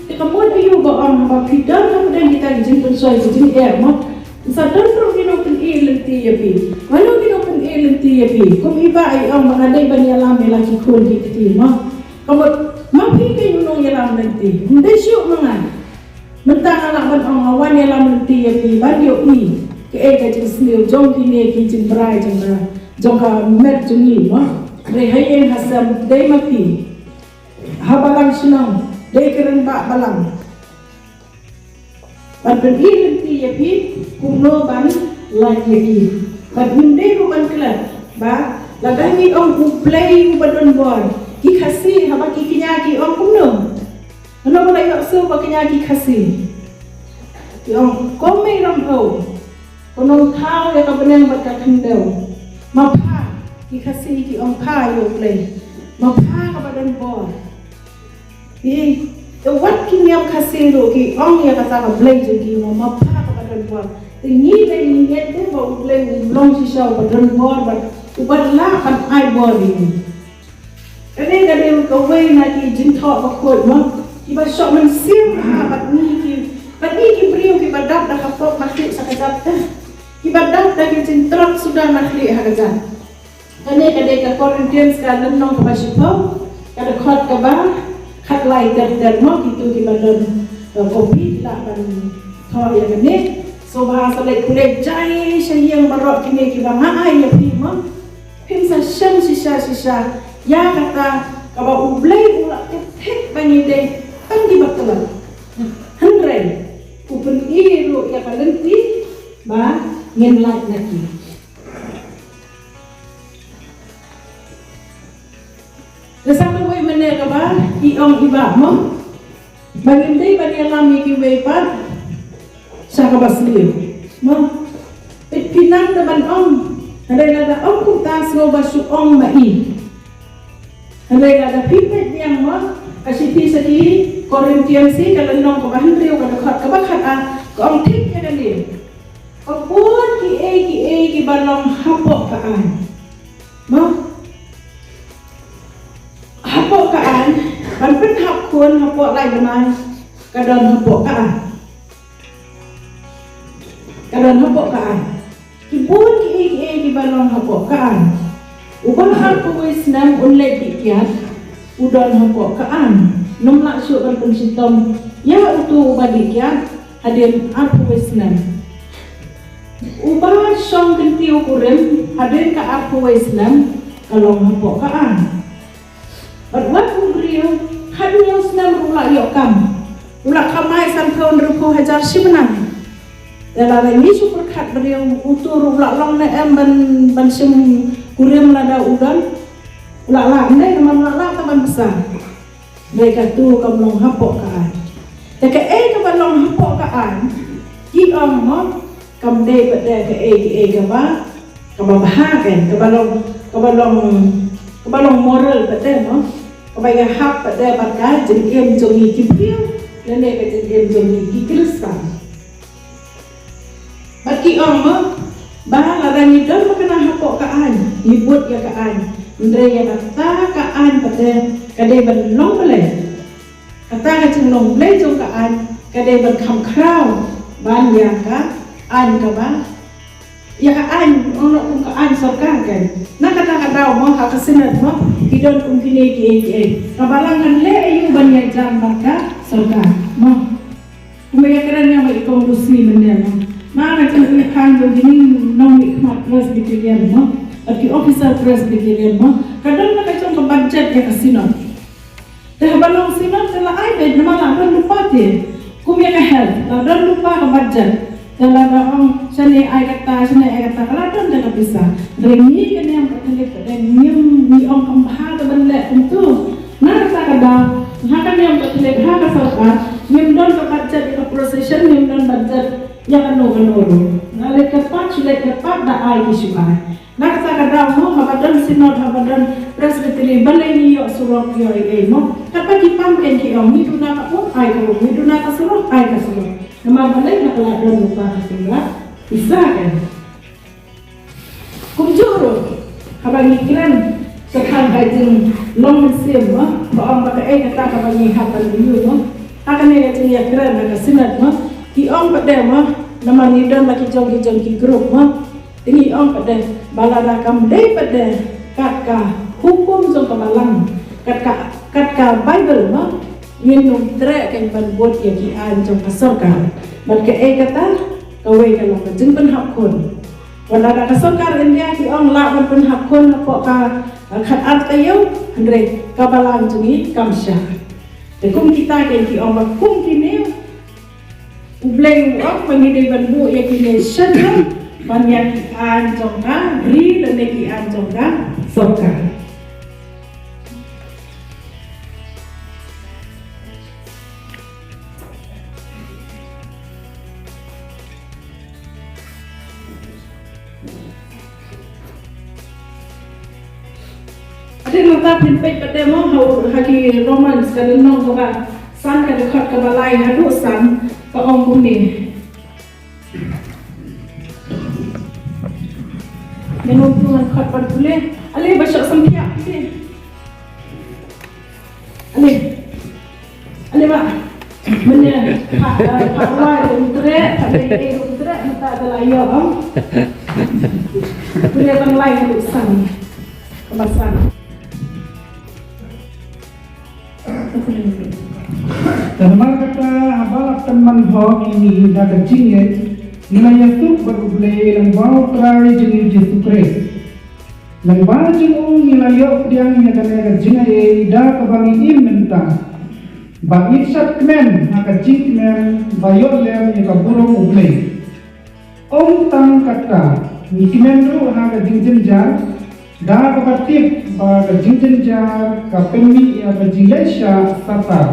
Te ka mut aïu ba ong haba phi don hapdeng kita ki jingpynshoi, ki jingeh mo, Sa don ruh ki nongpyni lynti ïa phi. Mano ki nongpyni lynti ïa phi? Kum i Bah i ong ba nga dei ban ïalam ïa la ki khun ki kti mo. Ka mut ma phi keiñ u nongïalam lynti. Ym dei shuh ma nga. Mynta nga lah ban ong nga wan ïalam lynti ïa phi ban ïohi kaei ka jingsniew jong kine ki jingbrai jingbrai jong ka met jong ngi mo. Hynrei ha ïing ha sem dei ma phi. Ha balang shnong dei kren ba balang. Ban pyni lynti ïa phi kumno ban lait ïa ki. Bad ngim dei ruh ban klet ba lada ngi ong U Blei uba don bor, ki Khasi haba ki kñia ki ong kumno? Mano ba la ïoh shuh ba kñia ki Khasi? Ki ong ko Mei Ramphew, ko nongthaw ïa ka bneng bad ka khyndew. Ma pha, ki Khasi ki ong pha ïa U Blei. Ma pha kaba don bor. Ki, te wat ki niam Khasi ruh ki ong ïa kata ka Blei jong ki mo, ma pha kaba don bor. Te ngi dei ngi ngeit te ba U Blei u long shisha uba don bor bad uba lah ban ai bor ïa ngi. Kane ka dei kawei na ki jingthoh bakhuid mo. Kiba shoh mynsiem ha bad ngi ki, bad ngi ki briew kiba dap da ka pop na khlieh sa kajat te. Kiba dap da ki jingtrok suda na khlieh ha kajat. Kane ka dei ka Corinthians ka lynnong kaba shiphew, ka dkhot kaba khatlai ter ter mo, kito kiba don, eh, kopi lah ban thoh ïa kane. So ba sa leit pule jai sha ïing baroh kine kiba nga ai ïa phi mo. Phin sa shem shisha shisha ïa kata kaba U Blei u la tip thik ba ngi dei tang kiba khlem. Hynrei u pyni ruh ïa ka lynti ba ngin lait na ki. Te sa kawei mynne kaba i ong i Bah mo, ba ngim dei ban ïalam ïa kiwei pat sha kaba sniew mo. Peit phi nang da ban ong, hynrei lada ong kumta sngew ba shu ong ma i. Hynrei lada phi peit biang mo, ka shithi sha ki Corinthians ka lynnong kaba hynriew ka dkhot kaba khat ar ka ong thik ïa kane. Ka bun kiei kiei kiba long hapoh ka aiñ. Mo? Hapoh ka aiñ, ban pynhap khun hapoh lai bnai, ka don hapoh ka aiñ. Ka don hapoh ka aiñ. Ki bun kiei kiei kiba long hapoh ka aiñ. Uba arphew wei snem un leit dih kiad, u don hapoh ka aiñ. Ym lah shuh ban pynshitom ïa uto uba dih kiad hadien arphew wei snem. Uba shong kyntiew kurim hadien ka arphew wei snem ka long hapoh ka aiñ. Bad wat u briew khathynñiew snem ruh u la ïoh kam. U la kamai sanphew hynriewphew hajar shi bnai. Te lada ngi shu pyrkhat briew uto ruh u la long ne em ban, ban shim kurim lada u don. U la lah ne em, u la lah ta ban bsa. Dei katu kam long hapoh ka aiñ. Te kaei kaba long hapoh ka aiñ, ki ong mo, kam dei pat de kaei kaei kaba, kaba bha kein, kaba long, kaba long, kaba long moral pat de mo, kaba ïahap pat de bad ka jingim jong ngi ki briew, lane ka jingim jong ngi ki Khristan. Bad ki ong mo, ba lada ngi don ba kane hapoh ka aiñ, ngi bud ïa ka aiñ. Hynrei ïa kata ka aiñ pat de ka dei ban long balei? Kata ka jinglong balei jong ka aiñ ka dei ban kham khraw ban ïa ka aiñ kaba, ïa ka aiñ, ong noh kum ka aiñ sorkar kein. Na kata ka daw mo ha ka Synod mo, ki don kum kine kiei kiei. Ka balang kan leh aïu ban ïajan bad ka sorkar mo. Kumba ïakren ïa nga i Kong Lucy mynne mo. Nga nga jong i khang jong kine nongmihkhmat Presbyterian mo, bad ki officer Presbyterian mo, ka don na ka jong ka budget ïa ka Synod. Te haba long Synod te la ai beit namar la don lypa te. Kum ïa ka health la don lypa ka budget. Te la da ong shane ai kata, shane ai kata, ka la don te ka pisa. Hynrei ngi ka niam Katholik te ngim, ngi ong kam bha te ban leh kumtu. Na kata ka daw, ha ka niam Katholik, ha ka sorkar, ngim don ka budget ïa ka procession, ngim don budget ïa kano kano ruh. Na leit kyrpad shu leit kyrpad, da ai ki shu ai. Na kata ka daw mo, haba don Synod, haba don Presbytery, balei ngi ïoh surok ïoh ei ei mo. Katba ki pan kein ki ong, ngi duna ka pung, ai ka pung, ngi duna ka surok, ai ka surok. Namar balei, na ka la don lypa ka pisa kein. Kumjuh ruh, haba ngi kren shaphang ka jinglong mynsiem mo, ba ong ba kaei kata kaba ngi hap ban ïoh mo. Ha kane ka jingïakren ha ka Synod mo, ki ong pat de mo, Namar ngi don la ki jong ki jong ki group mo. Te ngi ong pat de ba lada kam dei pat de kat ka hukum jong ka balang, kat ka, kat ka Baibl mo, ngin ym treh kein ban bud ïa ki aiñ jong ka sorkar. Bad kaei kata, kawei ka long ka jingpynhap khun. Wat lada ka sorkar India ki ong lah ban pynhap khun hapoh ka, eh, khatar taïew, hynrei ka balang jong ngi kam shah. Te kum kita kein ki ong ba kum kine, U Blei u ong ba ngi dei ban buh ïa kine shadien ban ïa ki aiñ jong ka ri lane ki aiñ jong ka sorkar. Hadien nangta phin peit pat de mo ha, ha ki Romans ka lynnong kaba san ka dkhot kaba lai haduh san ka ong kumne. Ngan ong tu ngan khot pat pule. Ale ba shah samthiah pule. Ale. Ale ba. Mynne, ha, ha, ha, wai rum treh, ha, dei, dei rum treh, mynta da la ïoh, ong. Mynne tang lai rum san. Kaba san. Te namar kata, haba la pynman hok ïa ngi da ka jingngeit, ngi la ïasuk bad U Blei lyngba U Trai jong ngi Jisu Khrist. Lyngba jong u ngi la ïoh pdiang ïa kane ka jingaiei da kaba ngi im mynta. Ba ngin shad kmen ha ka jingkmen ba ïoh lem ïa ka burom U Blei. Ym tang katta, ngi kmen ruh ha ka jingjynjar, da kaba tip ba ka jingjynjar ka pynmih ïa ka jingïaishah satar.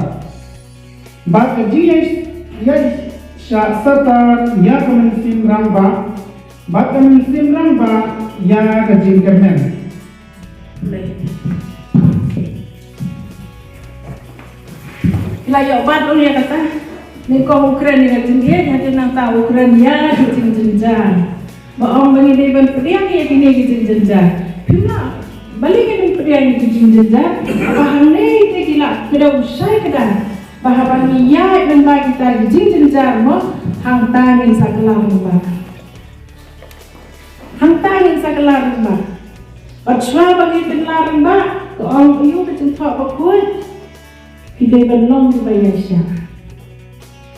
Bad ka jingïaishah satar ïa ka mynsiem rangbah, bad ka mynsiem rangbah ïa ka jingkyrmen. Ki la ïoh bat ïa kata. Nyngkong u kren ïa ka jingïeit, hadien nangta u kren ïa ka jingjynjar. Ba ong ba ngi dei ban pdiang ïa kine ki jingjynjar. Phim lah balei ngin pdiang ïa ki jingjynjar? Ba hangne te ki la kdew shai kdar. Ba haba ngi ïaid lyngba kita ki jingjynjar mo, hangta ngin sa kylla lyngba. Hangta ngin sa kylla lyngba. Bad shuwa ba ngin kylla lyngba, ka ong ïa u ka jingthoh bakhuid. Phi dei ban long kiba ïaishah.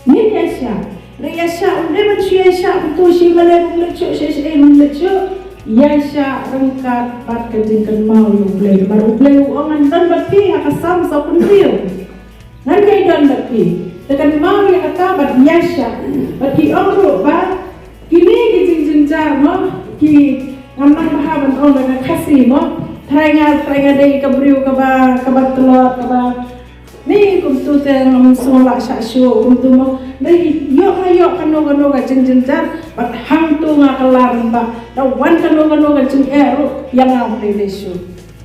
Ngin ïaishah. Re ïaishah, ym dei ban shu ïaishah kumto shi mane kum leit shuh, shi shi ym leit shuh. Ïaishah ryngkat bad ka jingkynmaw ïa U Blei. Bad U Blei u ong ngan don bad phi ha ka Salm sawphew hynriew. Ngan ïai don bad phi. Te kynmaw ïa kata bad ïaishah. Bad ki ong ruh ba kine ki jingjynjar mo, ki ngam nang bha ban ong da ka Khasi mo. Trai nga, trai nga dei ka briew kaba, kaba tlot, kaba ni kumtu te ngam sngewlah shah shuh kumtu mo. Dei ïoh nga ïoh kano kano ka jingjynjar bad hangto nga kylla lyngba. Da wan kano kano ka jingeh ruh ïa nga ym lei lei shuh.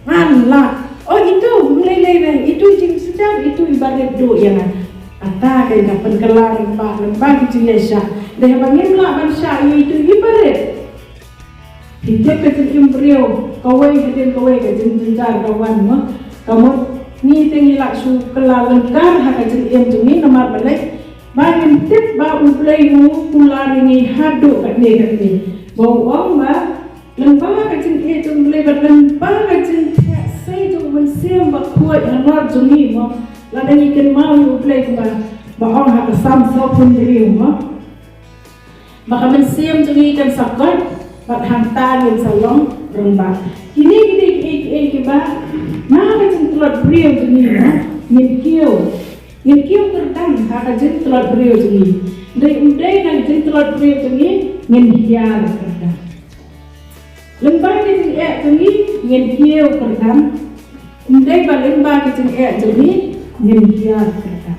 Ngan lah. Oh, itu, ym lei lei re. Itu jingjynjar, itu i barit duh ïa nga. Kata ka ïa ka pynkylla lyngba, lyngba ki jingïaishah. Dei haba ngim lah ban shah ïa itu i barit. Phi tip ka jingim briew, kawei hadien kawei ka jingjynjar ka wan mo. Ka mut ngi te ngi lah shu kylla lyngkar ha ka jingim jong ngi namar balei. Ba ngim tip ba U Blei u kular ïa ngi haduh katne katne. Ba u ong ba Lyngba ka jingïeit jong U Blei bad lyngba ka jingtheh sei jong U Mynsiem Bakhuid halor jong ngi mo. Lada ngi kynmaw ïa U Blei kumba ba ong ha ka Salm sawphew hynriew mo. Ba ka mynsiem jong ngi kan sa koit bad hangta ngin sa long rangbah. Kine kine kiei kiei kiba na ka jingtlot briew jong ngi mo. Ngin kiew. Ngin kiew kyrdan ha ka jingtlot briew jong ngi. Dei u dei na ka jingtlot briew jong ngi ngin hiar kyrdan. Lyngba ka jingeh jong ngi ngin kiew kyrdan. Ym dei ba lyngba ka jingeh jong ngi ngin hiar kyrdan.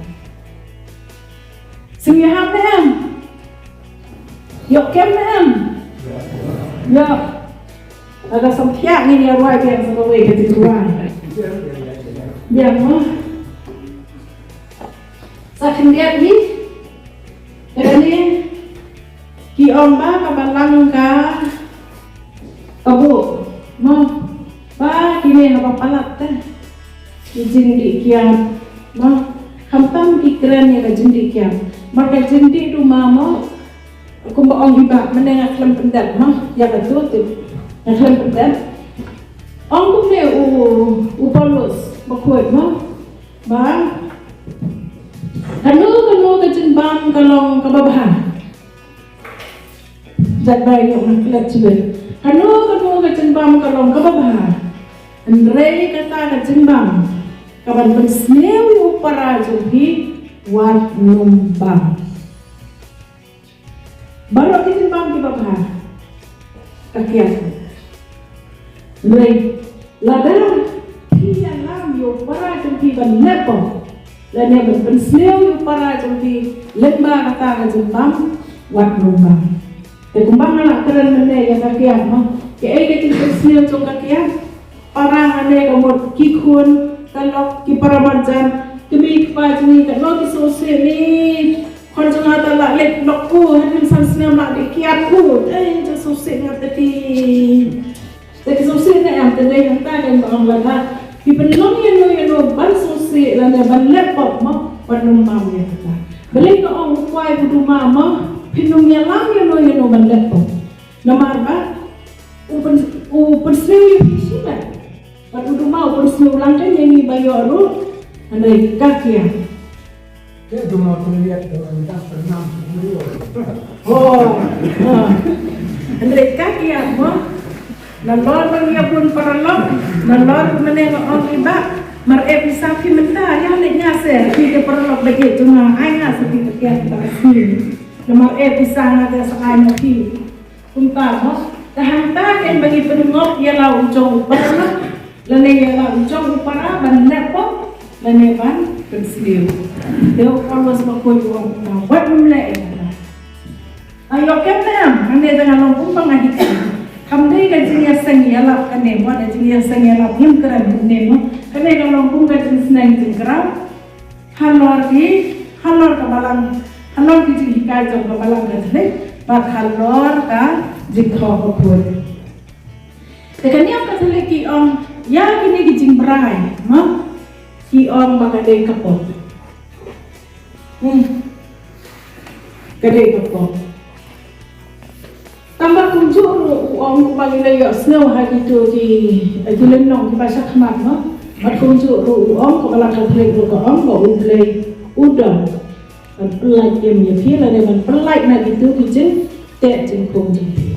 Sngewhap ne em? Ïoh kem ne em? Ïoh. Lada samthiah ngin ïa rwai biang sa kawei ka jingrwai. Biang mo. Sa khyndiat hi. Kane ki ong ba ka balang ka ka buh mo ba kine haba palat te ki jingdih kiad mo, khamtam ki kren ïa ka jingdih kiad. Ba ka jingdih duma mo Kumba ong i Bah, mynne nga khlem pyndep mo, ïa katu tip. Nga khlem pyndep. Ong kumne u, u Paulus bakhuid mo, ba kano kano ka jingbam ka long kaba bha. Jait ba ïoh nga klet jubit. Kano kano ka jingbam ka long kaba bha. Hynrei kata ka jingbam kaban pynsniew ïa u para jong phi, wat nym bam. Baroh ki jingbam kiba bha ka kiad. Hynrei lada phi ïalam ïa u para jong phi ban leh pop, lane ban pynsniew ïa u para jong phi lyngba kata ka jingbam, wat nym bam. Te kumba nga la kren mynne ïa ka kiad mo, kaei ka jingpynsniew jong ka kiad? Para hangne ka mut ki khun, ka lok, ki para marjan, ki mei ki pa jong ngi, katno ki sngewsih ne. Khun jong nga te la leit lok u, hadien san snem la dei kiad u. Ei, te sngewsih nga te ki. Te ki sngewsih ne em, te dei hangta dei ba ong lada phi pynlong ïano ïano ban sngewsih lane ban leh pop mo, wat nym bam ïa kata. Balei nga ong u kwai u duma mo, phin nym ïalam ïano ïano ban leh pop. Namar ba u pyn, u pynsniew ïa phi shimet. Bad u duma u pynsniew lang, te ïa ngi ba ïoh ruh. Hynrei ka kiad. Te duma pynliat duma minta pynam pynliat. Oh, oh. Hynrei ka kiad mo. Nalor ba ngi ïa bun paralok, nalor ba mynne nga ong i Bah, mar eh pisa phi mynta, ïa leit ïa se phi te paralok ba ïeit jong nga, ai nga sa phi ka kiad ba ka sngi. Namar eh pisa nga te sa ai na phi. Kumta mo, te hangta kein ba ngi pynngop ïa la u jong u para, lane ïa la u jong u para ban leh pop, lane ban pynsniew. Te u Paulus bakhuid u ong kumta, wat nym leh ïa kata. Aïu kem ne em, hangne te nga long kumba nga hikai. Kam dei ka jingïaseng ïalap kane mo, ka jingïaseng ïalap ngim kren kumne mo. Kane ka long kum ka jingsneng jingkraw. Halor ki, halor ka balang, halor ki jinghikai jong ka balang Katholik, bad halor ka jingthoh ka pud. Te ka niam Katholik ki ong, ïa kine ki jingbrai, mo? Ki ong ba ka dei ka pop. Hmm. Ka dei ka pop. Tang ba kumjuh ruh u ong, kumba ngi la ïohsngew ha kito ki, eh, ki lynnong kiba shakhmat mo. Bad kumjuh ruh u ong, ka balang Katholik ruh ka ong ba U Blei u don ban pyllait im ïa phi, lane ban pyllait na kito ki jingteh jingkhung jong phi.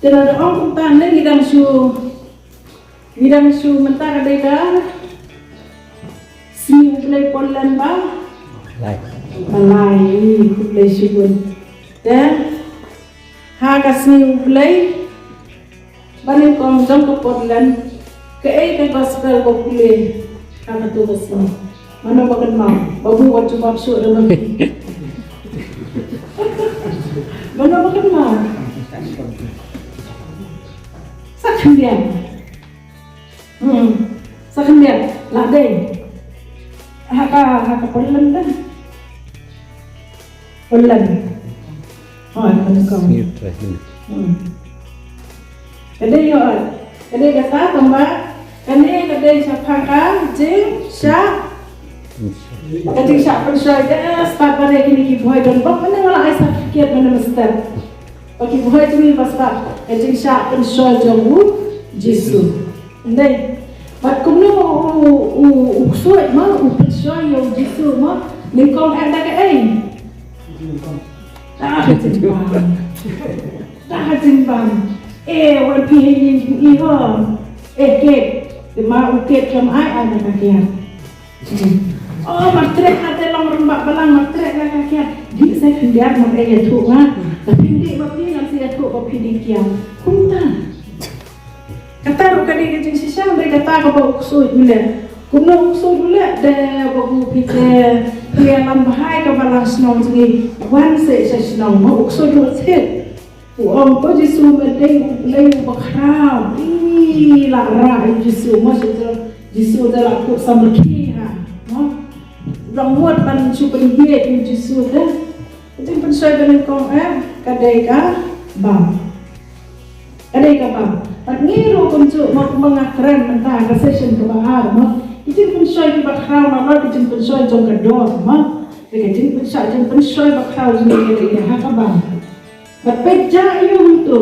Te lada ong kumta ne ngi dang shu Ngi dang shu mynta ka dei ka sngi U Blei Poland ba? Lai. Ba lai, U Blei shu bun. Te ha ka sngi U Blei ba nyngkong jong ka Poland, kaei ka gospel ba pule ha katu ka sngi? Mano ba kynmaw? Babu wat jubab shuh da ba. Mano ba kynmaw? Sa khyndiat. Hmm. Sa khyndiat la dei. Ha ka, ha ka Poland da. Poland. Oh, ha ka Poland. Hmm. Ka dei ïoh. Ka dei kata tang ba kane ka dei shaphang ka jingshah. Ka jingshah pynshoi, ka stad ba dei kine ki bhoi don bok, mynne nga la ai certificate mynne mynstep. Ba ki bhoi jong ngi ba stad ka jingshah pynshoi jong U Jisu. Ndei. Bad kumno u, u, u ksuid mo, u pynshoi ïa U Jisu mo, nyngkong eh da kaei? Da ka jingbam. Da ka jingbam. Eh, wan phi ha ïing jong i ho. Eh, kit. Te ma u kit kam ai, ai da ka kiad. Oh, mar treh nga te long rangbah balang, mar treh nga ka kiad. Dih sa khyndiat, mar eh ïathuh nga. Te phin dih ba phi, ngan sa ïathuh ba phi dih kiad. Kumta. Kata ruh ka dei ka jingshisha, dei kata kaba u ksuid u leh. Kumno u ksuid u leh? Dei ba u phi te, phi ïalam bha ïa ka balang shnong jong ngi. Wan seh sha shnong, mo u ksuid u leh seh. U ong, ko Jisu, me dei U Blei uba khraw. Ih, la rah ïa u Jisu, mo, sha Jisu da la kut samrkhie ha, mo. Long mut ban shu pynbieit ïa u Jisu da. Ka jingpynshoi ba nyngkong eh, ka dei ka bam. Ka dei ka bam. Bad ngi ruh kumjuh mo, kumba nga kren mynta ka session kaba ar mo, ki jingpynshoi kiba khraw, namar ki jingpynshoi jong ka doh mo, te ki jingpynshoi, jingpynshoi ba khraw jong ngi ha ka bam. Bad peit, ïa u hangto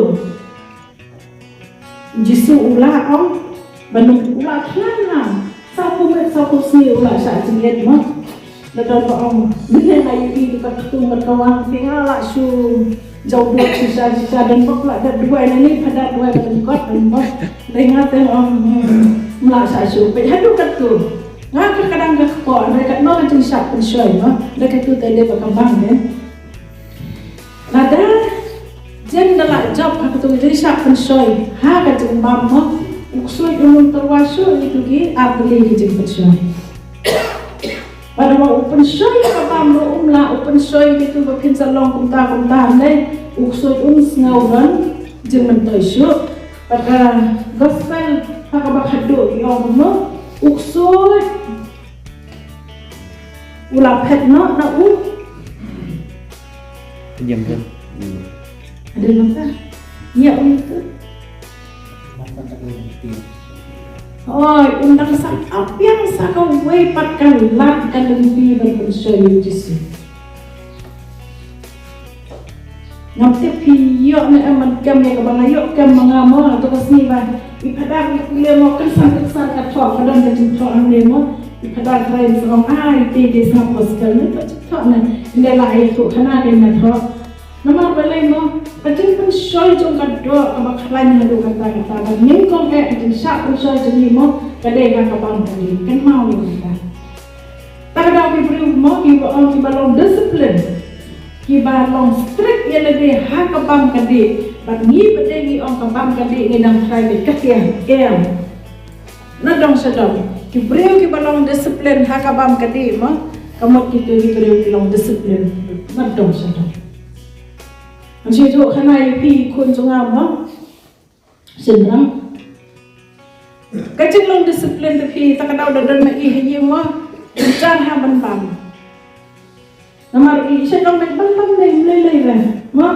Jisu u la ong, ba ngi u la khlaiñ ha, sa phew miet, sa phew sngi u la shah jingit mo. La don ba ong, mynne nga ïohi ïa ka ktung bad ka wang, te nga la shu jaw duh shisha shisha, don bok la da duwai, nangne phah da duwai, ka don kot, don bok. Dei nga te ong, hmm, la shah shu peit haduh katto. Nga ka kadang ka kpoh, dei katno ka jingshah pynshoi mo, dei katto te dei ba ka bang dei. Lada jen da la jop ha katto ka jingshah pynshoi ha ka jingbam mo, u ksuid um tyrwa shuh ïa kito ki ar tylli ki jingpynshoi. Bad haba u pynshoi ha ka bam ruh um lah u pynshoi ïa kito ba phin sa long kumta kumta ne, u ksuid um sngew don jingmyntoi shuh. Bad ka gospel ha kaba khadduh ki ong kumno, u ksuid u la phet noh na u. Pynjam kan. Ada nota. Ïa, um tu. Oi, un dang sa ap biang sa kawei pat ka lad ka lynti ban pynshoi ïa u Jisu. Ngam tip phi ïoh ne em, man kem ïa kaba nga ïoh kem ma nga mo, hato ka sngi ba i Phadar i pule mo, kynsan kynsan ka thoh, ka don ka jingthoh hangne mo. I Phadar trai sa ong, ai, te te sa gospel ne, ka jingthoh ne. Ynda la ïathuh khana ka na thoh. Namar balei mo, ka jingpynshoi jong ka doh kaba khlaiñ haduh katta katta, ba nyngkong eh ka jingshah pynshoi jong ngi mo ka dei ha ka bam ka dih. Kynmaw ïa kata. Tang da ki briew mo kiba ong kiba long discipline, kiba long strict ïa lade ha ka bam ka dih. Bad ngi pat de ngi ong ka bam ka dih ngi dang trai beit ka tiang. Em. Na dong sha dong. Ki briew kiba long discipline ha ka bam ka dih mo, ka mut kito ki briew ki long discipline na dong sha dong. Ngan shu ïathuh khana ïa phi khun jong nga mo. Shynrang. Ka jinglong discipline te phi, ta ka daw da don ma i ha ïing mo. Jan ha ban bam. Namar i sha dong ban bam ban lei lei lei re. Mo.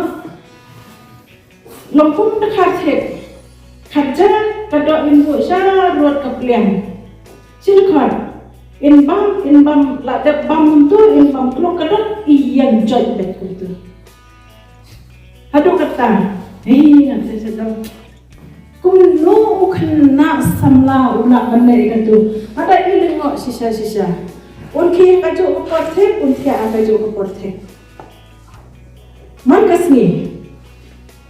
Long kum da khat thik. Khat ja ka doh in buh sha rud ka pliang. Shi dkhot. In bam, in bam la dep bam kumtu, in bam klok ka doh, i ïeng joit beit kumtu. Haduh katta, hei, ngan sa sdang. Kumno u khynnah samla u lah ban leh ïa katu? Haba i lyngngoh shisha shisha. Un khie kajuh ka por thik, un thiah kajuh ka por thik. Man ka sngi.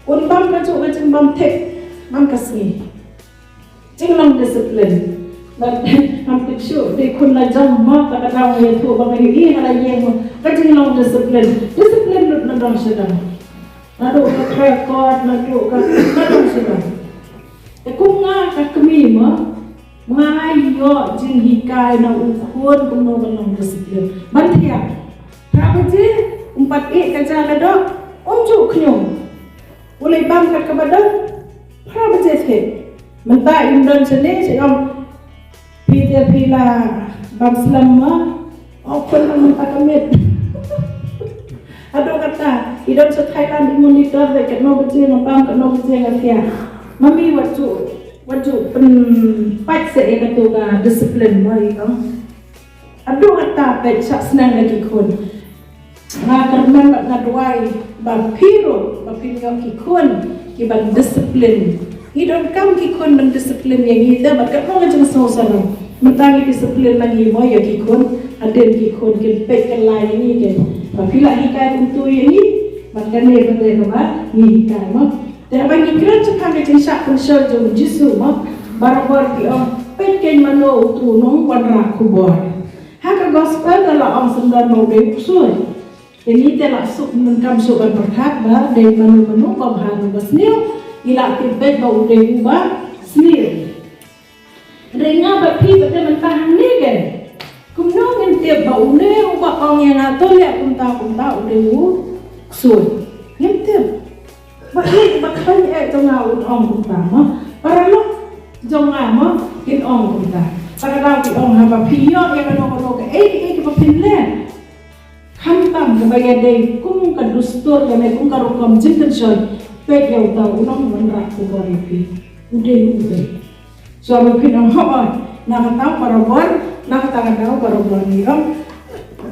Un bam kajuh ka jingbam thik. Man ka sngi. Jinglong discipline. Bad ngam tip shuh, dei khun la jong mo, ta ka daw ïathuh ba nga ïohi ha la ïing mo. Ka jinglong discipline. Discipline lut na dong sha dong. Naduh ka tripod, naduh ka, na dong sha dong. Te kum nga ka kmie mo, nga ïoh jinghikai na u khun kumno ban long discipline. Ban thiah. Phra baje, um pat ïeh ka ja ka doh, um ju khñium. U leit bam kat kaba dang, phra baje thik. Mynta im don shane, sha ong, phi te phi la bam slem mo, oh, khun lang mynta ka miet. Haduh katta, i don sha Thailand, i monitor, dei katno baje nga bam, katno baje nga thiah. Mami wat ju, wat ju pynpait seh ïa katu ka discipline mo, i ong. Haduh katta peit shah sneng na ki khun. Nga kyrmen bad nga duwai ba phi ruh, ba phin ïoh ki khun kiban discipline. Ngi donkam ki khun ban discipline ïa ngi te bad katno ka jingsngewsarong. Mynta ngi discipline ma ngi mo ïa ki khun, hadien ki khun kin peit kylla ïa ngi kin. Ba phi la hikai kumtu ïa ngi, bad kane ba dei kaba ngi hikai mo. Te haba ngi kren shaphang ka jingshah pynshoi jong u Jisu mo, barabor ki ong, peit keiñ mano utu u nongwanrah khubor. Ha ka gospel ka la ong syndon ba u dei u ksuid. Te ngi te la suk, ngam suk ban pyrkhat ba dei mano mano, ba bha ne ba sniew. Ngi la tip beit ba u dei uba sniew. Hynrei nga bad phi pat te mynta hangne, kumno ngin tip ba une uba ong ïa nga to leh kumta kumta u dei u ksuid? Ngim tip. Ba ïeit ba khlaiñ eh jong nga un ong kumta mo. Paralok jong nga mo kin ong kumta. Sa ka daw ki ong haba phi ïoh ïa kano kano kaei kaei kaba phin leh, khamtam kaba ïadei kum ka dustur lane kum ka rukom jingpynshoi, peit ïa uta u nongwanrah khubor ïa phi. U dei, u dei. So, ba phin ong hooid, na kata ka parabor, na kata ka daw parabor ngi ong,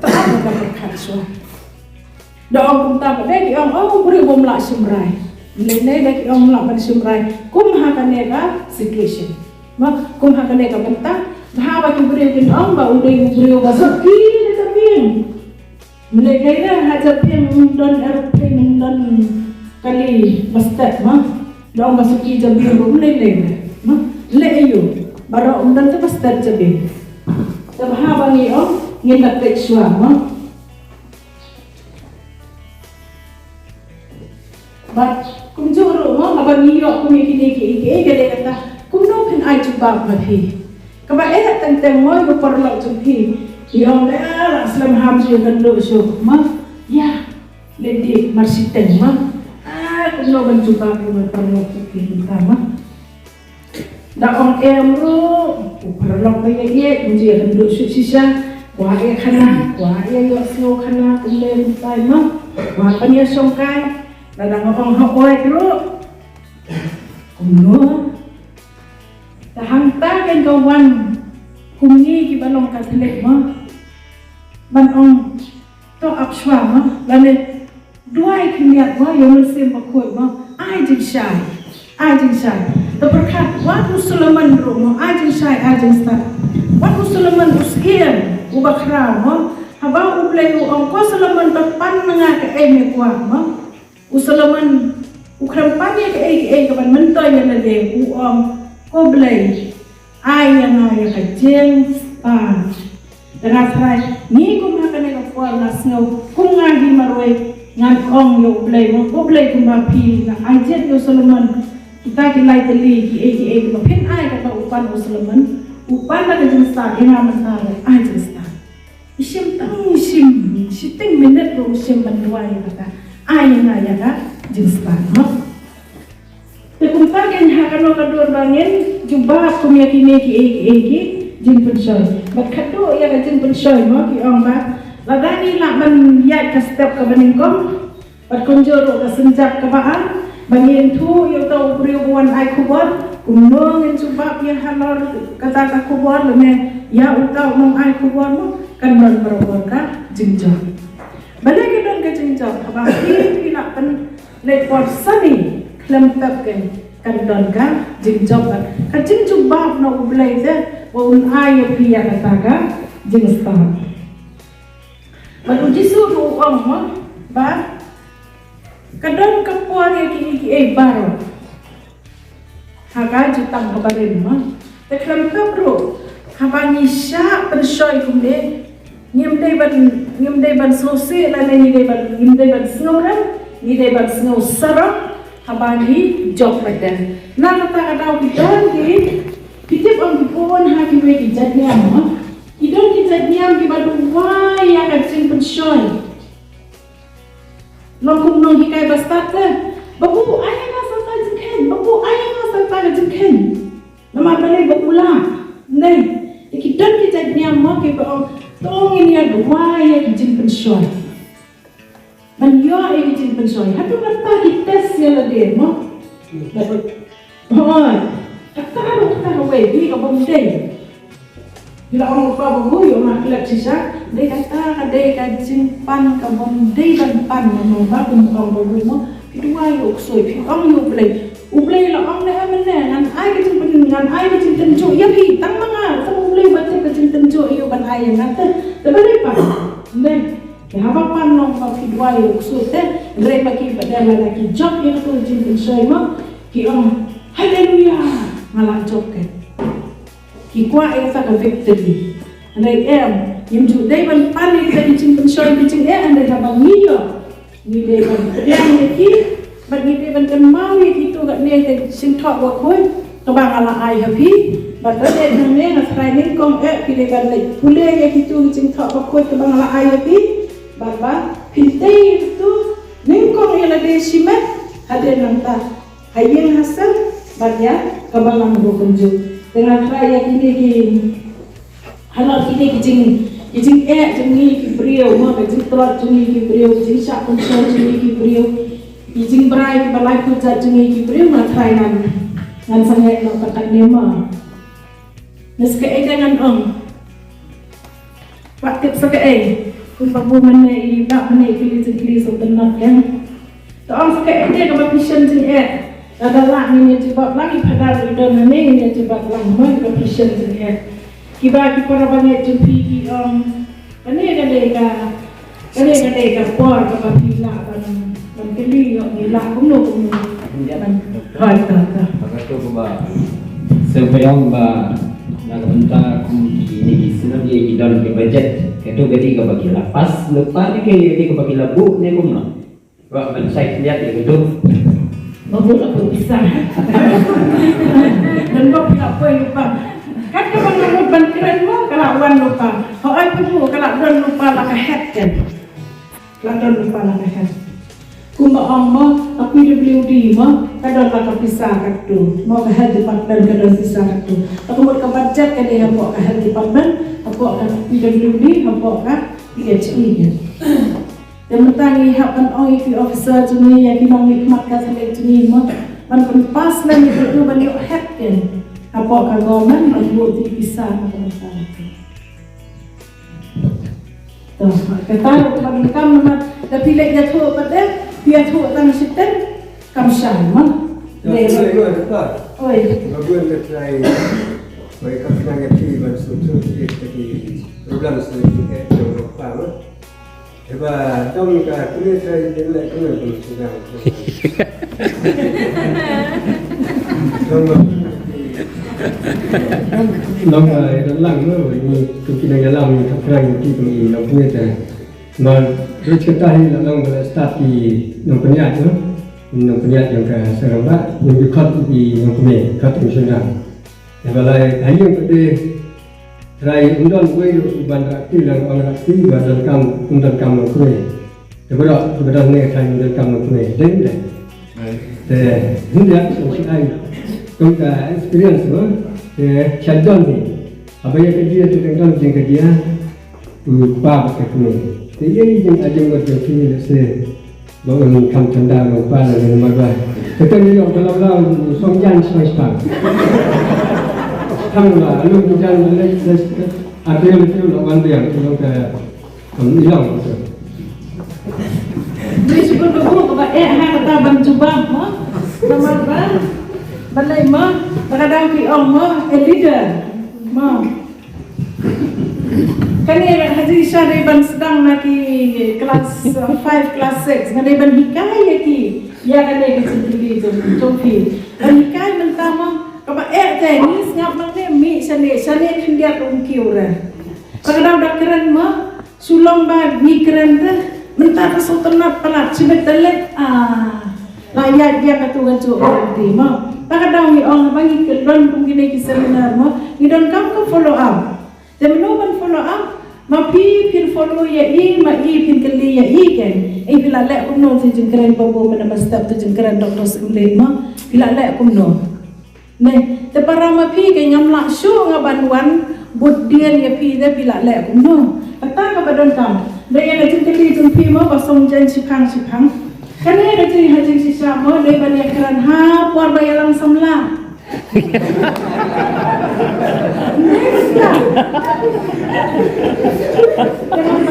ta ka da pyrkhat so. Da ong kumta pat de ki ong, oh, u briew bym lah shim rai. Lei lei de ki ong lah ban shim rai. Kum ha kane ka situation. Mo, kum ha kane ka bynta. Haba ki briew kin ong ba u dei u briew ba suki da ka biang. Mynne kaei re, ha jabieng ym don aeroplane, ym don kali ba stet mo. Da ong ba suki jabieng ruh mynne kaei re mo. Leh aïu baroh ym don te ba stet jabieng. Te ba haba ngi ong ngin da peit shuwa mo. Bad kumjuh ruh mo, haba ngi ïoh kum ïa kine kiei kiei ka dei kata, kumno phin ai jubab ma phi? Kaba eh teng teng mo ïa u paralok jong phi. Ïa ong le, ah, la slem ham shu ïa kynduh shuh mo. Ïa, leh dih mar shiteng mo. Ah, kumno ban jubab ïa u paralok jong phi mynta mo. Da ong em ruh, u paralok ba ïa ïeit, un ju ïa kynduh shuh shisha, kwah ïa khana, kwah ïa ïohsngew khana, kumne kumtai mo, kwah ban ïa shongkai, lada nga ong hooid ruh, kumno? Te hangta kein ka wan, kum ngi kiba long Katholik mo, ban ong, to ap shuwa mo, lane duwai khyndiat mo, ïa u Mynsiem Bakhuid mo, ai jingshai, ai jingshai. Te pyrkhat, wat u Solomon ruh mo, ai jingshai, ai jingstad. Wat u Solomon u syiem, uba khraw mo, haba U Blei u ong ko Solomon to pan na nga kaei me kwah mo. U Solomon u khlem pan ïa kaei kaei kaban myntoi ïa lade, u ong ko Blei, ai ïa nga ïa ka jingstad. Te nga tharai, ngi kum ha kane ka por nga sngew, kum nga hi marwei, ngan ong ïa U Blei, mo ko Blei kumba phi la ai jied ïa u Solomon kita ki lai tylli kiei kiei kiba phin ai kata u pan u Solomon, u pan da ka jingstad, ïa nga mynta ruh ai jingstad. I shim tang i shim, shiteng minit ruh u shim ban duwai ïa kata. Ai ïa nga ïa ka jingstad mo. Te kumta kein ha kano ka dur ba ngin jubab kum ïa kine kiei kiei ki jingpynshoi. Bad khatduh ïa ka jingpynshoi mo ki ong ba lada ngi lah ban ïaid ka step kaba nyngkong. Bad kumjuh ruh ka synjat kaba ar ba ngin ïathuh ïa uta u briew ba wan ai khubor. Kumno ngin jubab ïa halor kata ka khubor lane ïa uta u nongai khubor mo kan don barabor ka jingjop. Balei ka don ka jingjop? Haba phi phi lah pynleit por sani khlem pep kein kan don ka jingjop. Ka jingjubab na U Blei te ba un ai ïa phi ïa kata ka jingstad. Bad u Jisu ruh u ong mo ba ka don ka por ïa kiei kiei baroh ha ka jutang kaba rim mo. Te khlem pep ruh haba ngi shah pynshoi kumne ngim dei ban, ngim dei ban sngewsih lane ngi dei ban, ngim dei ban sngewrem, ngi dei ban sngewsarong haba ngi jop pat de. Na kata ka daw ki don ki, ki tip ong ki bun ha kiwei ki jait niam mo. Ki don ki jait niam kiba duwai ïa ka jingpynshoi. Long kum nonghikai ba stad te. Babu, ai ïa nga sa ka jingkheiñ. Babu, ai ïa nga sa ka jingkheiñ. Namar balei ba u lah. Ndei. Te ki don ki jait niam mo kiba ong to ngin ïa duwai ïa ki jingpynshoi. Ban ïoh ïa ki jingpynshoi. Hato kata ki test ïa lade mo. Hooid. Kata ruh kata ruh wei, dei ka bym dei. Phi la ong lypa ba ngi ïoh nga klet shisha, dei kata ka dei ka jingpan ka bym dei ban pan, mo ba kum ong ba ngi mo. Phi duwai ïa u ksuid, phi ong ïa U Blei. U Blei la ong ne em ne, ngan ai ka jingpyn, ngan ai ka jingtynjuh ïa phi, tang ma nga, tang U Blei ba tip ka jingtynjuh ïa u ban ai ïa nga te. Te balei pan? Ne. Te haba pan long ba phi duwai ïa u ksuid te, hynrei ba ki ba dei lada ki jop ïa ka jingpynshoi mo, ki ong, haleluya, nga la jop kein. Ki kwah ïa kata ka victory. Hynrei em, ngim ju dei ban pan ïa kita ki jingpynshoi ki jingeh, hynrei haba ngi ïoh, ngi dei ban pdiang ïa ki, bad ngi dei ban kynmaw ïa kito katne ka jingthoh bakhuid kaba nga la ai ha phi. Bad lada nangne nga tharai nyngkong eh phi dei ban leit pule ïa kito ki jingthoh bakhuid kaba nga la ai ha phi. Bad ba phin tei ïa kito nyngkong ïa lade shimet hadien nangta. Ha ïing ha sem bad ïa ka balang ruh kumjuh. Te nga tharai ïa kine ki, halor kine ki jing, ki jingeh jong ngi ki briew, mo, ka jingtlot jong ngi ki briew, ki jingshah pynshoi jong ngi ki briew, ki jingbrai kiba laiphew jait jong ngi ki briew, nga tharai ngan Ngan sangeh noh pat hangne mo. Ngan sangeh ïa ngan ong. Wat tip sa kaei, kumba bu mynne i, ba mynne i kylli jingkylli sngewtynnat ïa. To ong sa kaei kaba phi shem jingeh. Lada lah ngin ïa jubab lang, i Phadar i don hangne ngin ïa jubab lang mo, kaba phi shem jingeh. Kiba ki para bangeit jong phi ki ong, kane ka dei ka, kane ka dei ka por kaba phi lah ban, ban kylli ïoh ngi lah kumno kumno. Ïa ban. Hooid, to, to. Ka to kaba sngewbha ïa ba na ka bynta kum kine ki synods ki don ki budget. Kato ka dei kaba ki la pass lypa ne ka dei kaba ki la buh ne kumno? Ba ban shai khyndiat ïa kato. Ba buh la buh pisa. Don ba phi la poi lypa. Kat kaba nga mut ban kren mo ka la wan lypa. Hooid, ka buh ka la don lypa la ka het kan. La don lypa la ka het. Kumba ong mo, ka P W D mo, ka don la ka pisa katto. Mo ka health department ka don pisa katto. Ka mut ka budget ka dei hapoh ka health department, hapoh ka P W D, hapoh ka P H E kan. Te mynta ngi hap ban ong ïa ki officer jong ngi, ïa ki nongmihkhmat Katholik jong ngi mo, ban pynpass lem ïa kito ban ïoh het kan. Hapoh ka government ban buh ïa ki pisa na ka bynta. To, kata ruh kaba donkam namar da phi leit ïathuh pat de, phi ïathuh tang shiteng kam shai mo. Dei. Oi. Ba bun ka trai. Oi, ka phi nang ïa phi ban sngewthuh ïa ki problem sngewthuh ïa ki problem. Eba dong ka kune trai din leh kune kune sdang. Dong ka, dong ka, dong lang mo, ni tu ki nang ïalam ni ka krang ki tu ni nong kune trai. Mar ruh kata hi la long ba la start ki nongpynïaid no. Nongpynïaid jong ka Sarong Bah, nongdukot ki nongkmie, kot ki shynrang. Eba lai ha ïing pat de Trai um don uwei ruh uban rakti, la ong rakti ba donkam, um donkam nongkmie. Te ba doh, ba doh ne trai um donkam nongkmie. Dei ne? Te hynda shu ai kum ka experience mo. Te sha don hi. Haba ïa ka jia te tang don jingkajia. U kpa bad ka kmie. Te ïa jingajia bad jingkmie lehse. Ba un kham tanda ba u kpa la ïa namar ba. Te kan ïoh ba la u song jan song spang. Kham la lu jan le le. Ate le tu la wan biang tu ka kam i long tu. Dei shu ba bu ka ba eh ha kata ban jubab mo. Namar ba. Balei mo. Ba ka dang ki ong mo. A leader. Mo. Kane ha jingshisha dei ban sdang na ki class, uh, five, class six. Nga dei ban hikai ïa ki ïa kane ka jingkylli jong, jong phi. Ban hikai mynta mo, kaba eh te ngi sngap nangne, mih shane, shane khyndiat um kiew re. Ba ka dang da kren mo, shu long ba ngi kren te, mynta ka sngewtynnat palat shibit te leit, ah. La ïaid ïa katu katu ka ti mo. Ba ka dang ngi ong ba ngi kyrdan kum kine ki seminar mo. Ngi donkam ka follow up. Te mano ban follow up? Ma phi phin follow ïa i, ma i phin kylli ïa i kan. I phi la leh kumno tu jingkren ba bu mynta ba step tu jingkren Doctor Sumlin mo. Phi la leh kumno? Ne, te para ma phi ka ngam lah shuh nga ban wan bud dien ïa phi de phi la leh kumno. Kata kaba donkam. Da ïa ka jingkylli jong phi mo ba song jan shiphang shiphang. Kane ka jing ha jingshisha mo dei ban ïa kren ha por ba ïalam samla. Ne ka. Kane ka.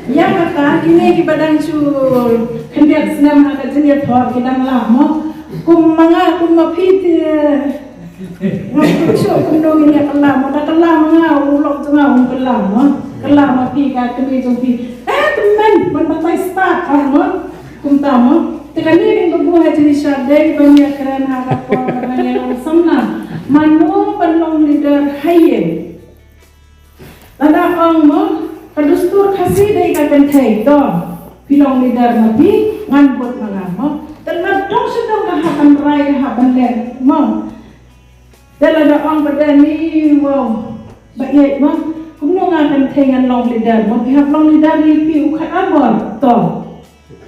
Ïa kata kine kiba dang shu khyndiat snem ha ka jingïathoh ki dang lah mo. Kum ma nga, kum ma phi te. Nga shu kumno ngin ïa kylla mo, da kylla ma nga, u lok jong nga um kylla mo. Kylla ma phi ka kmie jong phi. Eh, tymmen, ban batai start ar mo. Kumta mo. Te kane dei ba bu ha jingshisha dei ban ïa kren ha ka por ban ïa long samla. Mano ban long leader ha ïing. Lada ong mo, ka dustur Khasi dei ka kynthei to. Phi long leader ma phi, ngan bud ma nga mo. Te lada dong sha dong ka hap ban rai, ka hap ban leh mo. Te lada ong pat de ni, wow, ba ïeit mo. Kumno nga kynthei ngan long leader mo. Phi hap long leader ïa phi u khat arbor to.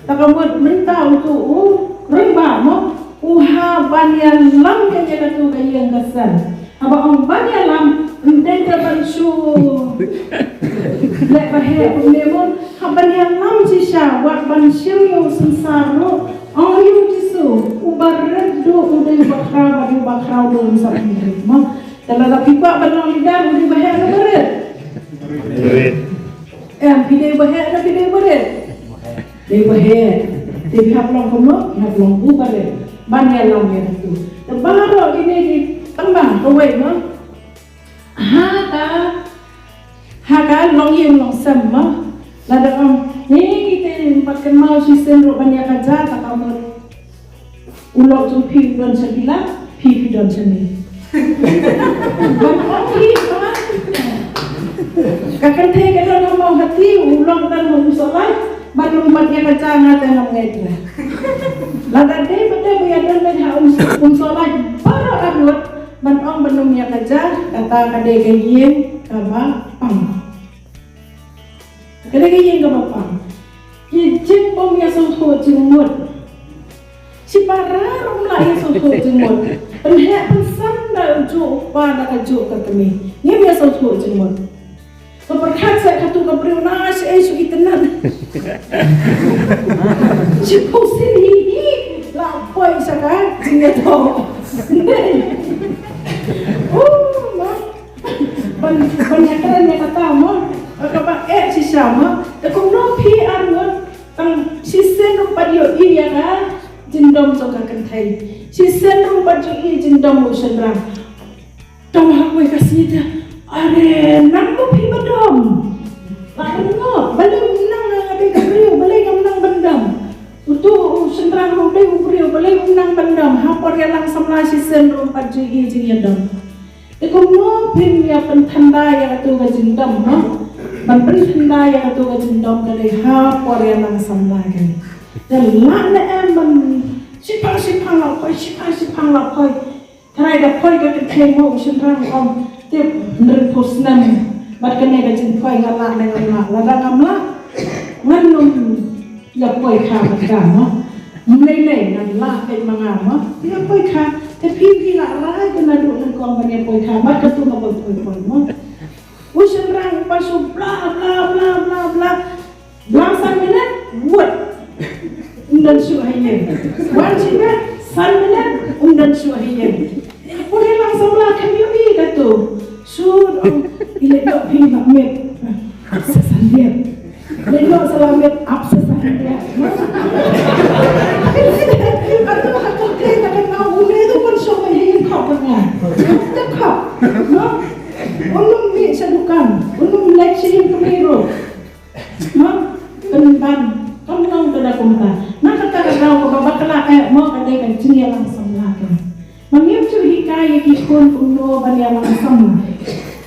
Te ka mut mynta utu u rangbah mo, u hap ban ïalam ïa katu ka ïing ka sem. Haba ong ban ïalam, ym dei te ban shu leh ba heh kumne mo, hap ban ïalam shisha, wat ban shim ïa u synsar ruh. Ong ïa u Jisu U barit duh u dei u bakhraw, bad u bakhraw duh un sa pynrit mo. Te lada phi kwah ban long leader, u dei ba heh ne barit? Em, phi dei ba heh ne phi dei barit? Dei ba heh. Te phi hap long kumno? Phi hap long u barit ban ïalam ïa katu. Te baroh kine ki tang ba kawei mo. Ha ka, ha ka longïing longsem mo. Lada ong, "Ngi te ym pat kynmaw shisien ruh ban ïa ka ja," ta ka mut. U lok jong phi u don sha Bila, phi phi don sha me. Ban ong phi ba ka kynthei ka don ha Mawhati, u lok don ha Umsohlait, ban ym pat ïa ka ja nga te ngam ngeit re. Lada dei pat dei ba ïa don ha Um, Umsohlait baroh arngut, ban ong ban ym ïa ka ja, kata ka dei ka ïing kaba pang. Ka dei ka ïing kaba pang. Ki jingbym ïa sngewthuh jingmut. Shipara ruh ym lah ïa sngewthuh jingmut. Pynheh pynsan da u juh u kpa da ka juh ka kmie. Ngim ïa sngewthuh jingmut. Ka pyrkhat seh katu ka briew na shaei shu itynnad. Shi phew sien hi hi la poi sha ka jingïathoh. Oh, ma. Ban, ban ïakren ïa kata mo. Kaba eh shisha mo. Te kumno phi arngut tang shisien ruh pat ïohi ïa ka jingdom jong ka kynthei. Shisien ruh pat ïohi jingdom u shynrang. Tang ha kawei ka sngi te, are, nang mo phi ba dom. Ba dom, balei um nang, nga dei ka briew, balei ngam nang ban dom. Utu u shynrang ruh dei u briew, balei um nang ban dom. Ha por ïalang samla shisien ruh pat ju i jingïadom. Te kumno phin ïa pynthanda ïa katu ka jingdom, ha? Ban pynthanda ïa katu ka jingdom ka dei ha por ïalang samla ka. Te lah ne em ban shiphang shiphang la poi, shiphang shiphang la poi. Tharai da poi ka kynthei mo u shynrang u ong, tip, hynriewphew snem. Bad kane ka jingpoi nga lah ne ngam lah, lada ngam lah, ngan ym ïa poi kha bad ka mo. Ym lei lei ngan lah beit ma nga mo. Ïa poi kha, te phi phi lah rai ka naduh nyngkong ban ïa poi kha, bad katu nga poi poi poi mo. U shynrang u pa shu bla bla bla bla bla. Bla san minit, wut. Um don shuh ha ïing. Wan shi bad san minit, um don shuh ha ïing. Pule lang samla kynmaw ïa katu. Shu, um, i leit noh phi ba miet. Ap sa san miet. Leit noh sa la miet, ap sa san miet. Atu ha ka te na ka na u ne tu pun shuh ha ïing khop ba nga. Te khop. No? Un ym mih sha dukan. Un ym leit sha ïing kmie ruh. Mo, pynban, kam long ka da kumta. Na kata ka daw kaba bakla eh, mo ka dei ka jingïalang samla ka. Ma ngim ju hikai ïa ki khun kumno ban ïalang samla.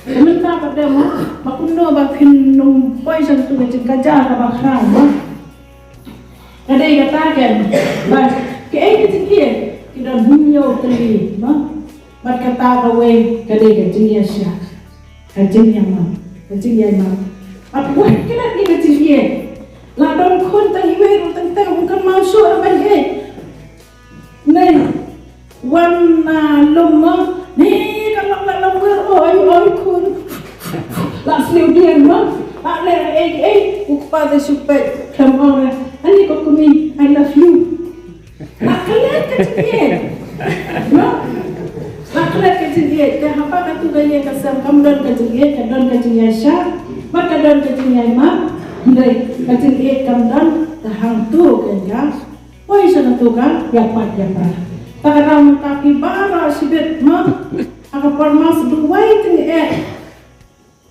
Ka mynta ka dei mo, ba kumno ba phin ym poi sha tu ka jingkajia kaba khraw mo. Ka dei kata ka, ba, kaei ka jingïeit, ki don hynñiew tylli mo. Bad kata kawei ka dei ka jingïashah. Ka jingïamap. Ka jingïamap. Bad wat klet ïa ka jingïeit. La don khun tang iwei ruh tang tang, um kynmaw shuh ban ïeit. Nei. Wan na lum mo. Nei ka lok la lok wer, oi oi khun. La sniew dien mo. La leh ei ei. U kpa te shu peit. Khlem ong re. Ani ko kmie, I love you. La klet ka jingïeit. No? La klet ka jingïeit. Te haba katu ka ïing ka sem kam don ka jingïeit, ka don ka jingïashah, bad ka don ka jingïamap. Hynrei ka jingïeit kam don, te hangtu ka ïa. Poi sha katu ka ïa pat ïa pat. Ta ka dang mynta phi baroh shibit mo. Ha ka por mas duwai jingïeit.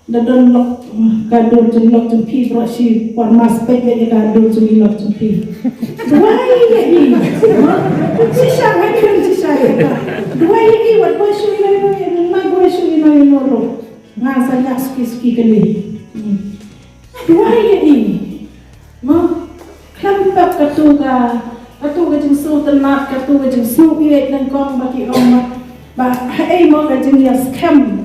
Da don lok, ka dur jong lok jong phi baroh shi por mas peit leh ïa ka dur jong i lok jong phi. Duwai ïa i. Shisha ngan kren shisha ïa ka. Duwai ïa i wat poi shu ïa i, ma duwai shu ïa i ruh. Nga sa ïa suki suki kali. Hmm. Duwai ïa i. Mo, khlem pep katu ka, katu ka jingsngewtynnat, katu ka jingsngewieit nyngkong ba ki ong ba, ba haei mo ka jingïaskhem.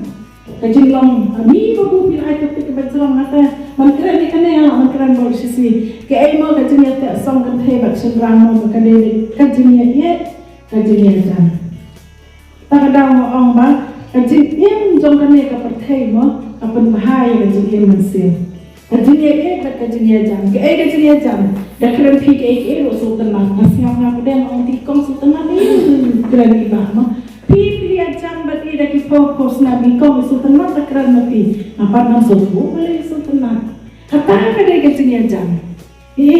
Ka jinglong, ani ba bu phi ai ka phi ka ba jrong ate. Ban kren ïa kane nga ban kren bor shisha. Kaei mo ka jingïateh song kynthei bad shynrang mo ka dei ka jingïaieit, ka jingïajan. Ta ka daw nga ong ba, ka jingim jong kane ka pyrthei mo, ka pynbha ïa ka jingim mynsiem. Ka jingïaid bad ka jingïajam. Kaei ka jingïajam? Da kren phi kaei kaei ruh sngewtynnat. Nga sngap nga pdeng ong ti kong sngewtynnat, ïa kren i bah mo. Phi phi ïajam bad i da ki phew phew snem, i kong sngewtynnat da kren ma phi. Nga pat ngam sngewthuh balei sngewtynnat. Kata ka dei ka jingïajam. Ïa.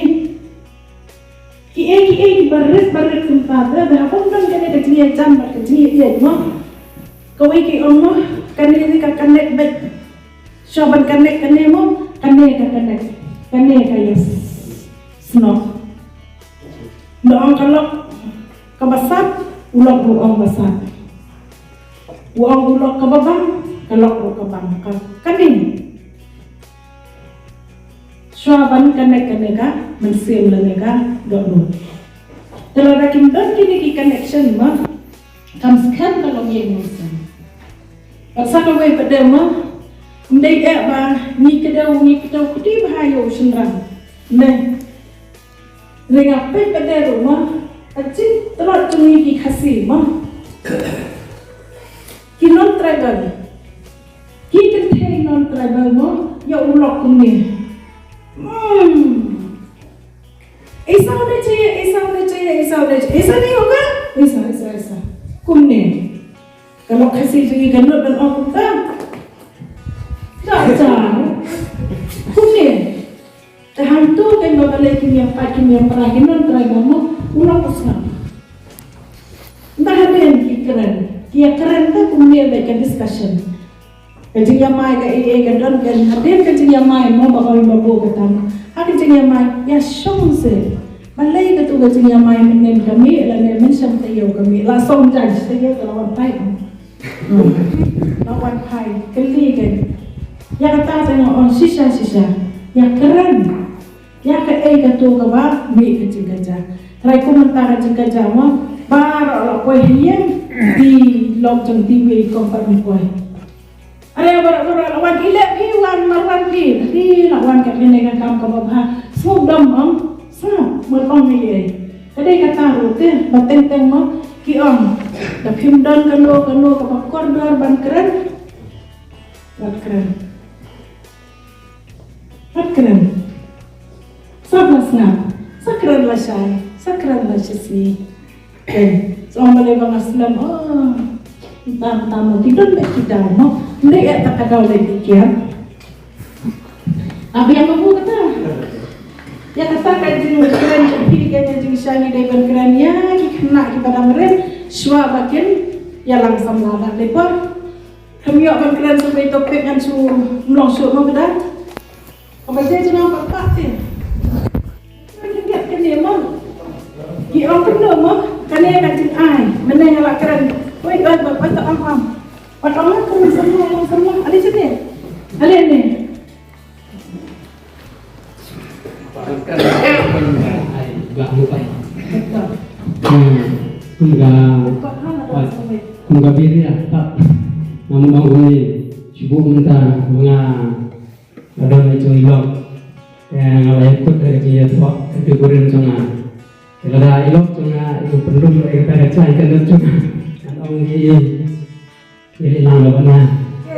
Kiei kiei kiba rit ba rit kumta te, te haba ym don kane ka jingïajam bad ka jingïaieit mo. Kawei ki ong mo, kane te ka connect bad. Shuwa ban connect kane mo, kane ka connect. Kane ka ïasnoh. Nda ong ka lok kaba sat, u lok ruh ong ba sat. U ong u lok kaba bang, ka lok ruh ka bang. Ka, kane. Shuwa ban connect kane ka mynsiem lane ka dohnud. Te lada kim don kine ki connection mo, kam skhem ka longïing longsem. Bad sa kawei pat de mo, ym dei eh ba ngi kdew ngi kdew kti bha ïa u shynrang. Ne. Lei nga peit pat de ruh mo, ka jingtlot jong ngi ki Khasi mo. Ki non tribal. Ki kynthei non tribal mo, ïa u lok kumne. Hmm. Isa ne che, isa ne che, isa ne che, isa ne oka, isa, isa, isa. Kumne. Ka lok Khasi jong ngi ka nud ban ong kumta. Ka cha. Kumne. Te hangto kein ba balei kim ïa pait kim ïa pra ki non tribal mo, u lok u sngap. Nda hadien ki kren, ki ïa kren te kumne bad ka discussion. Ka jingïamai ka ei ei ka don kein, hadien ka jingïamai mo ba oi ba bun kata mo. Ha ka jingïamai, ïa shong se. Balei katu ka jingïamai mynnin ka mih lane mynshem taïew ka mih, la song judge taïew ka la wan pait. Hmm. La wan phai, kylli kein. Ïa kata te nga ong shisha shisha. Ïa kren. Ïa kaei kato kaba mih ka jingkajia. Trai kum mynta ka jingkajia mo. Baroh la poi ha ïing. Ti lok jong ti wei kong pat ym poi. Are baroh baroh la wan ki leh phi wan mar wan phi. Ti la wan ka kane ka kam kaba bha. Sngewdom ong. Sngewdom ong ei ei. Ka dei kata ruh te, ba teng teng mo, ki ong. Da phim don kano kano kaba kordor ban kren. Wat kren. Wat kren. Sa ba sngap. Sa kren lashai. Sa kren lashai. Kren. Sa ong balei ba nga slem. Oh. Tam tam mo. Ki don ba ki daw mo. Ndei eh ta ka daw lei ki kiam. Abi ïa ma bu kata. Ïa kata ka jingkren, phi ka jingshai ngi dei ban kren ïa ki khynnah kiba dang rit shuwa ba kin ïalang samla da lei por. Kam ïoh ban kren shuwa ïa topic ngan shu mlong shuh mo kata. Kaba je jingong pat pat te. Kane mo. Ki ong kane mo. Kane ka jingai. Mynne nga la kren. Wei oi ba pat ong ong. Pat ong la kren samla, ong samla. Ale sini. Ale ne. Hmm, kum ka, kum ka biria, tap. Namun ong kumne, shu buh mynta, nga, nga don ïa jong i lok. Ïa, nga la ïakut da ka jingïathoh, ka jingkurim jong nga. Ïa lada i lok jong nga, i pynlong ïa kata ka jingkynnoh jong nga. Ngan ong ïa i. Ïa i lang bad nga.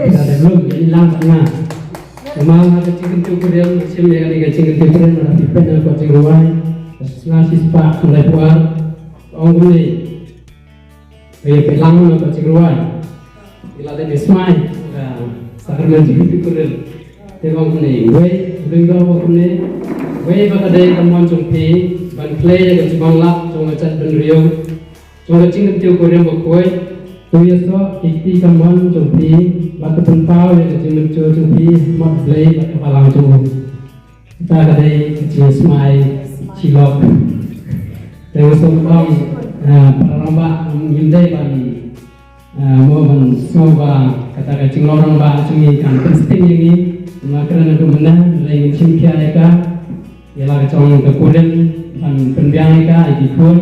Yes. Ïa i lang bad nga. Namar ha ka jingkyntiew kurim, shim ïa kane ka jingkyntiew kurim, ha ka jingpynlong ka jingrwai. Ka shisha shispah khyndai phew ar. Ong kumne. Ïa pynlang na ka jingrwai. Ïa la dei ne smai. Ka sakramen jingkyntiew kurim. Te ong kumne. Wei, dei ong kumne. Wei ba ka dei ka mon jong phi. Ban khlei ïa ka jingmang lad jong ka jaitbynriew. Jong ka jingkyntiew kurim bakhuid, to ïasoh ïa ki kti kamon jong phi, bad to pynpaw ïa ka jingmyntoi jong phi, ha khmat Blei bad ka balang jong u. Kata ka dei ka jingsmai, shi lok. Te nga sngewbha, ah, para rangbah, ngim dei ban, ah, mo ban sngew ba kata ka jinglong rangbah jong ngi kan pynsting ïa ngi, namar kren haduh mynne, lei ngin shim khia ïa ka. Ïa la ka jong ka kurim ban pynbiang ïa ka ïa ki khun.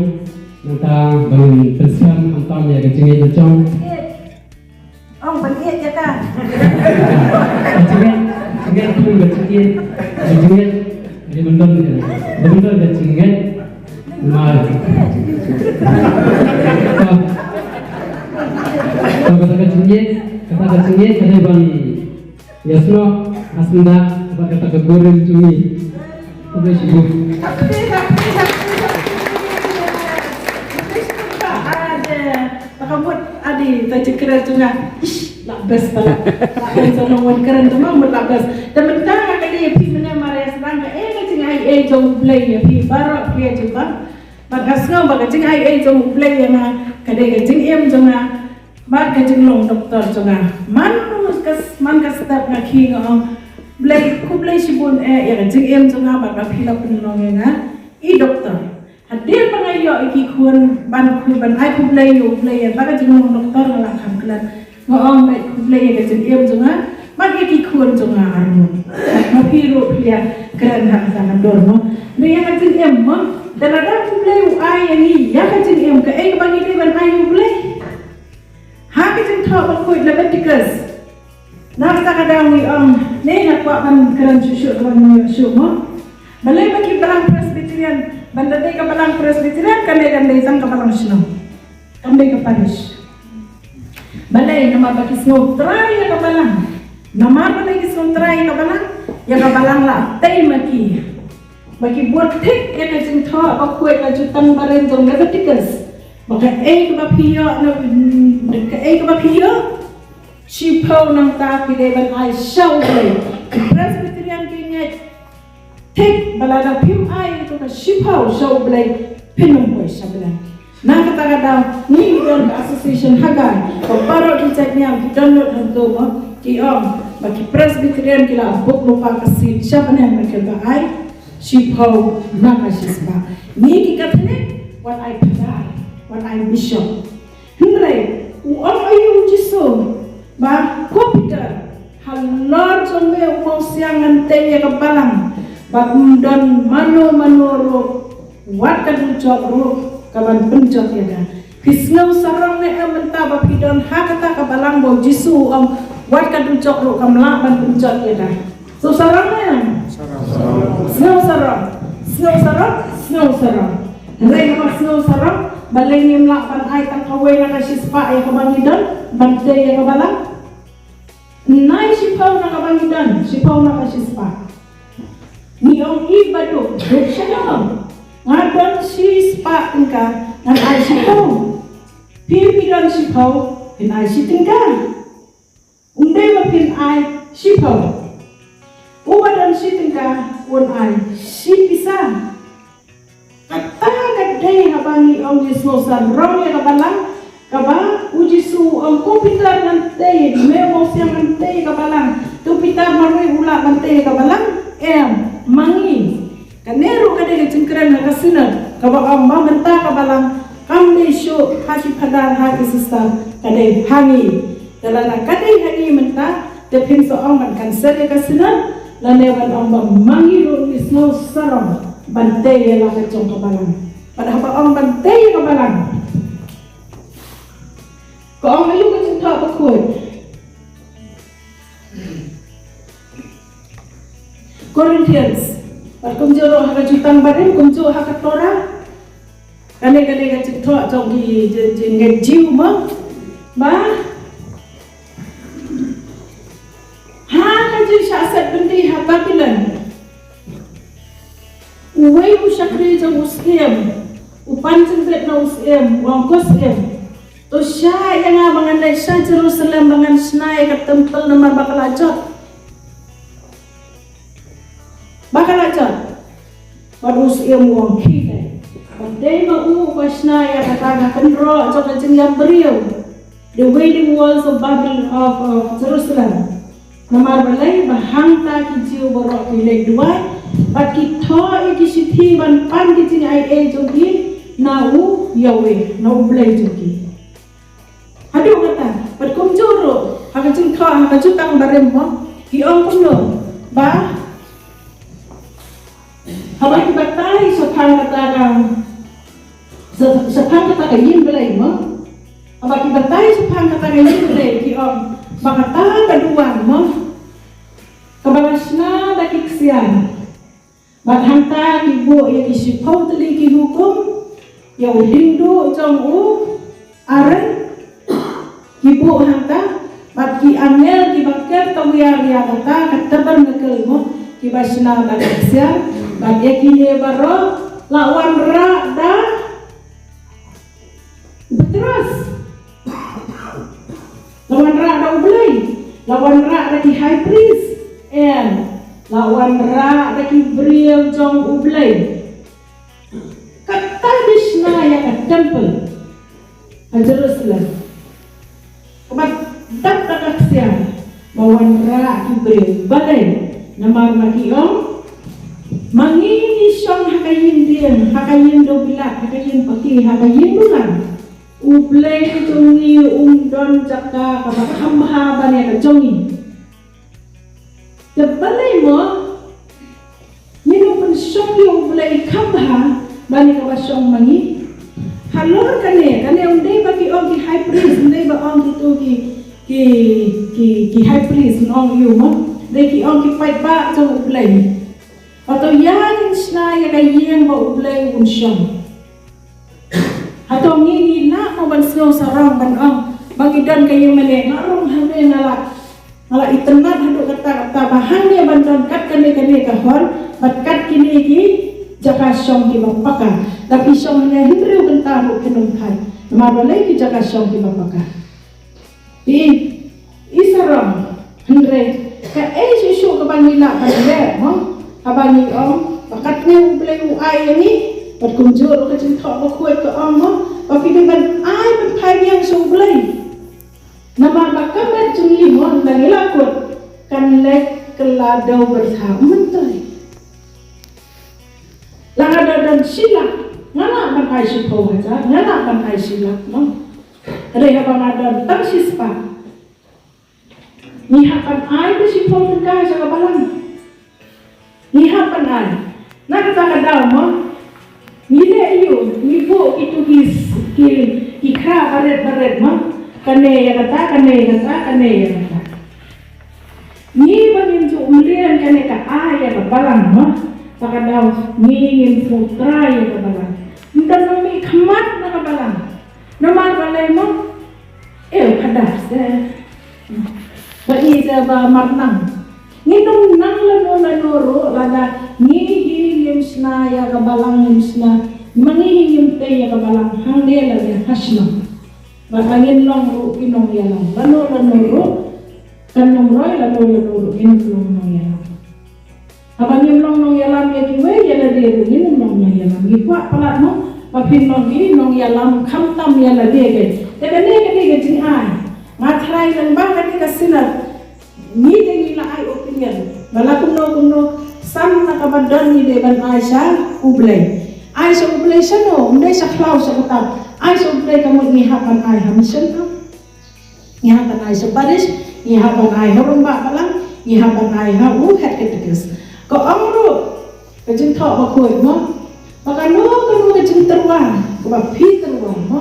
Nangta ban pynskhem khamtam ïa ka jingngeit la jong. Ong ban ïeit ïa ka. Ka jingngeit, jingngeit khun ka jingngeit. Ka jingngeit. Ïa ban don ka. Ïa ban don ka jingngeit. Mar. Ka. Ka, ka jingngeit, ka, ka jingngeit ka dei ban ïasnoh. Hasnda bad kata ka kurim jong ngi. Khublei shibun. Adi ta jingkren jong nga. Ish, la best pala. La best jong nga wan kren jong nga mut la best. Te mynta nga ka dei phi mynne mar ïa sdang ka eh ka jingai eh jong U Blei ïa phi baroh phi ïa jubab. Bad nga sngew ba ka jingai eh jong U Blei ïa nga ka dei ka jingim jong nga. Bad ka jinglong doktor jong nga. Man ka s- man ka step nga khie nga ong Blei khublei shibun eh ïa ka jingim jong nga bad ba phi la pynlong ïa nga i doktor. Hadien ba nga ïoh ïa ki khun ban khun ban ai khublei ïa U Blei ïa ba ka jinglong doktor nga la kham klet. Nga ong ba khublei ïa ka jingim jong nga bad ïa ki khun jong nga arngut. Ma phi ruh phi ïa kren ha ka sa ka dur mo. Ba ïa ka jingim mo. Da lada U Blei u ai ïa ngi ïa ka jingim kaei kaba ngi dei ban ai ïa U Blei. Ha ka jingthoh bakhuid Leviticus. Na kata ka daw ngi ong ne nga kwah ban kren shuh shuh ban ïoh shuh mo. Balei ba ki balang Presbyterian ban da dei ka balang Presbyterian kan dei kan dei tang ka balang shnong. Kan dei ka parish. Balei namar ba ki sngewtrai ïa ka balang. Namar balei ki sngewtrai ïa ka balang. Ïa ka balang la tei ma ki. Ba ki bud thik ïa ka jingthoh bakhuid ka jutang barim jong Leviticus. Ba kaei kaba phi ïoh na kaei kaba phi ïoh. Shiphew nangta phi dei ban ai sha U Blei. Ki Presbyterian ki ngeit thik ba lada phim ai ïa ka shiphew sha U Blei phin ym poi sha Blei. Na kata ka daw ngi don ka association Haggai ba baroh ki jait niam ki don lut hangto mo ki ong ba ki Presbyterian ki la buk lypa ka seat sha bneng na ki ba ai shiphew na ka shispah. Ngi ki Katholik wat ai phadar wat ai bishop. Hynrei u ong aïu u Jisu ba ko Peter halor jong me u mawsiang ngan tei ïa ka balang bad ym don mano mano ruh wat ka dujok ruh ka ban pynjot ïa ka. Phi sngew sarong ne em mynta ba phi don ha kata ka balang ba u Jisu u ong wat ka dujok ruh kam lah ban pynjot ïa ka. Sngew sarong ne em? Sngew sarong. Sngew sarong. Sngew sarong. Hynrei haba sngew sarong balei ngim lah ban ai tang kawei na ka shispah ïa kaba ngi don ban tei ïa ka balang. Nai shiphew na kaba ngi don, shiphew na ka shispah. Ngi ong i baduk, duk shalom. Nga don shispah tyngka, ngan ai shiphew. Phi phi don shiphew, phin ai shi tyngka. Um dei ba phin ai shiphew. Uba don shi tyngka, un ai shi pisa. Kata ka dei haba ngi ong ngi sngewsarong ïa ka balang, kaba u Jisu u ong ko Peter ngan tei, me u mawsiang ngan tei ïa ka balang. To Peter marwei u lah ban tei ïa ka balang? Em, ma ngi. Kane ruh ka dei ka jingkren ha ka synod kaba ong ba mynta ka balang kam dei shuh ha ki phadar ha ki sister, ka dei ha ngi. Te lada ka dei ha ngi mynta te phin sa ong ban cancel ïa ka synod lane ban ong ba ma ngi ruh ngi sngewsarong ban tei ïa la ka jong ka balang. Bad haba ong ban tei ïa ka balang ka ong aïu ka jingthoh bakhuid? Corinthians. Bad kumjuh ruh ha ka jutang barim kumjuh ha ka Torah. Kane kane ka jingthoh jong ki jingngeit Jiw mo. Ba ha ka jingshah set byndi ha Babilon. Uwei u shakri jong u syiem, u pan jingbit na u syiem, u ong ko syiem, to shah ïa nga ba ngan leit sha Jerusalem ba ngan shna ïa ka temple namar ba ka la jot. Ba ka la jot. Bad u syiem u ong khie lei. Bad dei ma u ba shna ïa kata ka kynroh jong ka jingïap briew. The Wailing Walls of Babylon of, of Jerusalem. Namar balei ba hangta ki Jiw baroh ki leit duwai bad ki thoh ïa ki shithi ban pan ki jingaiei jong ki na u Yahweh, na u Blei jong ki. Haduh kata bad kumjuh ruh ha ka jingthoh ha ka jutang barim mo ki ong kumno ba haba ki batai shaphang kata ka shaphang kata ka ïing Blei mo. Haba ki batai shaphang kata ka ïing Blei ki ong ba kata ka duwan mo kaba la shna da ki ksiar. Bad hangta ki buh ïa ki shiphew tylli ki hukum ïa u diengduh jong u Aaron. Ki buh hangta bad Ki angel kiba ker tawiar ïa kata ka tabernacle mo, kiba shna da ka ksiar, bad ïa kine baroh la wanrah da u Petros. La wanrah da U Blei, la wanrah da ki high priest, and la wanrah da ki briew jong U Blei. Kata ki shna ïa ka temple ha Jerusalem. Kaba dap da ka ksiar, ba wanrah ki briew. Balei? Namar ba ki ong, ma ngi ngi shong ha ka ïing dieng, ha ka ïing dewbilat, ha ka ïing paki, ha ka ïing dulan, U Blei jong ngi um don jaka kaba kham bha ban ïa ka jong ngi. Te balei mo ngin ym pynshong ïa U Blei kham bha ban ïa kaba shong ma ngi? Halor kane, kane ym dei ba ki ong ki high priest, ym dei ba ong kitu ki, ki, ki, ki high priest, ym ong ïa u mo. Dei ki ong ki paidbah jong U Blei. Ba to ïa ngin shna ïa ka ïing ba U Blei un shong. Hato ngi ngi lah mo ban sngew sarong ban ong ba ngi don ka ïing mane? Nga rung hangne nga la, nga la itynnad haduh katta katta ba hangne ban don kat kane kane ka hall bad kat kine ki jaka shong kiba paka. Lada phi shong hangne hynriew kynta ruh phin ym thait namar balei ki jaka shong kiba paka. Phi i sarong, hynrei kaei shuh shuh kaba ngi lah ban leh mo? Haba ngi ong ba katne U Blei u ai ïa ngi, bad kumjuh ruh ka Jingthoh Bakhuid ka ong mo, ba phi dei ban ai ban phai biang sha U Blei. Namar ba ka met jong ngi mo, lada ngi la kut, kan leit kylla dew byrtha, ym myntoi. Lada nga don shi lak, nga lah ban ai shiphew hajar, nga lah ban ai shi lak mo. Hynrei haba nga don tang shispah, ngi hap ban ai ba shiphew tyngka sha ka balang. Ngi hap ban ai. Na kata ka daw mo, ngi leh aïu? Ngi buh kitu ki, ki, ki kra barit barit mo. Kane ïa kata, kane ïa kata, kane ïa kata. Ngi ba ngin ju mlien kane ka ai ïa ka balang mo, ba ka daw ngi ngin sngewthuh ïa ka balang. Ynda ngi mih khmat na ka balang. Namar balei mo? Eh, ka dap se. Ba i da ba mar nang. Ngin ym nang lano lano ruh lada ngi hi ngim shna ïa ka balang, ngim shna. Ma ngi hi ngim tei ïa ka balang hangne lane ha shnong. Ba ka ngin long ruh ki nongïalam. Lano lano ruh kan ym roi, lano lano ruh ngin long nongïalam. Haba ngim long nongïalam ïa kiwei, ïa lade ruh ngin long nongïalam. Ngi kwah palat mo ba phin long ki nongïalam khamtam ïa lade. Te kane ka dei ka jingai. Nga tharai lyngba kane ka synod, ngi te ngi la ai opinion ba la kumno kumno, san na kaba don ngi dei ban ai sha U Blei. Ai sha U Blei shano? Ym dei sha khlaw sha kata. Ai sha U Blei ka mut ngi hap ban ai ha mission, ngi hap ban ai sha parish, ngi hap ban ai ha rangbah balang, ngi hap ban ai ha u head catechist. Ka ong ruh ka Jingthoh Bakhuid mo, ba kano kano ka jingtyrwa kaba phi tyrwa mo,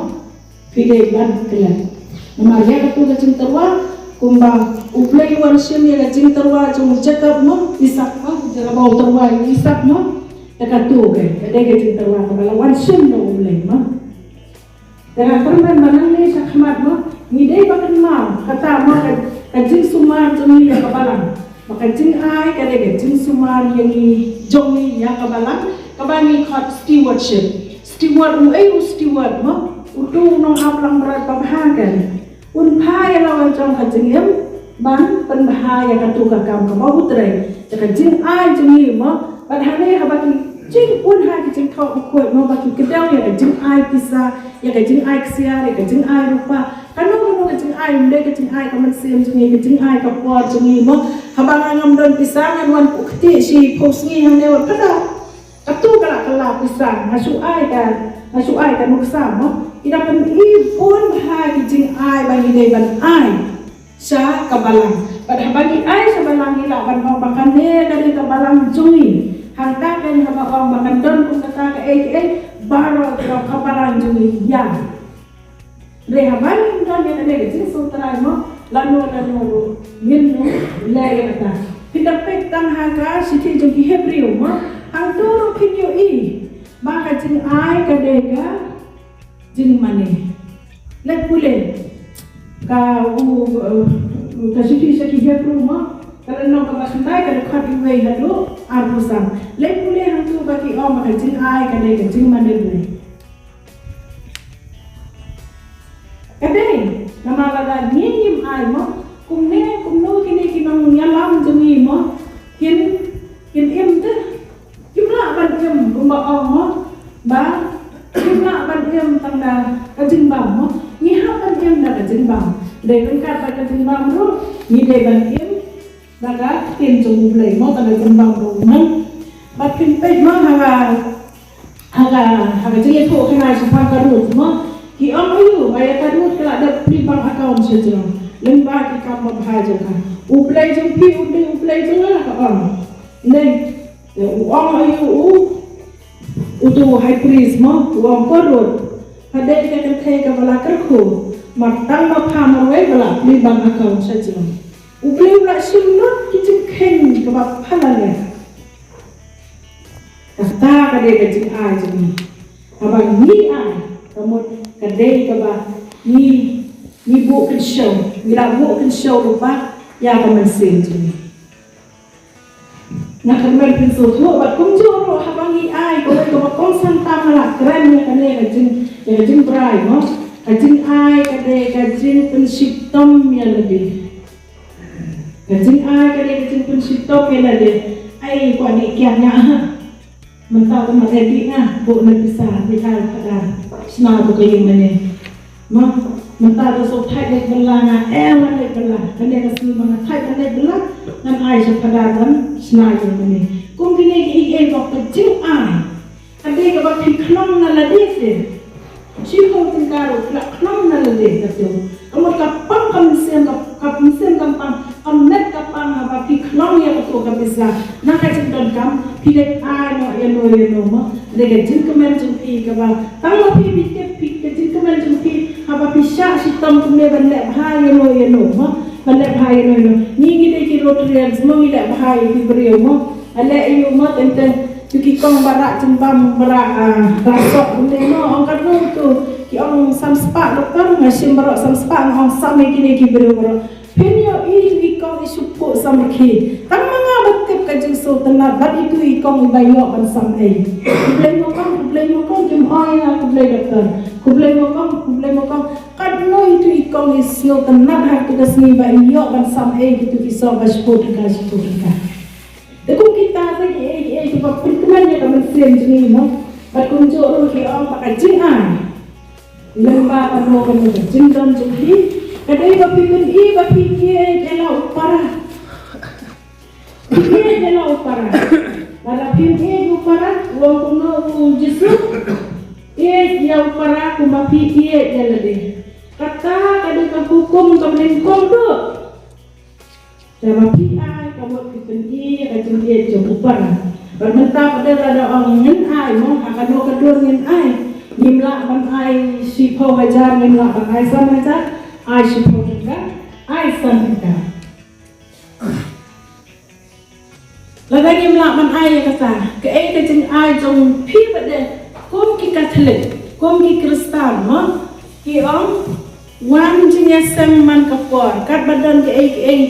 phi dei ban klet. Namar ïa katu ka jingtyrwa, kumba U Blei u wan shim ïa ka jingtyrwa jong u Jakob mo, Isak mo, kaba u tyrwa ïa u Isak mo, ïa katu ka dei ka jingtyrwa kaba la wan shim da U Blei mo. Te nga kyrmen ba nangne sha khmat mo, ngi dei ba kynmaw kata mo, ka, ka jingsumar jong ngi ïa ka balang. Ba ka jingai ka dei ka jingsumar ïa ngi, jong ngi ïa ka balang, kaba ngi khot stewardship. Steward, uei u steward mo? Utu u nongaplangbrot babha kan. Un phai ïa la ka jong ka jingim ban pynbha ïa katu ka kam kaba u trei. Te ka jingai jong ngi mo, bad hangne haba ki jingpynbha ki Jingthoh Bakhuid mo, ba ki kdew ïa ka jingai pisa, ïa ka jingai ksiar, ïa ka jingai rupa. Kano kano ka jingai, ym dei ka jingai ka mynsiem jong ngi, ka jingai ka por jong ngi mo. Haba nga ngam don pisa ngan wan pyrkhat shi phew sngi hangne wat kata. Katu ka la kylla pisa, nga shu ai ka, nga shu ai ka nuksa mo. Ïa da pyn-i pynbha ki jingai ba ngi dei ban ai sha ka balang. Bad haba ngi ai sha balang ngi lah ban ong ba kane ka dei ka balang jong ngi. Hangta kan haba ong ba kan don kum kata kaei kaei, baroh ka balang jong ngi ïa. Hynrei haba ngim don ïa kane ka jingsngewthuh mo, lano lano ruh ngin ym leh ïa kata. Phin da peit tang ha ka shithi jong ki Hebru mo, hangto ruh phin ïohi ba ka jingai ka dei ka jingmane. Leit pule ka u, uh, Ka shithi sha ki Hebru mo, ka lynnong kaba khyndai, ka dkhot wei haduh arphew san. Leit pule hangto ba ki ong ba ka jingai ka dei ka jingmane Blei. Ka dei, namar lada ngi ngim ai mo, kumne kumno kine ki nongïalam jong ngi mo, kin, kin im te. Kim lah ban im kumba ong mo, ba kim lah ban im tang da ka jingbam mo. Ngi hap ban im da ka jingbam. Dei ryngkat bad ka jingbam ruh ngi dei ban im da ka ktien jong U Blei mo, tang da ka jingbam ruh mo. Bad phin peit mo ha ka, ha ka, ha ka jingïathuhkhana shaphang ka Ruth mo. Ki ong aïu ba ïa ka Ruth ka la dep plie bank account sha jrong lyngba ki kam babha jong ka. U Blei jong phi u dei U Blei jong nga, ka ong. Dei. Te u ong aïu u, uto u high priest mo, u ong, ko Ruth, ka dei ka kynthei kaba la kyrkhu, mar tang ma pha marwei ba la plie bank account sha jrong. U Blei u la shim lut ki jingkheiñ kaba pha la leh. Kata ka dei ka jingai jong ngi. Haba ngi ai, ka mut ka dei kaba ngi, ngi buh kynshew, ngi la buh kynshew lypa ïa ka mynsiem jong ngi. Nga kyrmen phin sngewthuh bad kumjuh ruh haba ngi ai, kawei kaba kongsan tam nga la kren ïa kane ka jing, ïa ka jingbrai mo. Ka jingai ka dei ka jingpynshitom ïa lade. Ka jingai ka dei ka jingpynshitom ïa lade. Ai, kwah dih kiad nga ha. Mynta ka mat dih nga, buh na pisa, dih ai phadar. Shna tu ka ïing mane. Mo, mynta da shu thait leit bylla nga, eh, wan leit bylla. Kane ka sngi ba nga thait ban leit bylla, ngan ai sha phadar ban shna ïing mane. Kum kine kiei kiei ba ka jingai. Ka dei kaba phi khlong na lade te. Shiphew tyngka ruh phi la khlong na lade ka te. Ka mut ka pang ka mynsiem, ka, ka mynsiem ka pang, ka met ka pang haba phi khlong ïa kato ka pisa. Na ka jingdonkam phi leit ai noh ïano ïano mo. Dei ka jingkmen jong phi kaba tang ma phi phi tip phi, ka jingkmen jong phi haba phi shah shitom kumne ban leh bha ïano ïano mo. Ban leh bha ïano ïano. Ngi ngi dei ki Rotarians mo, ngi leh bha ïa ki briew mo. Leh ïa u mo teng teng. Tu ki kong ba rah jingbam, ba rah, ah, ba rah sok kumne mo, ong katno tu. Ki ong sam spah doktor, nga shim baroh sam spah, nga ong sam ïa kine ki briew baroh. Phin ïohi tu ki kong i shu phuh sam ïa ki. Tang ma nga ba tip ka jingsngewtynnat bad itu i kong iba ïoh ban sam ei. Khublei mo kong, khublei mo kong, kim ong ïa nga khublei doktor. Khublei mo kong, khublei mo kong. Katno itu i kong i sngewtynnat ha katu ka sngi ba i ïoh ban sam ei kitu ki sor ba shiphew tyngka, shiphew tyngka. Te kum kita te kiei kiei kiba pynkmen ïa ka mynsiem jong ngi mo. Bad kumjuh ruh ki ong ba ka jingai lyngba kano kano ka jingdon jong phi ka dei ba phi pyni ba phi ïeit ïa la u para. Phi ïeit ïa la u para. Lada phim ïeit ïa u para, u ong kumno u Jisu? Ïeit ïa u para kumba phi ïeit ïa lade. Kata ka dei ka hukum kaba nyngkong duh. Te ba phi ai ka mut phi pyni ïa ka jingïeit jong u para. Bad mynta pat lada ong ngin ai mo, ha kano ka dur ngin ai. Ngim lah ban ai shiphew hajar, ngim lah ban ai san hajar. Ai shiphew tyngka, ai san tyngka. Lada ngim lah ban ai ïa kata, kaei ka jingai jong phi pat de, kum ki Katholik, kum ki Khristan mo, ki ong, wan jingïaseng man ka por, katba don kaei kaei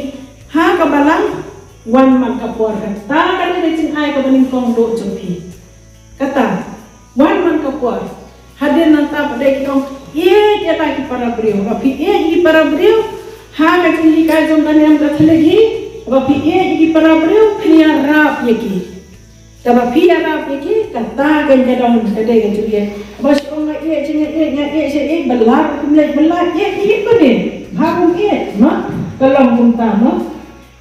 ha ka balang, wan man ka por. Kata ka dei ka jingai kaba nyngkong duh jong phi. Kata, wan man ka por. Hadien nangta pat de ki ong, ïeit ïa la ki para briew. Ba phi ïeit ïa ki para briew, ha ka jinghikai jong ka niam Katholik hi, ba phi ïeit ïa ki para briew, phin ïarap ïa ki. Kaba phi ïarap ïa ki, kata ka dei ka dei ka jingïeit. Ba shu ong nga ïeit, jingïeit, nga ïeit, jingïeit, ba la kum leit ba la ïeit, ïeit ba ne. Ba kum ïeit, ma, ka long kumta, ma.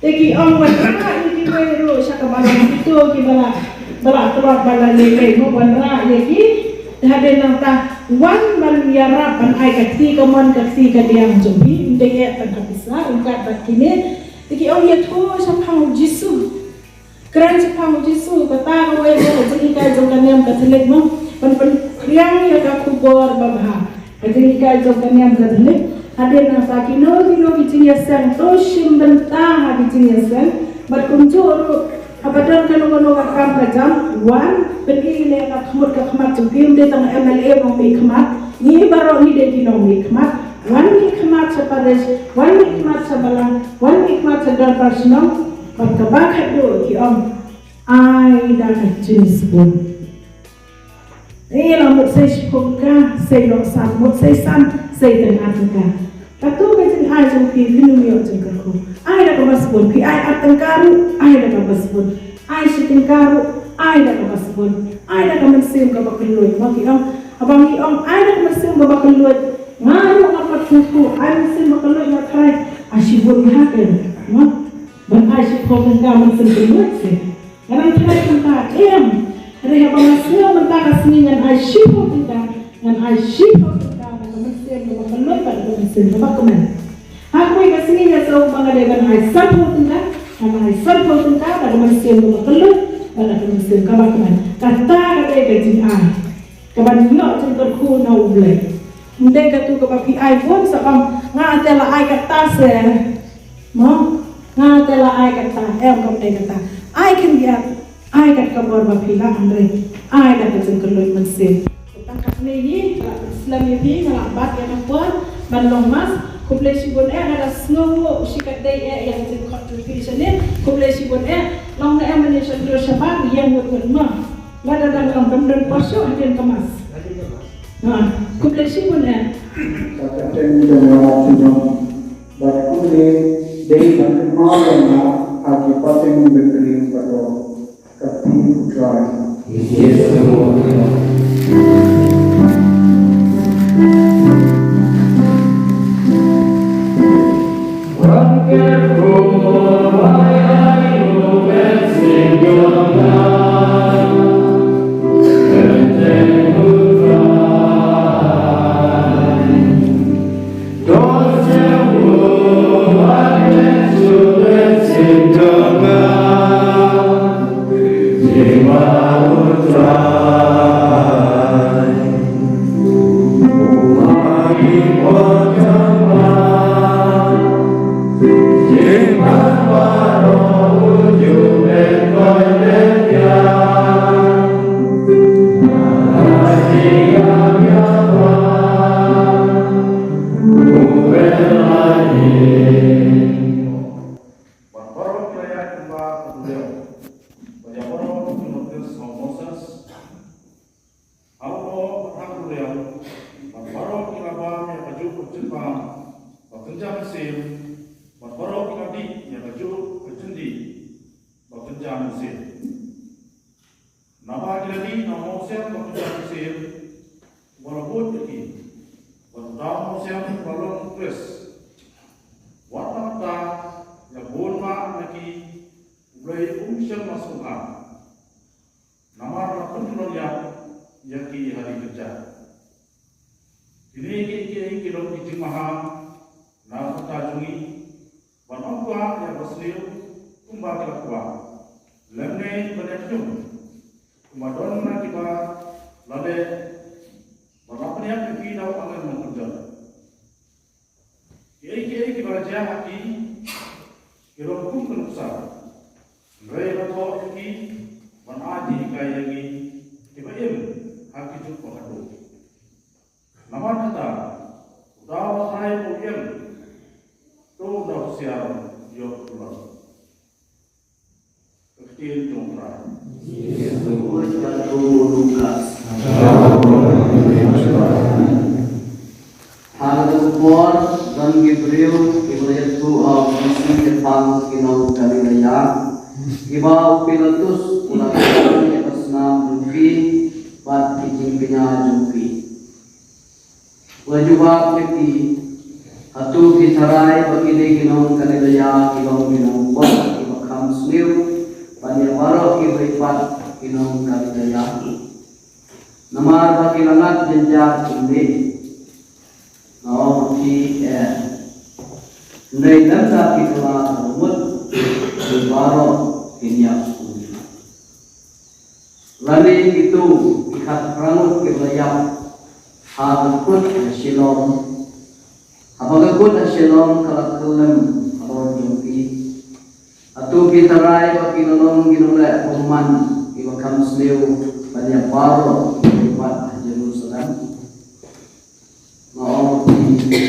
Te ki ong wanrah ïa kiwei ruh sha ka balang, kito kiba la, ba la tlot ba la lei lei mo, wanrah ïa ki. Te hadien nangta wan ban ïarap ban ai ka kti kamon ka kti kadiang jong phi, ym dei eh tang ka pisa, ryngkat bad kine. Te ki ong ïathuh shaphang u Jisu. Kren shaphang u Jisu, kata kawei ka jinghikai jong ka niam Katholik mo, ban pynphriang ïa ka khubor babha. Ka jinghikai jong ka niam Katholik, hadien nangta kino kino ki jingïaseng, to shim bynta ha ki jingïaseng, bad kumjuh ruh, haba don kano kano ka kam ka jam, wan, pyni leh ka khmut ka khmat jong phi, ym dei tang M L A nongmihkhmat, ngi baroh ngi dei ki nongmihkhmat, Wan mih khmat sha parish, wan mih khmat sha balang, wan mih khmat sha dorbar shnong, bad kaba khatduh ki ong, ai da ka jingsbun. Ïa la mut sei shiphew tyngka, sei noh san, mut sei san, sei tang ar tyngka. Katu ka jingai jong phi, phi nym ïoh jingkyrkhu. Ai da kaba sbun, phi ai ar tyngka ruh, ai da kaba sbun. Ai shi tyngka ruh, ai da kaba sbun. Ai da ka mynsiem kaba kylluid, mo ki ong. Haba ngi ong, ai da ka mynsiem kaba kylluid. Nga ruh nga pat kyrkhu, ai mynsiem ba kylluid nga tharai. Ai shibun ha ka, mo. Ban ai shiphew tyngka mynsiem kylluid seh. Ngan tharai kumta, em. Hynrei haba nga sngew mynta ka sngi ngan ai shiphew tyngka, ngan ai shiphew tyngka, na ka mynsiem kaba kylluid bad ka mynsiem kaba kmen. Ha kawei ka sngi nga sngew ba nga dei ban ai sanphew tyngka, ngan ai sanphew tyngka, na ka mynsiem kaba kylluid bad na ka mynsiem kaba kmen. Kata ka dei ka jingai. Kaban ïoh jingkyrkhu na U Blei. Ym dei katu kaba phi ai bun sa ong, nga te la ai kata se. Mo? Nga te la ai kata, em kam dei kata. Ai khyndiat, ai kat ka bor ba phi la, hynrei ai da ka jingkylluid mynsiem. Tang katne hi, nga la slem ïa phi, nga la bat ïa ka por ban long mass. Khublei shibun eh, nga da sngew shi katdei eh ïa ka jingkhot jong phi shane. Khublei shibun eh, long ne em mynne sha dur shabar, ïeng wut wut mo. Lada dang long, dang don por shuh hadien ka mass. Ha, khublei shibun eh. Sa ka teng jong nga la shu don. Bad kumne dei ban kynmaw ïa nga ha ki pateng bynriew baroh. Ka phi U Trai. Bad baroh ki la ïaid kumba ka duriaw. Bad ïa baroh ki notice ha u Moses. Ha u lyoh bad ha ka duriaw. Bad baroh ki la bam ïa kajuh ka jynbam ba kynja mynsiem. Bad baroh ki la dih ïa kajuh ka jyndih ba kynja mynsiem. Naba ki la dih na u mawsiang ba kynja mynsiem, uba la bud ïa ki. Bad uta u mawsiang uba long u Khrist. Wat la mynta, ïa bun mah na ki, U Blei um shym la sngewbha. Namar la pynlong ïa, ïa ki ha ri kynja. Kine kiei kiei ki long ki jingmaham na ka bynta jong ngi, ban ym kwah ïa basniew kumba ki la kwah, lymne ban ïa khñium kumba don na kiba la leh, ban ym pynïap ïa phi da u angel nongpynjot. Kiei kiei kiba la jia ha ki, ki long kum ka nuksa, hynrei la thoh ïa ki ban ai jinghikai ïa ngi kiba im ha ki juk ba khatduh. Namar kata, uta uba trai ba u ïeng, to u da husiar ïoh u long. Ka ktien jong u Trai. Ïa ka Lukas. Ha kata ka por, don ki briew kiba la ïathuh ha u Jisu shaphang ki nong Galilea, kiba u Pilatus u la kren ïa ka snam jong ki bad ki jingkñia jong ki. U la jubab ïa ki, hato phi tharai ba kine ki nong Galilea ki long ki nongpop kiba kham sniew ban ïa baroh kiba ipat ki nong Galilea? Namar ba ki la ngat jynjar kumne. Nga ong ïa phi, eh, hynrei lada phi kylla ka mut, ki baroh kin ïap kumne. Lane kito ki khatphra ngut kiba la ïap ha ka kut ha Siloam. Haba ka kut ha Siloam ka la kyllem halor jong ki, hato phi tharai ba ki la long ki nongleh bymman kiba kham sniew ban ïa baroh kiba ipat ha Jerusalem? Nga ong ïa phi,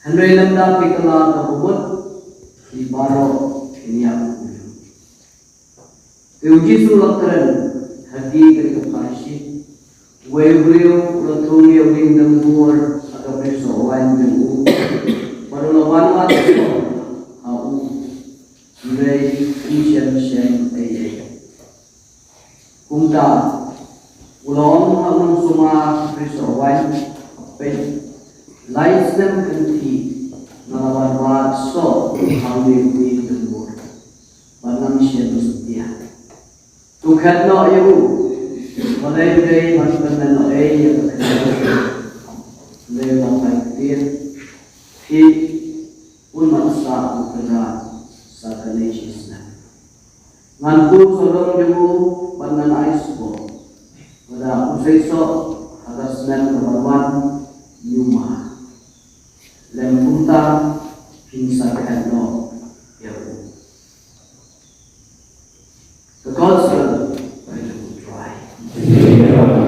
Hynrei lymda phi kylla kaba mut, phi baroh phin ïap u briew. Te u Jisu u la kren ha ki, ki dei ki Pharisi. Uwei u briew u la thung ïa u dieng dyngbur ha ka brisoh waiñ jong u, bad u la wan wad ha u, hynrei um shym shem ei ei. Kumta u la ong ha u nongsumar brisoh waiñ, peit, lai snem kynthih nga la wan wad soh ha une u dieng dyngbur, bad ngam shym satia. To khet noh ïa u, balei u dei ban pynlehnohei ïa ka kynthih? Hynrei u la phai ktien, phi, un mat sah u Kynrad sa kane shi snem. Ngan khuid sawdong jong u bad ngan ai sboh, lada u sei soh ha ka snem ka ban wan, ñiuma. Lym kumta, phin sa khet noh ïa u. The Gospel. Praise the Lord.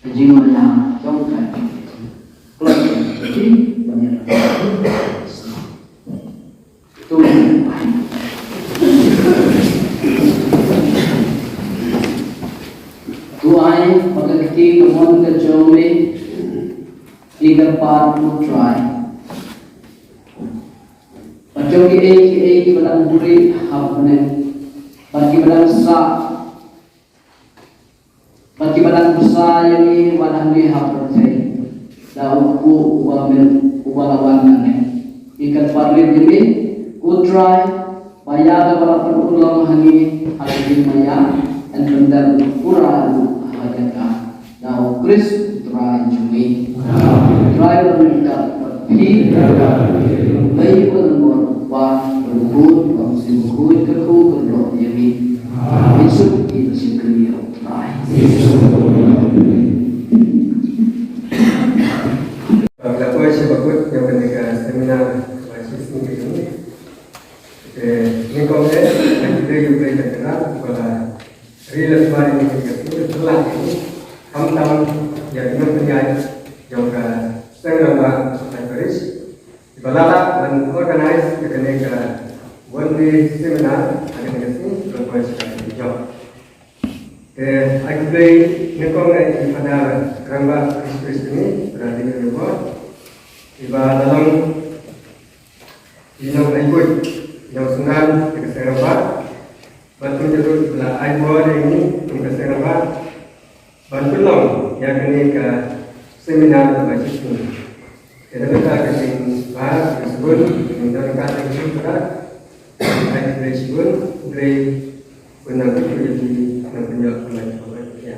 Ka jingmaya jong ka. Kloi ka jingmaya. Tu ai. Tu ai, ba ka kti ka mon ka jong me, ki kyrpad U Trai. Bad jong kiei kiei kiba dang buhrieh ha bneng, bad kiba dang sah, bad kiba dang bsa ïa ngi wat hangne ha pyrthei, da u kpu uba mih, uba la wan nangne. Ngi kyrpad rit ïa me, ko Trai, ba ïa kaba la pynurlong ha ngi ha ka jingmaya, yn pyndep pura ruh ha ka jaka. Da U Khrist U Trai jong ngi. Trai u ryngkat bad phi. Dei u nongbuh ba u khuid, ba u sngewkhuid ka ku ka dok ïa ngi. Ngi suk ïa ka jingkyrkhu ïa U Trai. Ka poi sha bakut ïa kane ka seminar ba shisien ka jong ngi. Te nyngkong eh, ngan khublei ïa U Blei ka jong ngi ba la ri lem bad ïa ngi ka seminar ba la, khamtam ïa ki nongpynïaid jong ka seng rangbah Pakai Parish ba la lah ban organize ïa kane ka one day seminar ha kane ka sngi, ka poi sha ka jong. Te ai khublei nyngkong ïa i Father rangbah Parish Priest jong ngi, Father Daniel Rebor, iba la long i nongainguh, i nongsynran ïa ka seng rangbah, bad kumjuh ruh iba la ai bor ïa ngi kum ka seng rangbah ban pynlong ïa kane ka seminar kaba shisien. Te na ka bynta ka jingbha, ka jingshibun, ka jingdon ryngkat ka jingshibun, ai khublei shibun, khublei bun na ka bynta ïa phi nongpynïoh ka jingshibun ïa.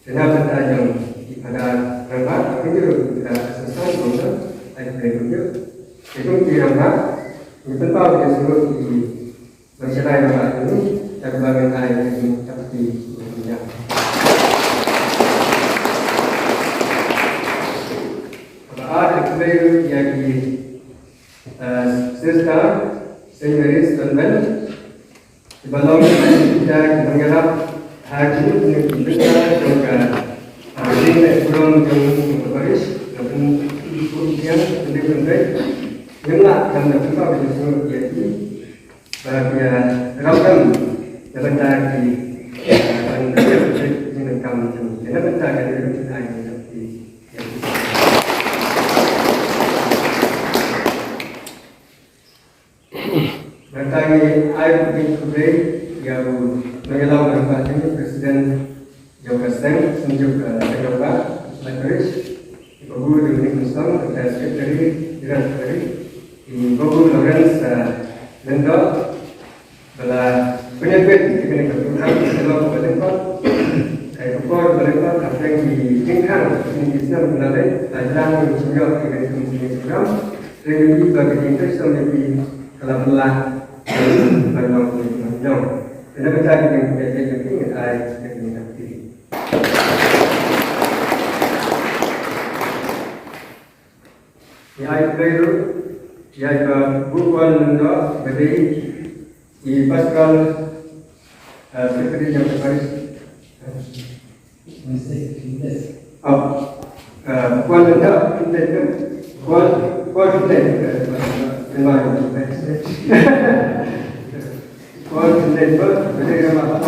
Te na ka bynta jong i Father rangbah, kumjuh ruh i Father assistant founder, ai khublei kumjuh. Te kum ki rangbah, ngi pynpaw ka jingsngewnguh ïa ki Ban shai rangbah ïa ngi, da kaba ngi ai ïa ki, da ki, ïa ki. Kaba ar, ïa ki, ïa ki, eh, Sister Saint Mary's Convent, kiba long ki nongïarap ha ki, ki, ki, ki, jong ka, ah, jingïaburom jong ka parish, ka pyn-, pyn-, pyn-, pyn-, pyn-, Ngim lah ban da kumba ba jingïaseng ïa ki ba ki ïa ram kam na bynta ki ban ïa ki jingdonkam jong ki na bynta ka dei ruh ki ai ki. Bynta ngi ai ka jingkhublei ïa u nongïalam ba ka jong President jong ka seng, Synjuk ka Seng Nongbah Laitkhoris, i Babu Dominic Mustang, ka Secretary, General Secretary, i Babu Lawrence, eh, Lyngdoh, ba la pynïaid ïa kane ka program ka long kaba lyngkot, ka por ba lyngkot, hapdeng ki jingkhang, ki jingkhang ki snem ki la leit, la jlang ki jingïoh ïa kane ka program, hynrei ngi ba ka jingtrei sngewbha ka la pynlah ban long ki jingïoh. Kane ka jingïoh ka jingïoh ka jingïoh ka jingïoh. Ngi ai khublei ruh ïa i Bah Bukwal Lyngdoh ba dei i Pastoral, eh, Secretary jong ka Parish. Oh, eh, Bukwal Lyngdoh, Bukwal, Bukwal Lyngdoh, eh, Bukwal Lyngdoh, Bukwal Lyngdoh, ba dei i Bah